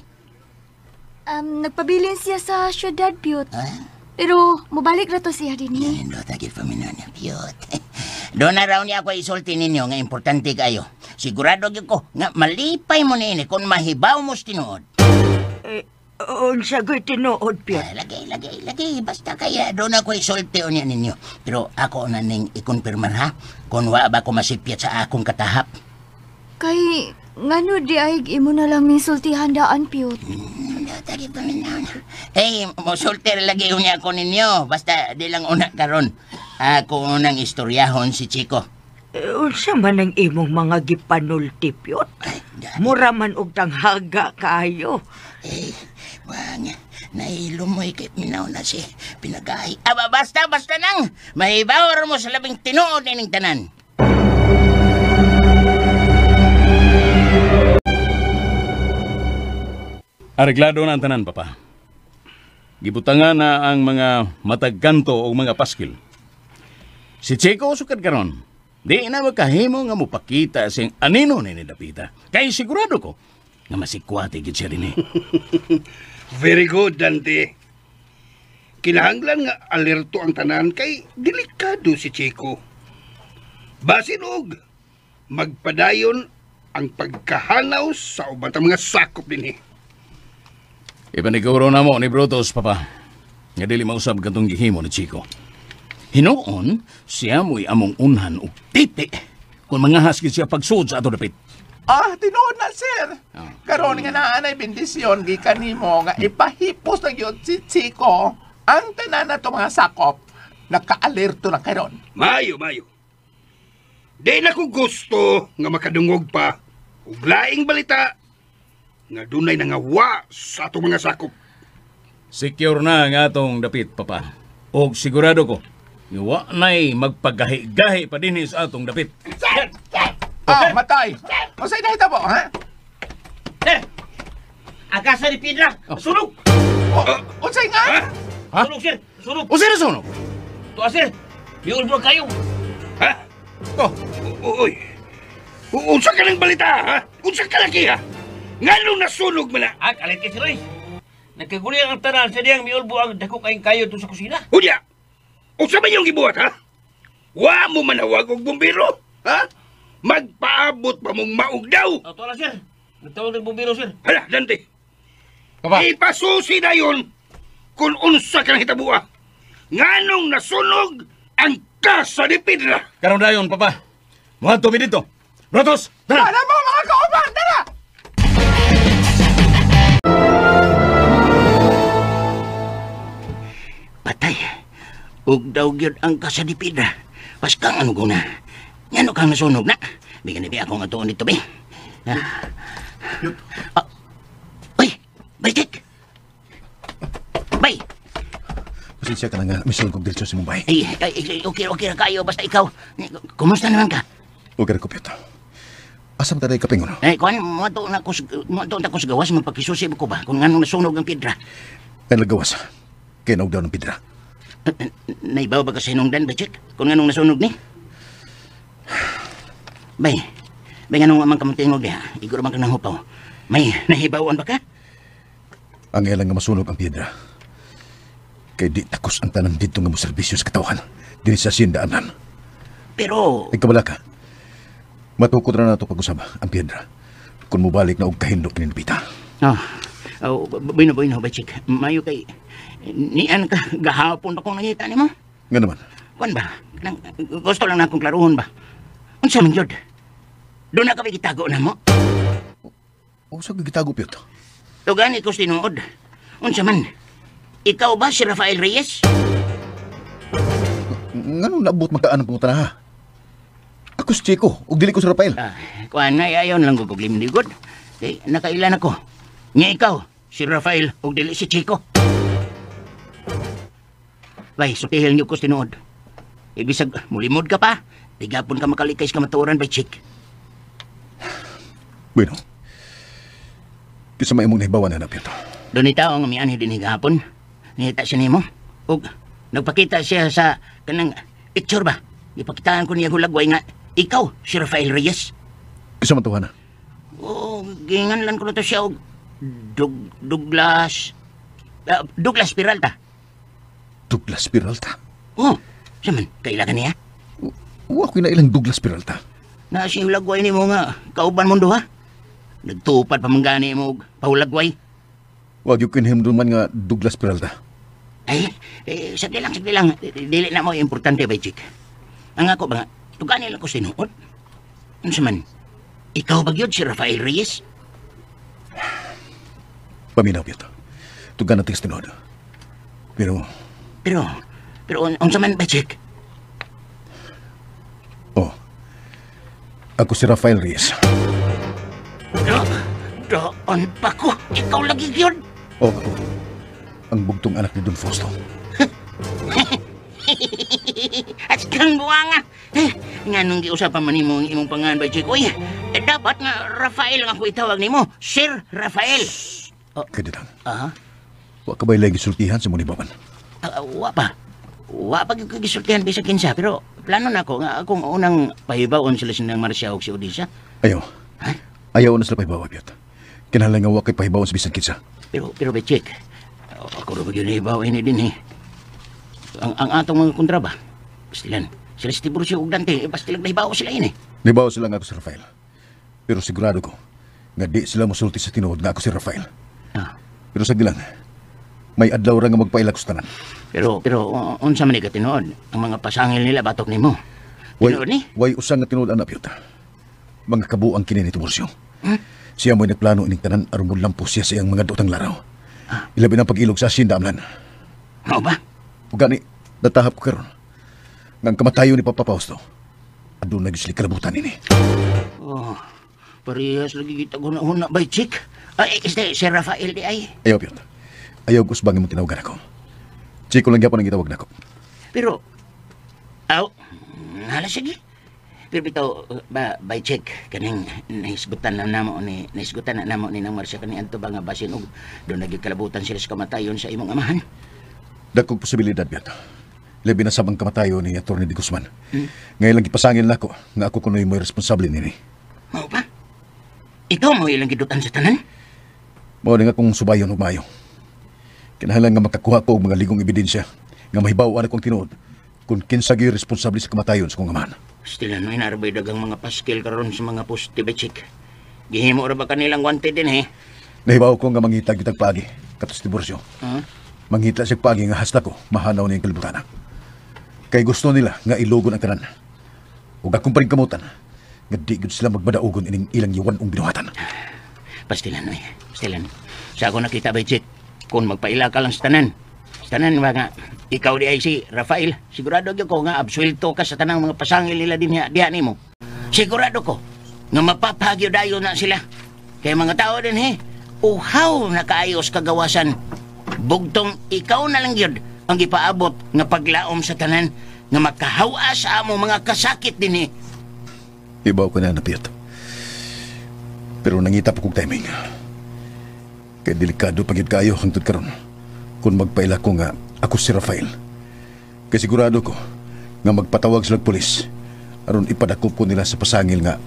Nagpabilin siya sa syudad, Piot. Pero mubalik na to siya din eh. Yan, tagil paminaw niya, Piot. Doon na raw niya ako isulti ninyo nga importante kayo. Sigurado gyud ko nga malipay mo niini kung mahibaw mo sa tinuod. Eh, unsa gyud tinuod, Piot? Lagi. Basta kaya doon ako isulti unya ninyo. Pero ako na ning ikonfirmar ha. Kung wa ba ko masipyat sa akong katahap. Kay ngano di ay imo na lang minsultihan daan, Piot. Basta di paminaw. Eh, mosulter lagi unya ako ninyo. Basta di lang una karon. Ako unang istoryahon si Chico. Unsa man ang imong mga gipanulti, Pyot? Mura man og tanghaga kaayo. Eh, wang, nailumoy kay minaw na si pinagahi. Aba, basta, basta nang. Mahibawar mo sa labing tinuod ining tanan. Areglado na ang tanan, Papa. Gibutangan na ang mga matagkanto o mga paskil. Si Chico sukad karon. Di na magkahimo nga mupakita siyang anino ni Dapita. Kay sigurado ko nga masikwati gid siya din eh. Very good, Dante. Kinahanglan nga alerto ang tanan kay delikado si Chico. Basin og magpadayon ang pagkahanaw sa uban ta mga sakop dinhi. Ipaniguro na mo ni Brutus, Papa. Nga dili mausab katong gihimo ni Chico. Hinuon, siya mo'y among unhan og tipi kung mangahas gid siya pagsud sa ato dapit. Ah, tinuod na, sir. Karon nga naanay bendisyon gikan nimo nga ipahipos na gyud si Chico ang tanan na to mga sakop. Nakaalerto na karon. Mayo, mayo. Di na ko gusto nga makadungog pa og laing balita nga dunay nangawa sa atong mga sakop. Secure na ang atong dapit, Papa. Og sigurado ko, wa na'y magpagahi-gahi pa dinhi sa atong dapit. Ah, matay. Unsay nahitabo, ha? Sir! Ang kasa ni Pidra! Sunog! Unsay nga? Ha? Sunog, sir! Sunog! Unsay na sunog? Tuwa, sir! Miulbo kayo! Ha? Oh. Uy! Unsa ka ng balita, ha? Unsa ka lagi, ha? Nganong nasunog man na? Ah, kalit kay sir, oy. Nagkaguli ang tanan sa diyang miulbo ang dako kayong kayo doon sa kusina. Unya! Unsa man yung gibuhat, ha? Wa mo manawag og bumbiro, ha? Magpaabot pa mong maug daw. Oh, tuwa lang, sir. Nagtawag ng bumbiro, sir. Hala, Dante. Papa. Ipasusi na yun kung unsa ka nahitabuha. Nganong nasunog ang kasa ni Pidra. Karon dayon, Papa. Muadto mi dito. Brutus, tara! Tara mo, mga kauban! Tara! Patay. Ug daw gyud ang kasa ni Pidra. Paskang ano guna. Ngano kang nasunog na? Bigyan ni akong atuon dito, be. Ah. Uy, balik. Bay. Pasensya ka na nga, misul kong dilso si Mumbai. Ay, ay, okay, okay ra kayo. Basta ikaw. Kumusta naman ka? Okay ra ko, Piotr. Asam taday kapingon? Eh, kuan, muadto na ko sa gawas, magpakisusi ko ba? Kung anong nasunog ang pidra. Ay, nagawas. Kaya naog daw ng pidra. Naibaw ba kasi nung dan, Bachik? Kung anong nasunog ni? Bay, bay anong amang kamuntingog diha? Igor man ka ng hupaw. May nahibawan ba ka? Ang ilang nga masunog ang piedra. Kay di takos ang tanan dito nga moserbisyo sa katawhan. Dili sa sindaanan. Pero... Ikabala ka. Matukod na nato pag-usab ang piedra. Kung mubalik na og kahindok ni Nabita. Oh, bueno, bueno, Bachik. Mayo kay... Nian ka, gahapon pa kong nangita ni mo. Nga naman. Kuan ba? Nang, gusto lang na akong klaruhon ba? Unsa man yun? Doon na kami gitago na mo. Unsa ka gitago, Piotr? Tugani ko sinuod. Unsa man? Ikaw ba si Rafael Reyes? Nganong naabot magkaan ang pangutana, ha? Ako si Chico, ug dili ko si Rafael. Kuan na, ayaw na lang guguglim ni God. Kay nakailan ako. Nga ikaw, si Rafael, ug dili si Chico. Bay, sutihil niyo ko sinuod. Ibisag, mulimod ka pa. Tigapon ka makalikay sa kamatuoran, bay, Chick. Bueno. Kisa may imong nahibawan na, Piotr. Doon itaw ang mianhi din higahapon. Nihita siya nimo. Ug nagpakita siya sa kanang picture ba? Ipakitaan ko niya hulagway nga ikaw, si Rafael Reyes. Kisa man tuwa na? Oo, ginganlan ko na to siya og Douglas... Douglas Peralta. Douglas Peralta? Oo. Siya man, kailangan niya. Wa ko na ilang Douglas Peralta. Na si hulagway ni mo nga, kauban mong duha. Nagtupad pa manggani mo og pahulagway. Wag yung kinhimdon man nga Douglas Peralta. Ay, sagli lang, sagli lang. Dili na mo importante ba, Chick? Ang ako ba nga, tugani lang ko sinuod. Ano man, ikaw ba yun si Rafael Reyes? Paminaw, Piotr. Tugan na tigas tinuod. Pero Pero unsa man ba, Chick? Oh. Ako si Rafael Reyes. Doon pa ko. Ikaw lagi yun. Oh, ako. Ang bugtong anak ni Don Fausto. At kang buwanga. Eh, nga nung giusapan man nimo ang imong pangan ba, Chick? Uy, eh, dapat nga Rafael ang ako itawag nimo. Sir Rafael. Oh. Kaya lang. Aha. Wa ka ba'y lagi sultihan sa mong ibaban? Wa pa. Wa pa gyud gisultihan bisag kinsa, pero plano na ako nga akong unang pahibaon sila sinang Marcia og si Odisa. Ayaw. Ha? Ayaw na sila pahibaw, Abyot. Kinahanglan nga wa kay pahibaon sa bisan kinsa. Pero Chick, ako ra ba gyud nahibaw ini din eh. Ang atong mga kontra ba? Pastilan. Sila si Tiburcio ug Dante, pastilan nahibaw sila ini. Nahibaw sila nga ako si Rafael. Pero sigurado ko nga di sila mosulti sa tinuod nga ako si Rafael. Ah. Pero sa gilang, may adlaw ra nga magpailak sa tanan. Pero unsa man ni ka tinuod? Ang mga pasangil nila batok nimo. Tinuod ni? Way usa nga tinuod ana, Piot. Mga kabuang kini ni Tiburcio. Siya mo'y nagplano ining tanan aron molampo siya sa iyang mga dotang laraw. Ilabi ng pag-ilog sa asyenda amlan. Mao ba? Ug gani natahap ko karon nga ang kamatayon ni Papa Fausto aduna gyud sila kalabutan ini. Oh, parehas lagi kita guna-huna bay, Chick. Ay, este, si Rafael di ay. Ayaw, Piot. Ayaw gusbang imong tinawagan ako. Chico lang gyapon ang gitawag nako. Pero, aw, hala sige. Pero bitaw, ba, by check, kaning nahisgutan na namo ni, nang Marcia kani adto ba nga basin og doon nagikalabutan sila sa kamatayon sa imong amahan. Dagkong posibilidad, Piot. Labi na sabang kamatayon ni Atty. De Guzman. Ngayon lang gipasangil nako nga ako kunoy mo'y responsable nini. Mao ba? Ikaw mo ilang gidutan sa tanan? Mao ni nga kung subayon og maayo. Kinahanglan nga makakuha ko og mga ligong ebidensya nga mahibaw-an akong tinuod kung kinsa gyud responsable sa kamatayon sa kong amahan. Stila no, inarbay dagang mga paskil karon sa mga poste ba, Chick. Gihimo ra ba kanilang wanted din eh? Nahibaw ko nga mangita gyud paagi katos Tiburcio. Huh? Mangita siya paagi nga hasta ko mahanaw niyang kalibutan. Kay gusto nila nga ilugon ang tanan. Ug akong paningkamutan nga di gyud sila magmadaugon ining ilang yawan-ong binuhatan. Pastilan oy, pastilan. Sa ako nakita ba, Chick, kung magpaila ka lang sa tanan. Sa tanan ba nga, ikaw di ay si Rafael, sigurado gyud ko nga absuelto ka sa tanang mga pasangil nila din diha nimo. Sigurado ko nga mapapagyo dayon na sila. Kay mga tao din he, uhaw na kaayos kagawasan. Bugtong ikaw na lang gyud ang gipaabot nga paglaom sa tanan nga makahawa sa amo mga kasakit din eh. Ibaw ko na Piot. Pero nangita pa kong timing. Kaya delikado pag kayo hangtod karon kung magpaila ko nga ako si Rafael. Kaya sigurado ko nga magpatawag sila pulis aron ipadakop ko nila sa pasangil nga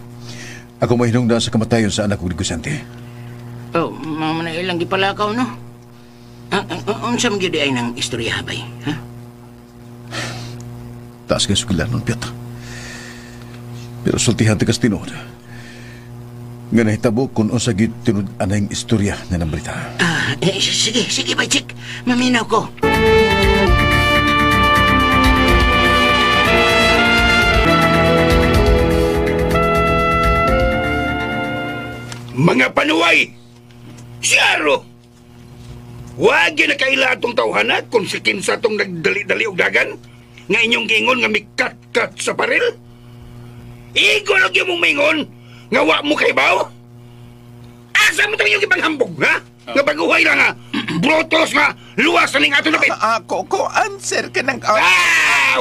ako mahinungda sa kamatayon sa anak ko ni Gusante. Oh, mama na ilang gipalakaw no? Unsa man gyud ay nang istorya bay, ha? Taas kay sugilan nun, Piot. Pero sultihan ti kas tinuod. Nga nahitabo kung unsa gyud tinud anang istorya na nang balita. Sige bay, Chick. Maminaw ko. Mga panuway! Siyaro! Wag yun nakaila atong tawhana kung si kinsa tong nagdali-dali og dagan nga inyong giingon nga mikat-kat sa paril. Igo lang yung mong maingon nga wa mo kaibaw. Asa mo itong inyong ipanghambog, ha? Nga baguhay lang, ha? Brutos nga, luwas na ning ato napit. Ako, ko answer ka ng...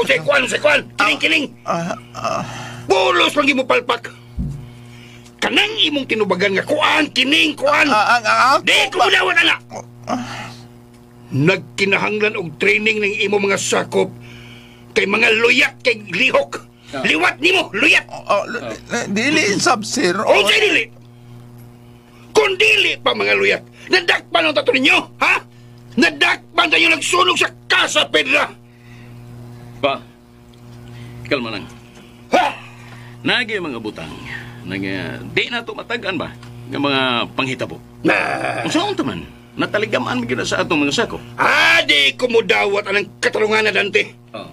Usay kuan, kiling-kiling. Pulos lang yung palpak. Kanang imong tinubagan nga kuan, kining, kuan. Di ko mudawan, anak. Nagkinahanglan og training ng imo mga sakop kay mga luyat kay lihok. Liwat nimo, luyat. Dili sab sir. O kay dili. Kung dili pa mga luyat, nadakpan ang tato ninyo, ha? Nadakpan tayo nagsunog sa Casa Pedra. Pa, kalma lang. Ha? Nagi mga butang nang di na to matagan ba nga mga panghitabo. Na. Unsaon ta man? Nataligamaan gyud sa atong mga sako. Di ko mo dawat anang katarungan na Dante. Oh.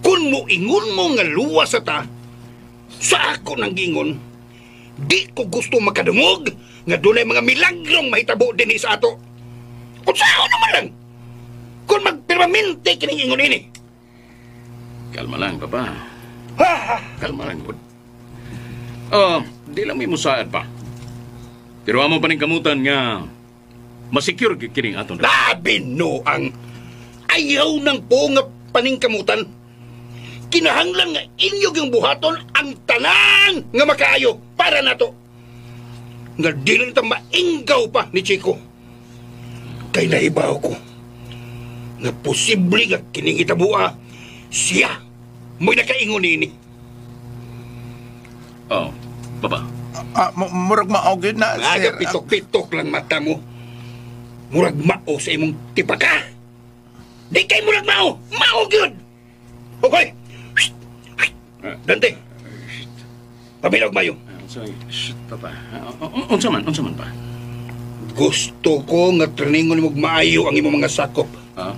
Kung mo ingon mo nga luwas sa ta, sa ako nang giingon, di ko gusto makadungog nga dunay mga milagrong mahitabo dinhi sa ato. Unsaon naman lang? Kung magpermanente kining ingon ini. Kalma lang, Papa. Kalma lang, bud. Di lang may musaad pa. Pero amo pa ning kamutan nga masecure gyud kining aton. Labi no ang ayaw ng po nga paningkamutan. Kinahanglan nga inyo yung buhaton ang tanan nga makaayo para nato. Nga di lang ta mainggaw pa ni Chico. Kay nahibaw ko nga posible nga kining itabua siya mo'y nakaingon nini. Oh, Papa. Murag mao gyud na, Aga sir. pitok-pitok lang mata mo. Murag mao sa imong tipaka. Di kay murag mao, mao gyud. Okay. Dante. Paminaw mayo. Sorry, shit, Papa. Unsa man, unsa man pa? Gusto ko nga treningon mo maayo ang imong mga sakop. Ah?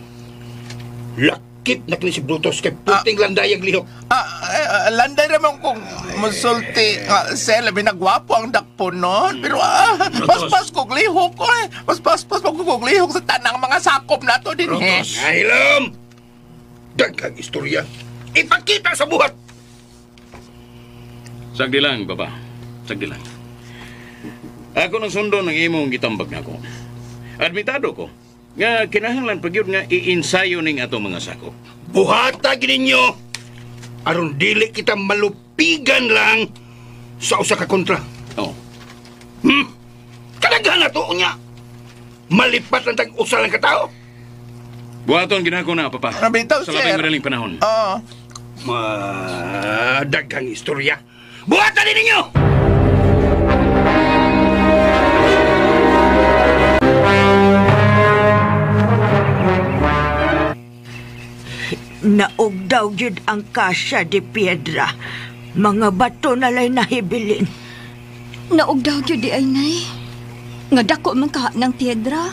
Lakit na kini si Brutus kay puting landayag lihok. Landay naman kung musulti nga sir, labi na gwapo ang dakpo nun. Pero paspas kog lihok ko eh. Paspas kog lihok sa tanang mga sakop nato din eh. Ahilom! Daghang istorya. Ipakita sa buhat! Sagdi lang, Papa. Sagdi lang. Ako nang sundon ng imong gitambag nako. Admitado ko nga kinahanglan pa gyud nga iinsayo ning atong mga sakop. Buhata gyud ninyo aron dili kita malupigan lang sa usa ka kontra. Oh. Kadaghan na to unya. Malipat lang tag usa lang ka tao. Buhaton ginako na, Papa. Bitaw, sa labing sir. madaling panahon. Oo. Madaghang istorya. Buhatan ninyo! Naog daw gyud ang Casa de Piedra. Mga bato na lay nahibilin. Naog daw gyud di ay nay. Nga dako man ka ng piedra.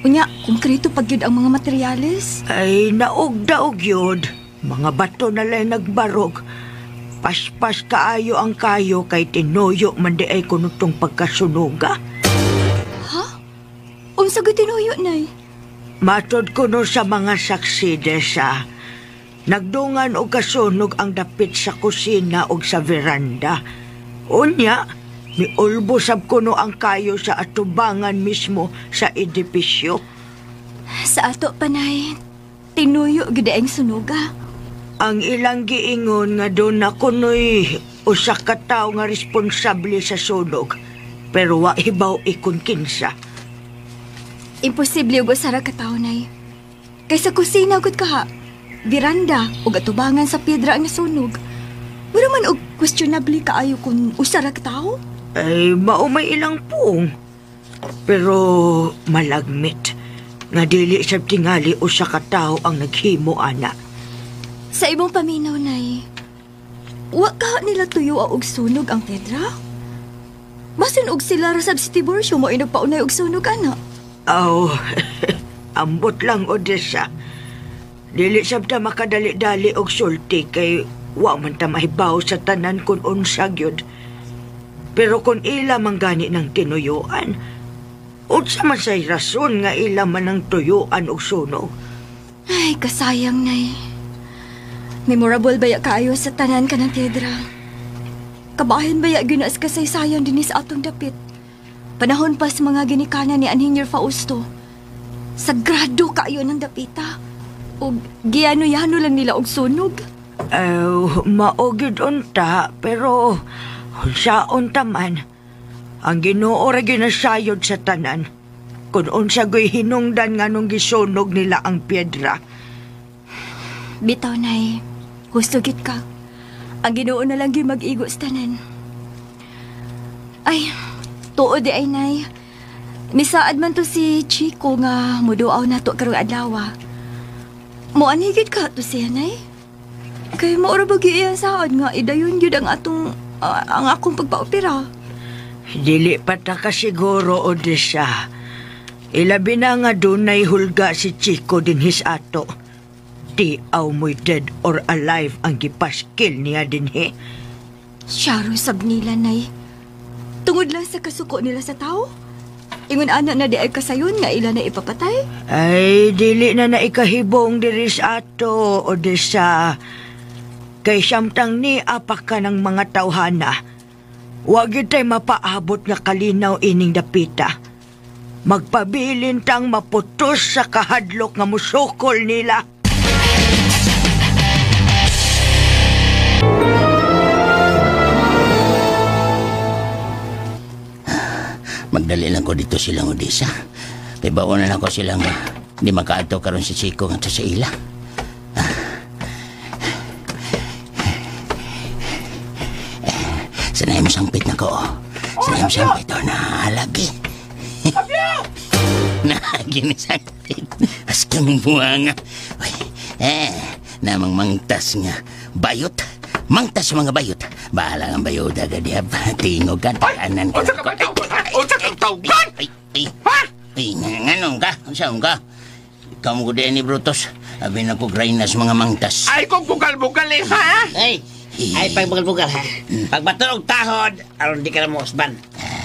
Unya, konkreto pag gyud ang mga materyales. Ay, naog daw gyud. Mga bato na lay nagbarog. Paspas kaayo ang kayo kay tinuyo man di ay kunutong pagkasunuga. Ha? Unsa gyud tinuyo, nay? Matod kuno sa mga saksi desa. Nagdungan og kasunog ang dapit sa kusina og sa veranda. Unya, miulbo sab kuno ang kayo sa atubangan mismo sa edipisyo. Sa ato panay, tinuyo gyud ang sunuga. Ang ilang giingon nga doon na kuno'y usa ka tawo nga responsable sa sunog. Pero wa hibaw ikon kinsa. Imposible og usa ra ka tawo, nay. Kay sa kusina gud kaha, veranda ug atubangan sa piedra ang nasunog. Wala man og questionable kaayo kung usa ra ka tawo. Ay, mao may ilang puong. Pero malagmit nga dili sab tingali usa ka tawo ang naghimo ana. Sa imong paminaw, nay, wa ka nila tuyo og sunog ang piedra? Basin og sila ra sab si Tiburcio mo nagpaunay og sunog ana. Aw, ambot lang Odessa. Dili sab ta makadali-dali og sulti kay wa man ta mahibaw sa tanan kun unsa gyud. Pero kung ila man gani ng tinuyuan, unsa man say rason nga ila man ang tuyuan og sunog? Ay, kasayang, nay. Memorable baya kaayo sa tanan ka ng piedra. Kabahin baya ginas kasaysayan dinhi sa atong dapit. Panahon pa sa mga ginikanan ni Anhinyer Fausto. Sagrado kaayo ng dapita. Og giyano-yano lang nila og sunog. Aw, mao gyud unta, pero unsaon ta man. Ang Ginoo ra ginasayod sa tanan. Kung unsa go'y hinungdan nga nung gisunog nila ang piedra. Bitaw, nay. Gusto gid ka. Ang Ginoo na lang gyud mag-igo sa tanan. Ay, tuod di ay, nay. Misaad man to si Chico nga muduaw na to karong adlaw. Moanhi gyud ka to siya, nay. Kay maura ba gyud iya saad nga idayon gyud ang atong ang akong pagpaopera. Dili pa ta kasiguro, Odessa. Ilabi na nga dunay hulga si Chico dinhis ato. Di aw mo'y dead or alive ang gipaskil niya dinhi. Syaro sab nila, nay. Tungod lang sa kasuko nila sa tao. Ingon ana na di ay kasayon nga ila na ipapatay. Ay, dili na naikahibong diri sa ato, Odessa. Kay samtang ni apak ka ng mga tawhana. Wag yun tayo mapaabot nga kalinaw ining dapita. Magpabilin tang maputos sa kahadlok nga musukol nila. Magdali lang ko dito silang Odessa. Pibaon na lang ko silang di makaadto karon si Chico nga sa ila. Sanay mo sangpit na ko. Sanay mo sangpit. Oh, naalagi. Naagi ni sangpit. Askang buwanga. Namang mangtas nga. Bayot. Mangtas mga bayot. Bahala ang bayot agad diya. Tingog ka. Taanan ka. Unsa ka ba? Unsa kang tawgan? Ha? Ay, nganong ka? Unsa ka? Ikaw mo ko diyan ni Brutus. Abi na ko grainas mga mangtas. Ay, kung bugal-bugal eh, ha? Ay, ay pagbugal-bugal ha? Pagbatulog tahod, aron di ka na mo usban.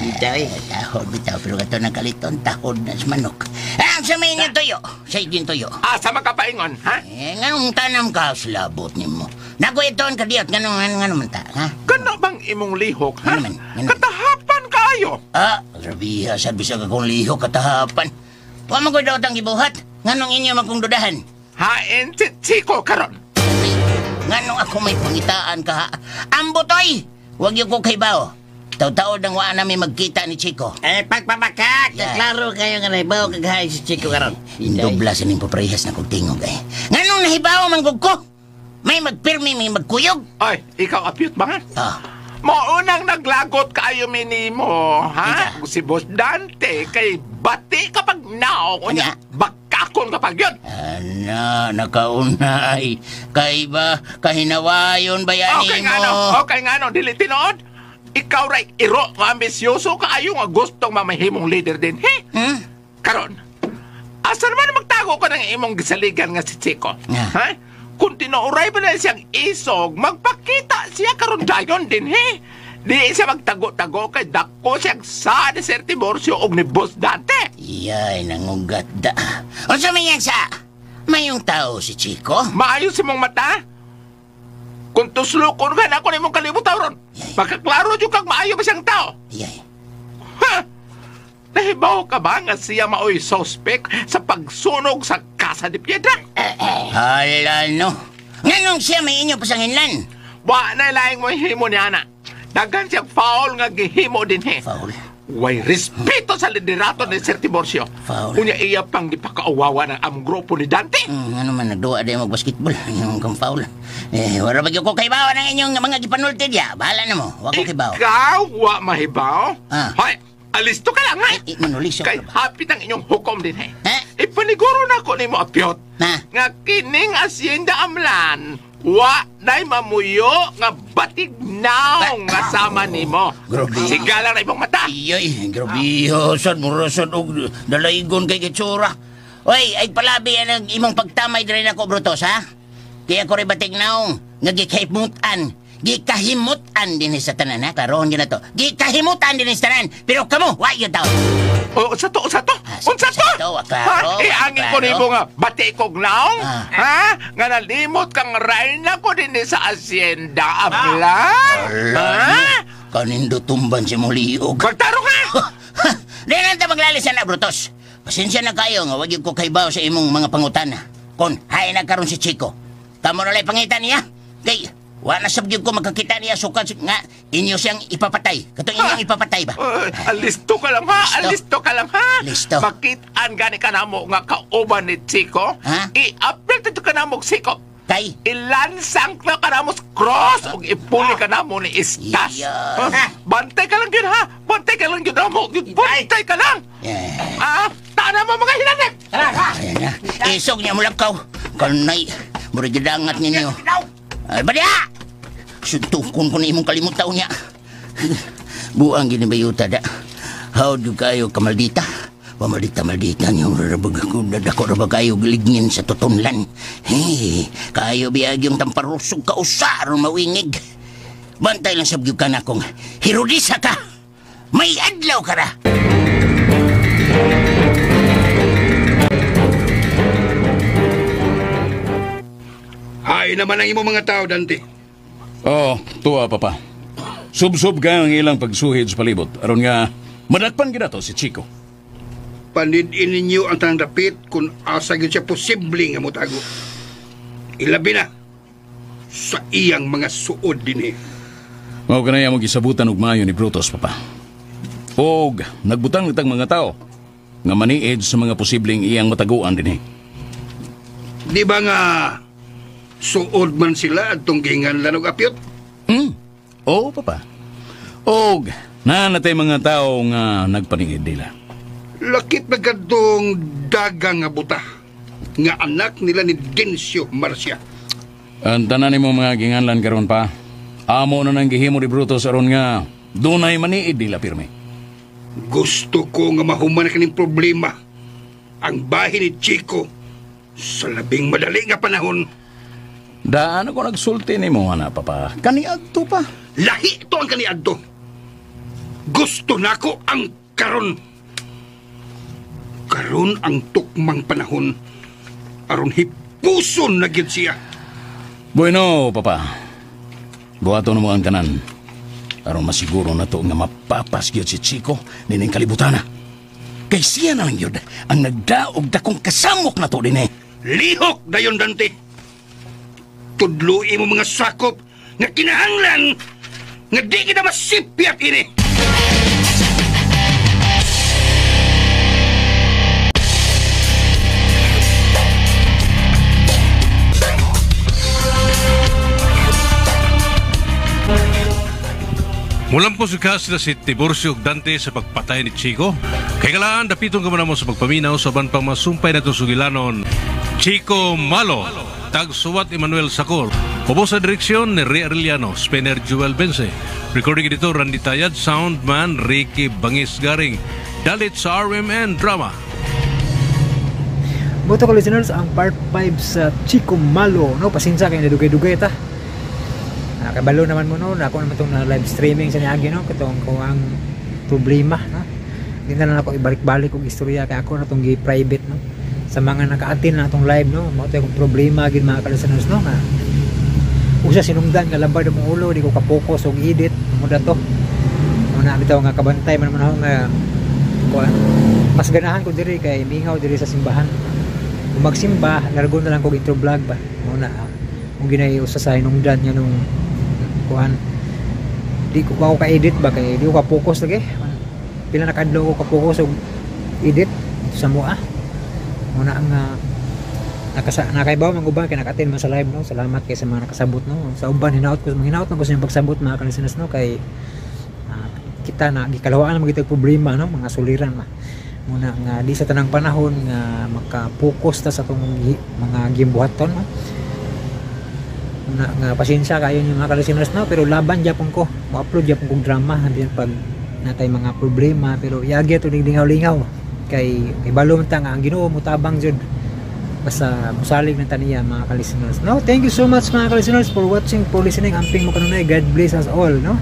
Bitaw eh. Tahod, bitaw. Pero kato nagkaliton, tahod na sa manok. Ah, sa may inyong tuyo. Sa inyong tuyo. Asa makapaingon, ha? Eh, nganong tanam ka sa labot ni mo? Naguiton ka diyot, nganong man ta, ha? Gano bang imong lihok, ha? Katahapan kaayo! Ah, grabe ha, sad bisag akong lihok katahapan. Wa man ko daw tang gibuhat. Nganong inyo man kong dudahan? Hain si Chico karon. Nganong ako may pangitaan ka, ha? Ambutoy! Wag yung ko kay bao. Taw-taod ang waan namin magkita ni Chico. Eh, pagpapakak! Yeah. Klaro kayo nga nahibaw kaghain si Chico karon. Indobla sa ning paparehas na kong tingog eh. Nganong nahibaw man gud ko? May magpirmi, may magkuyog. Ay, ikaw apyut ba nga? Ah. Maunang naglagot kaayo minimo, ha? Si Boss Dante, kay bati kapag nao ko niya. Bakakon kapag yun. Ana, nakauna ay. Kay ba, kahinawayon ba yan Okay nga no, okay nga no, dili tinuod. Ikaw ray iro nga ambisyoso kaayo nga gustong mamahimong leader din, he? Hmm? Karon, asan man magtago ka ng imong gisaligan nga si Chico? Ha? Kung tinuuray pa na siyang isog, magpakita siya karon dayon din, he? Di siya magtago-tago kay dako siyang sa ni Sir Tiburcio og ni Boss Dante. Iyay, nangugat da. Unsa man yan sa? Mayong tao si Chico? Maayo si mong mata? Kung tuslukon ka na ako na imong kalibutan ron. Makaklaro dyan kang maayo ba siyang tao? Iyay. Ha? Nahibaw ka ba nga siya maoy suspect sa pagsunog sa Casa de Piedra? Hala no. Nganong siya may inyo pasanginlan? Wa na laing mo himo niya na. Daghan siyang foul nga gihimo din he. Foul? Way respeto sa liderato ni Sir Tiburcio. Foul. Unya iya pang gipakauwawa ng among grupo ni Dante. Ano man, nagduwa din mag-basketball. Yung kang foul. Eh, wala ba ko kay bawa ng inyong mga gipanulti diya? Bahala na mo. Wa ko kay bawa. Ikaw, wa mahibaw? Ah. Hoy, alisto ka lang, ha? Eh, manuliso Kay ka ba? hapit ang inyong hukom din, he. Ha? Ipaniguro na ko ni mo, Apyot. Na? Nga kining asyenda amlan, wa na'y mamuyo nga batig naong nga sama nimo. Grabe. Siga lang na imong mata. Iyay, grabe. Sad mo rasad og dalaygon kay Kitsura. Oy, ay palabi ang imong pagtamay diri nako, Brutus, ha? Kaya ko rin batig naong nga gikahimutan. Gikahimutan din sa tanan, ha? Klarohon yun na to. Gikahimutan din sa tanan. Pero kamo, wa yun daw. O, sa to, sa to. Unsa to? Sa to, klaro. Ha? Iangin ko klaro. nimo nga bati kog naong? Ah. Ha? Nga nalimot kang rayna ko din sa asyenda amlan? Ala, Ha? Kanindo tumban si Muliog. Magtaro ka! Di na ta maglalisan na, Brutus. Pasensya na kayo nga wag yung ko kaybaw sa imong mga pangutana. Kon, hain na karon si Chico. Kamo na lay pangitan niya. Kay, wa na sab gyud ko makakita niya sukad nga inyo siyang ipapatay. Katong inyong ipapatay ba? Alisto ka lang ha! Alisto ka lang ha! Listo. Makitaan gani ka namo nga kauban ni Chico. Ha? I-appeal dito ka namo Chico. Kay? Ilansang na ka namo sa cross ug ipuli ka namo ni Istas. Ha? Bantay ka lang yun ha! Bantay ka lang yun namo! Bantay ka lang! Yeah. Ah, taan mo mga hilanek! Ayan na. Isog niya mulakaw. Kanay, murag gidangat ninyo. Ay, baliya! Suntukon ko na imong kalimutaw niya. Buang ginibayuta da. How do kayo kamaldita? Pamaldita, maldita niyo. Rabag ko, dako rabag kayo gilignin sa tutunlan. Hey, kayo biyag yung tamparusog kausa aron mawingig. Bantay lang sa ka na kong Herodisa ka! May adlaw ka ra! Hay naman ang imong mga tao, Dante. Oh, tuwa, Papa. Sub-sub ka ang ilang pagsuhid sa palibot. Aron nga, madakpan gid to si Chico. Panidin ninyo ang tanang dapit kung asa gyud siya posible nga motago. Ilabi na sa iyang mga suod dinhi. Mao kanaya mo gisabutan og maayo ni Brutus, Papa. Og nagbutang nitang mga tao nga maniid sa mga posibleng iyang mataguan dinhi. Di ba nga suod man sila adtong gihinganlan og apyot? Oo, Papa. Og naanatay mga tao nga nagpaningid nila. Lakip na kadtong dagang nga buta nga anak nila ni Dencio Marcia. Ang tanan nimo mga ginganlan karon pa. Amo na nang gihimo ni Brutus aron nga dunay maniid nila pirmi. Gusto ko nga mahuman kaning problema ang bahin ni Chico sa labing madali nga panahon. Daan ako nagsulti nimo ana, Papa. Kaniadto pa. Lahi to ang kaniadto. Gusto nako ang karon. Karon ang tukmang panahon aron hipuson na gyud siya. Bueno, Papa. Buhaton mo ang tanan. Aron masiguro na to nga mapapas gyud si Chico nining kalibutana. Kay siya na lang gyud ang nagdaog dakong kasamok na to dinhi. Lihok dayon, Dante. Tudloi mo mga sakop nga kinahanglan nga di kita masipyat ini. Mulampo si sila si Tiburcio ug Dante sa pagpatay ni Chico. Kay kalaan, dapiton ka man mo sa pagpaminaw sa uban pang masumpay na itong sugilanon. Chico Malo, tagsuwat Emmanuel Sacor. Ubo sa direksyon ni Ray Arellano, Spinner Jewel Bense. Recording editor Randy Tayad, soundman Ricky Bangis Garing. Dalit sa RMN Drama. Buto ko listeners, ang part 5 sa Chico Malo, no? Pasensya kayo, nadugay-dugay ta. Nakabalo naman mo no, ako naman itong na live streaming sa niagi no, katong kung ang problema no. Hindi na lang ako ibalik-balik og istorya kay ako na itong gi-private no. Sa mga naka-attend na itong live no, mao to akong problema gid mga ka-listeners no nga. Usa sinungdan nga labad ang ulo, di ko ka-focus og edit mo da to. Muna bitaw nga kabantay man man ako nga kuan. Mas ganahan ko diri kay mingaw diri sa simbahan. Kung magsimba, largo na lang kog intro vlog ba. Muna kung ginay usa sa hinungdan niya nung kuan. Di ko ako ka-edit ba kay di ko ka-focus lagi. Pila na kadlaw ko ka-focus og edit sa mua. Muna ang nakaibaw man uban kay naka-attend man sa live no. Salamat kay sa mga nakasabot no. Sa uban hinaot ko na ko sa inyong pagsabot mga ka-listeners no kay kita na gikalawaan man gitag problema no, mga suliran ma. Muna nga di sa tanang panahon nga maka-focus ta sa atong mga gimbuhaton no. Muna nga pasensya kayo yung mga ka-listeners no, pero laban gyapon ko, mo-upload gyapon kog drama bisan pag natay mga problema, pero yagi to lingaw-lingaw kay ibalo man ta nga ang Ginoo motabang jud basta mosalig ng taniya mga ka-listeners no. Thank you so much mga ka-listeners for watching, for listening. Amping mo kanunay. God bless us all no.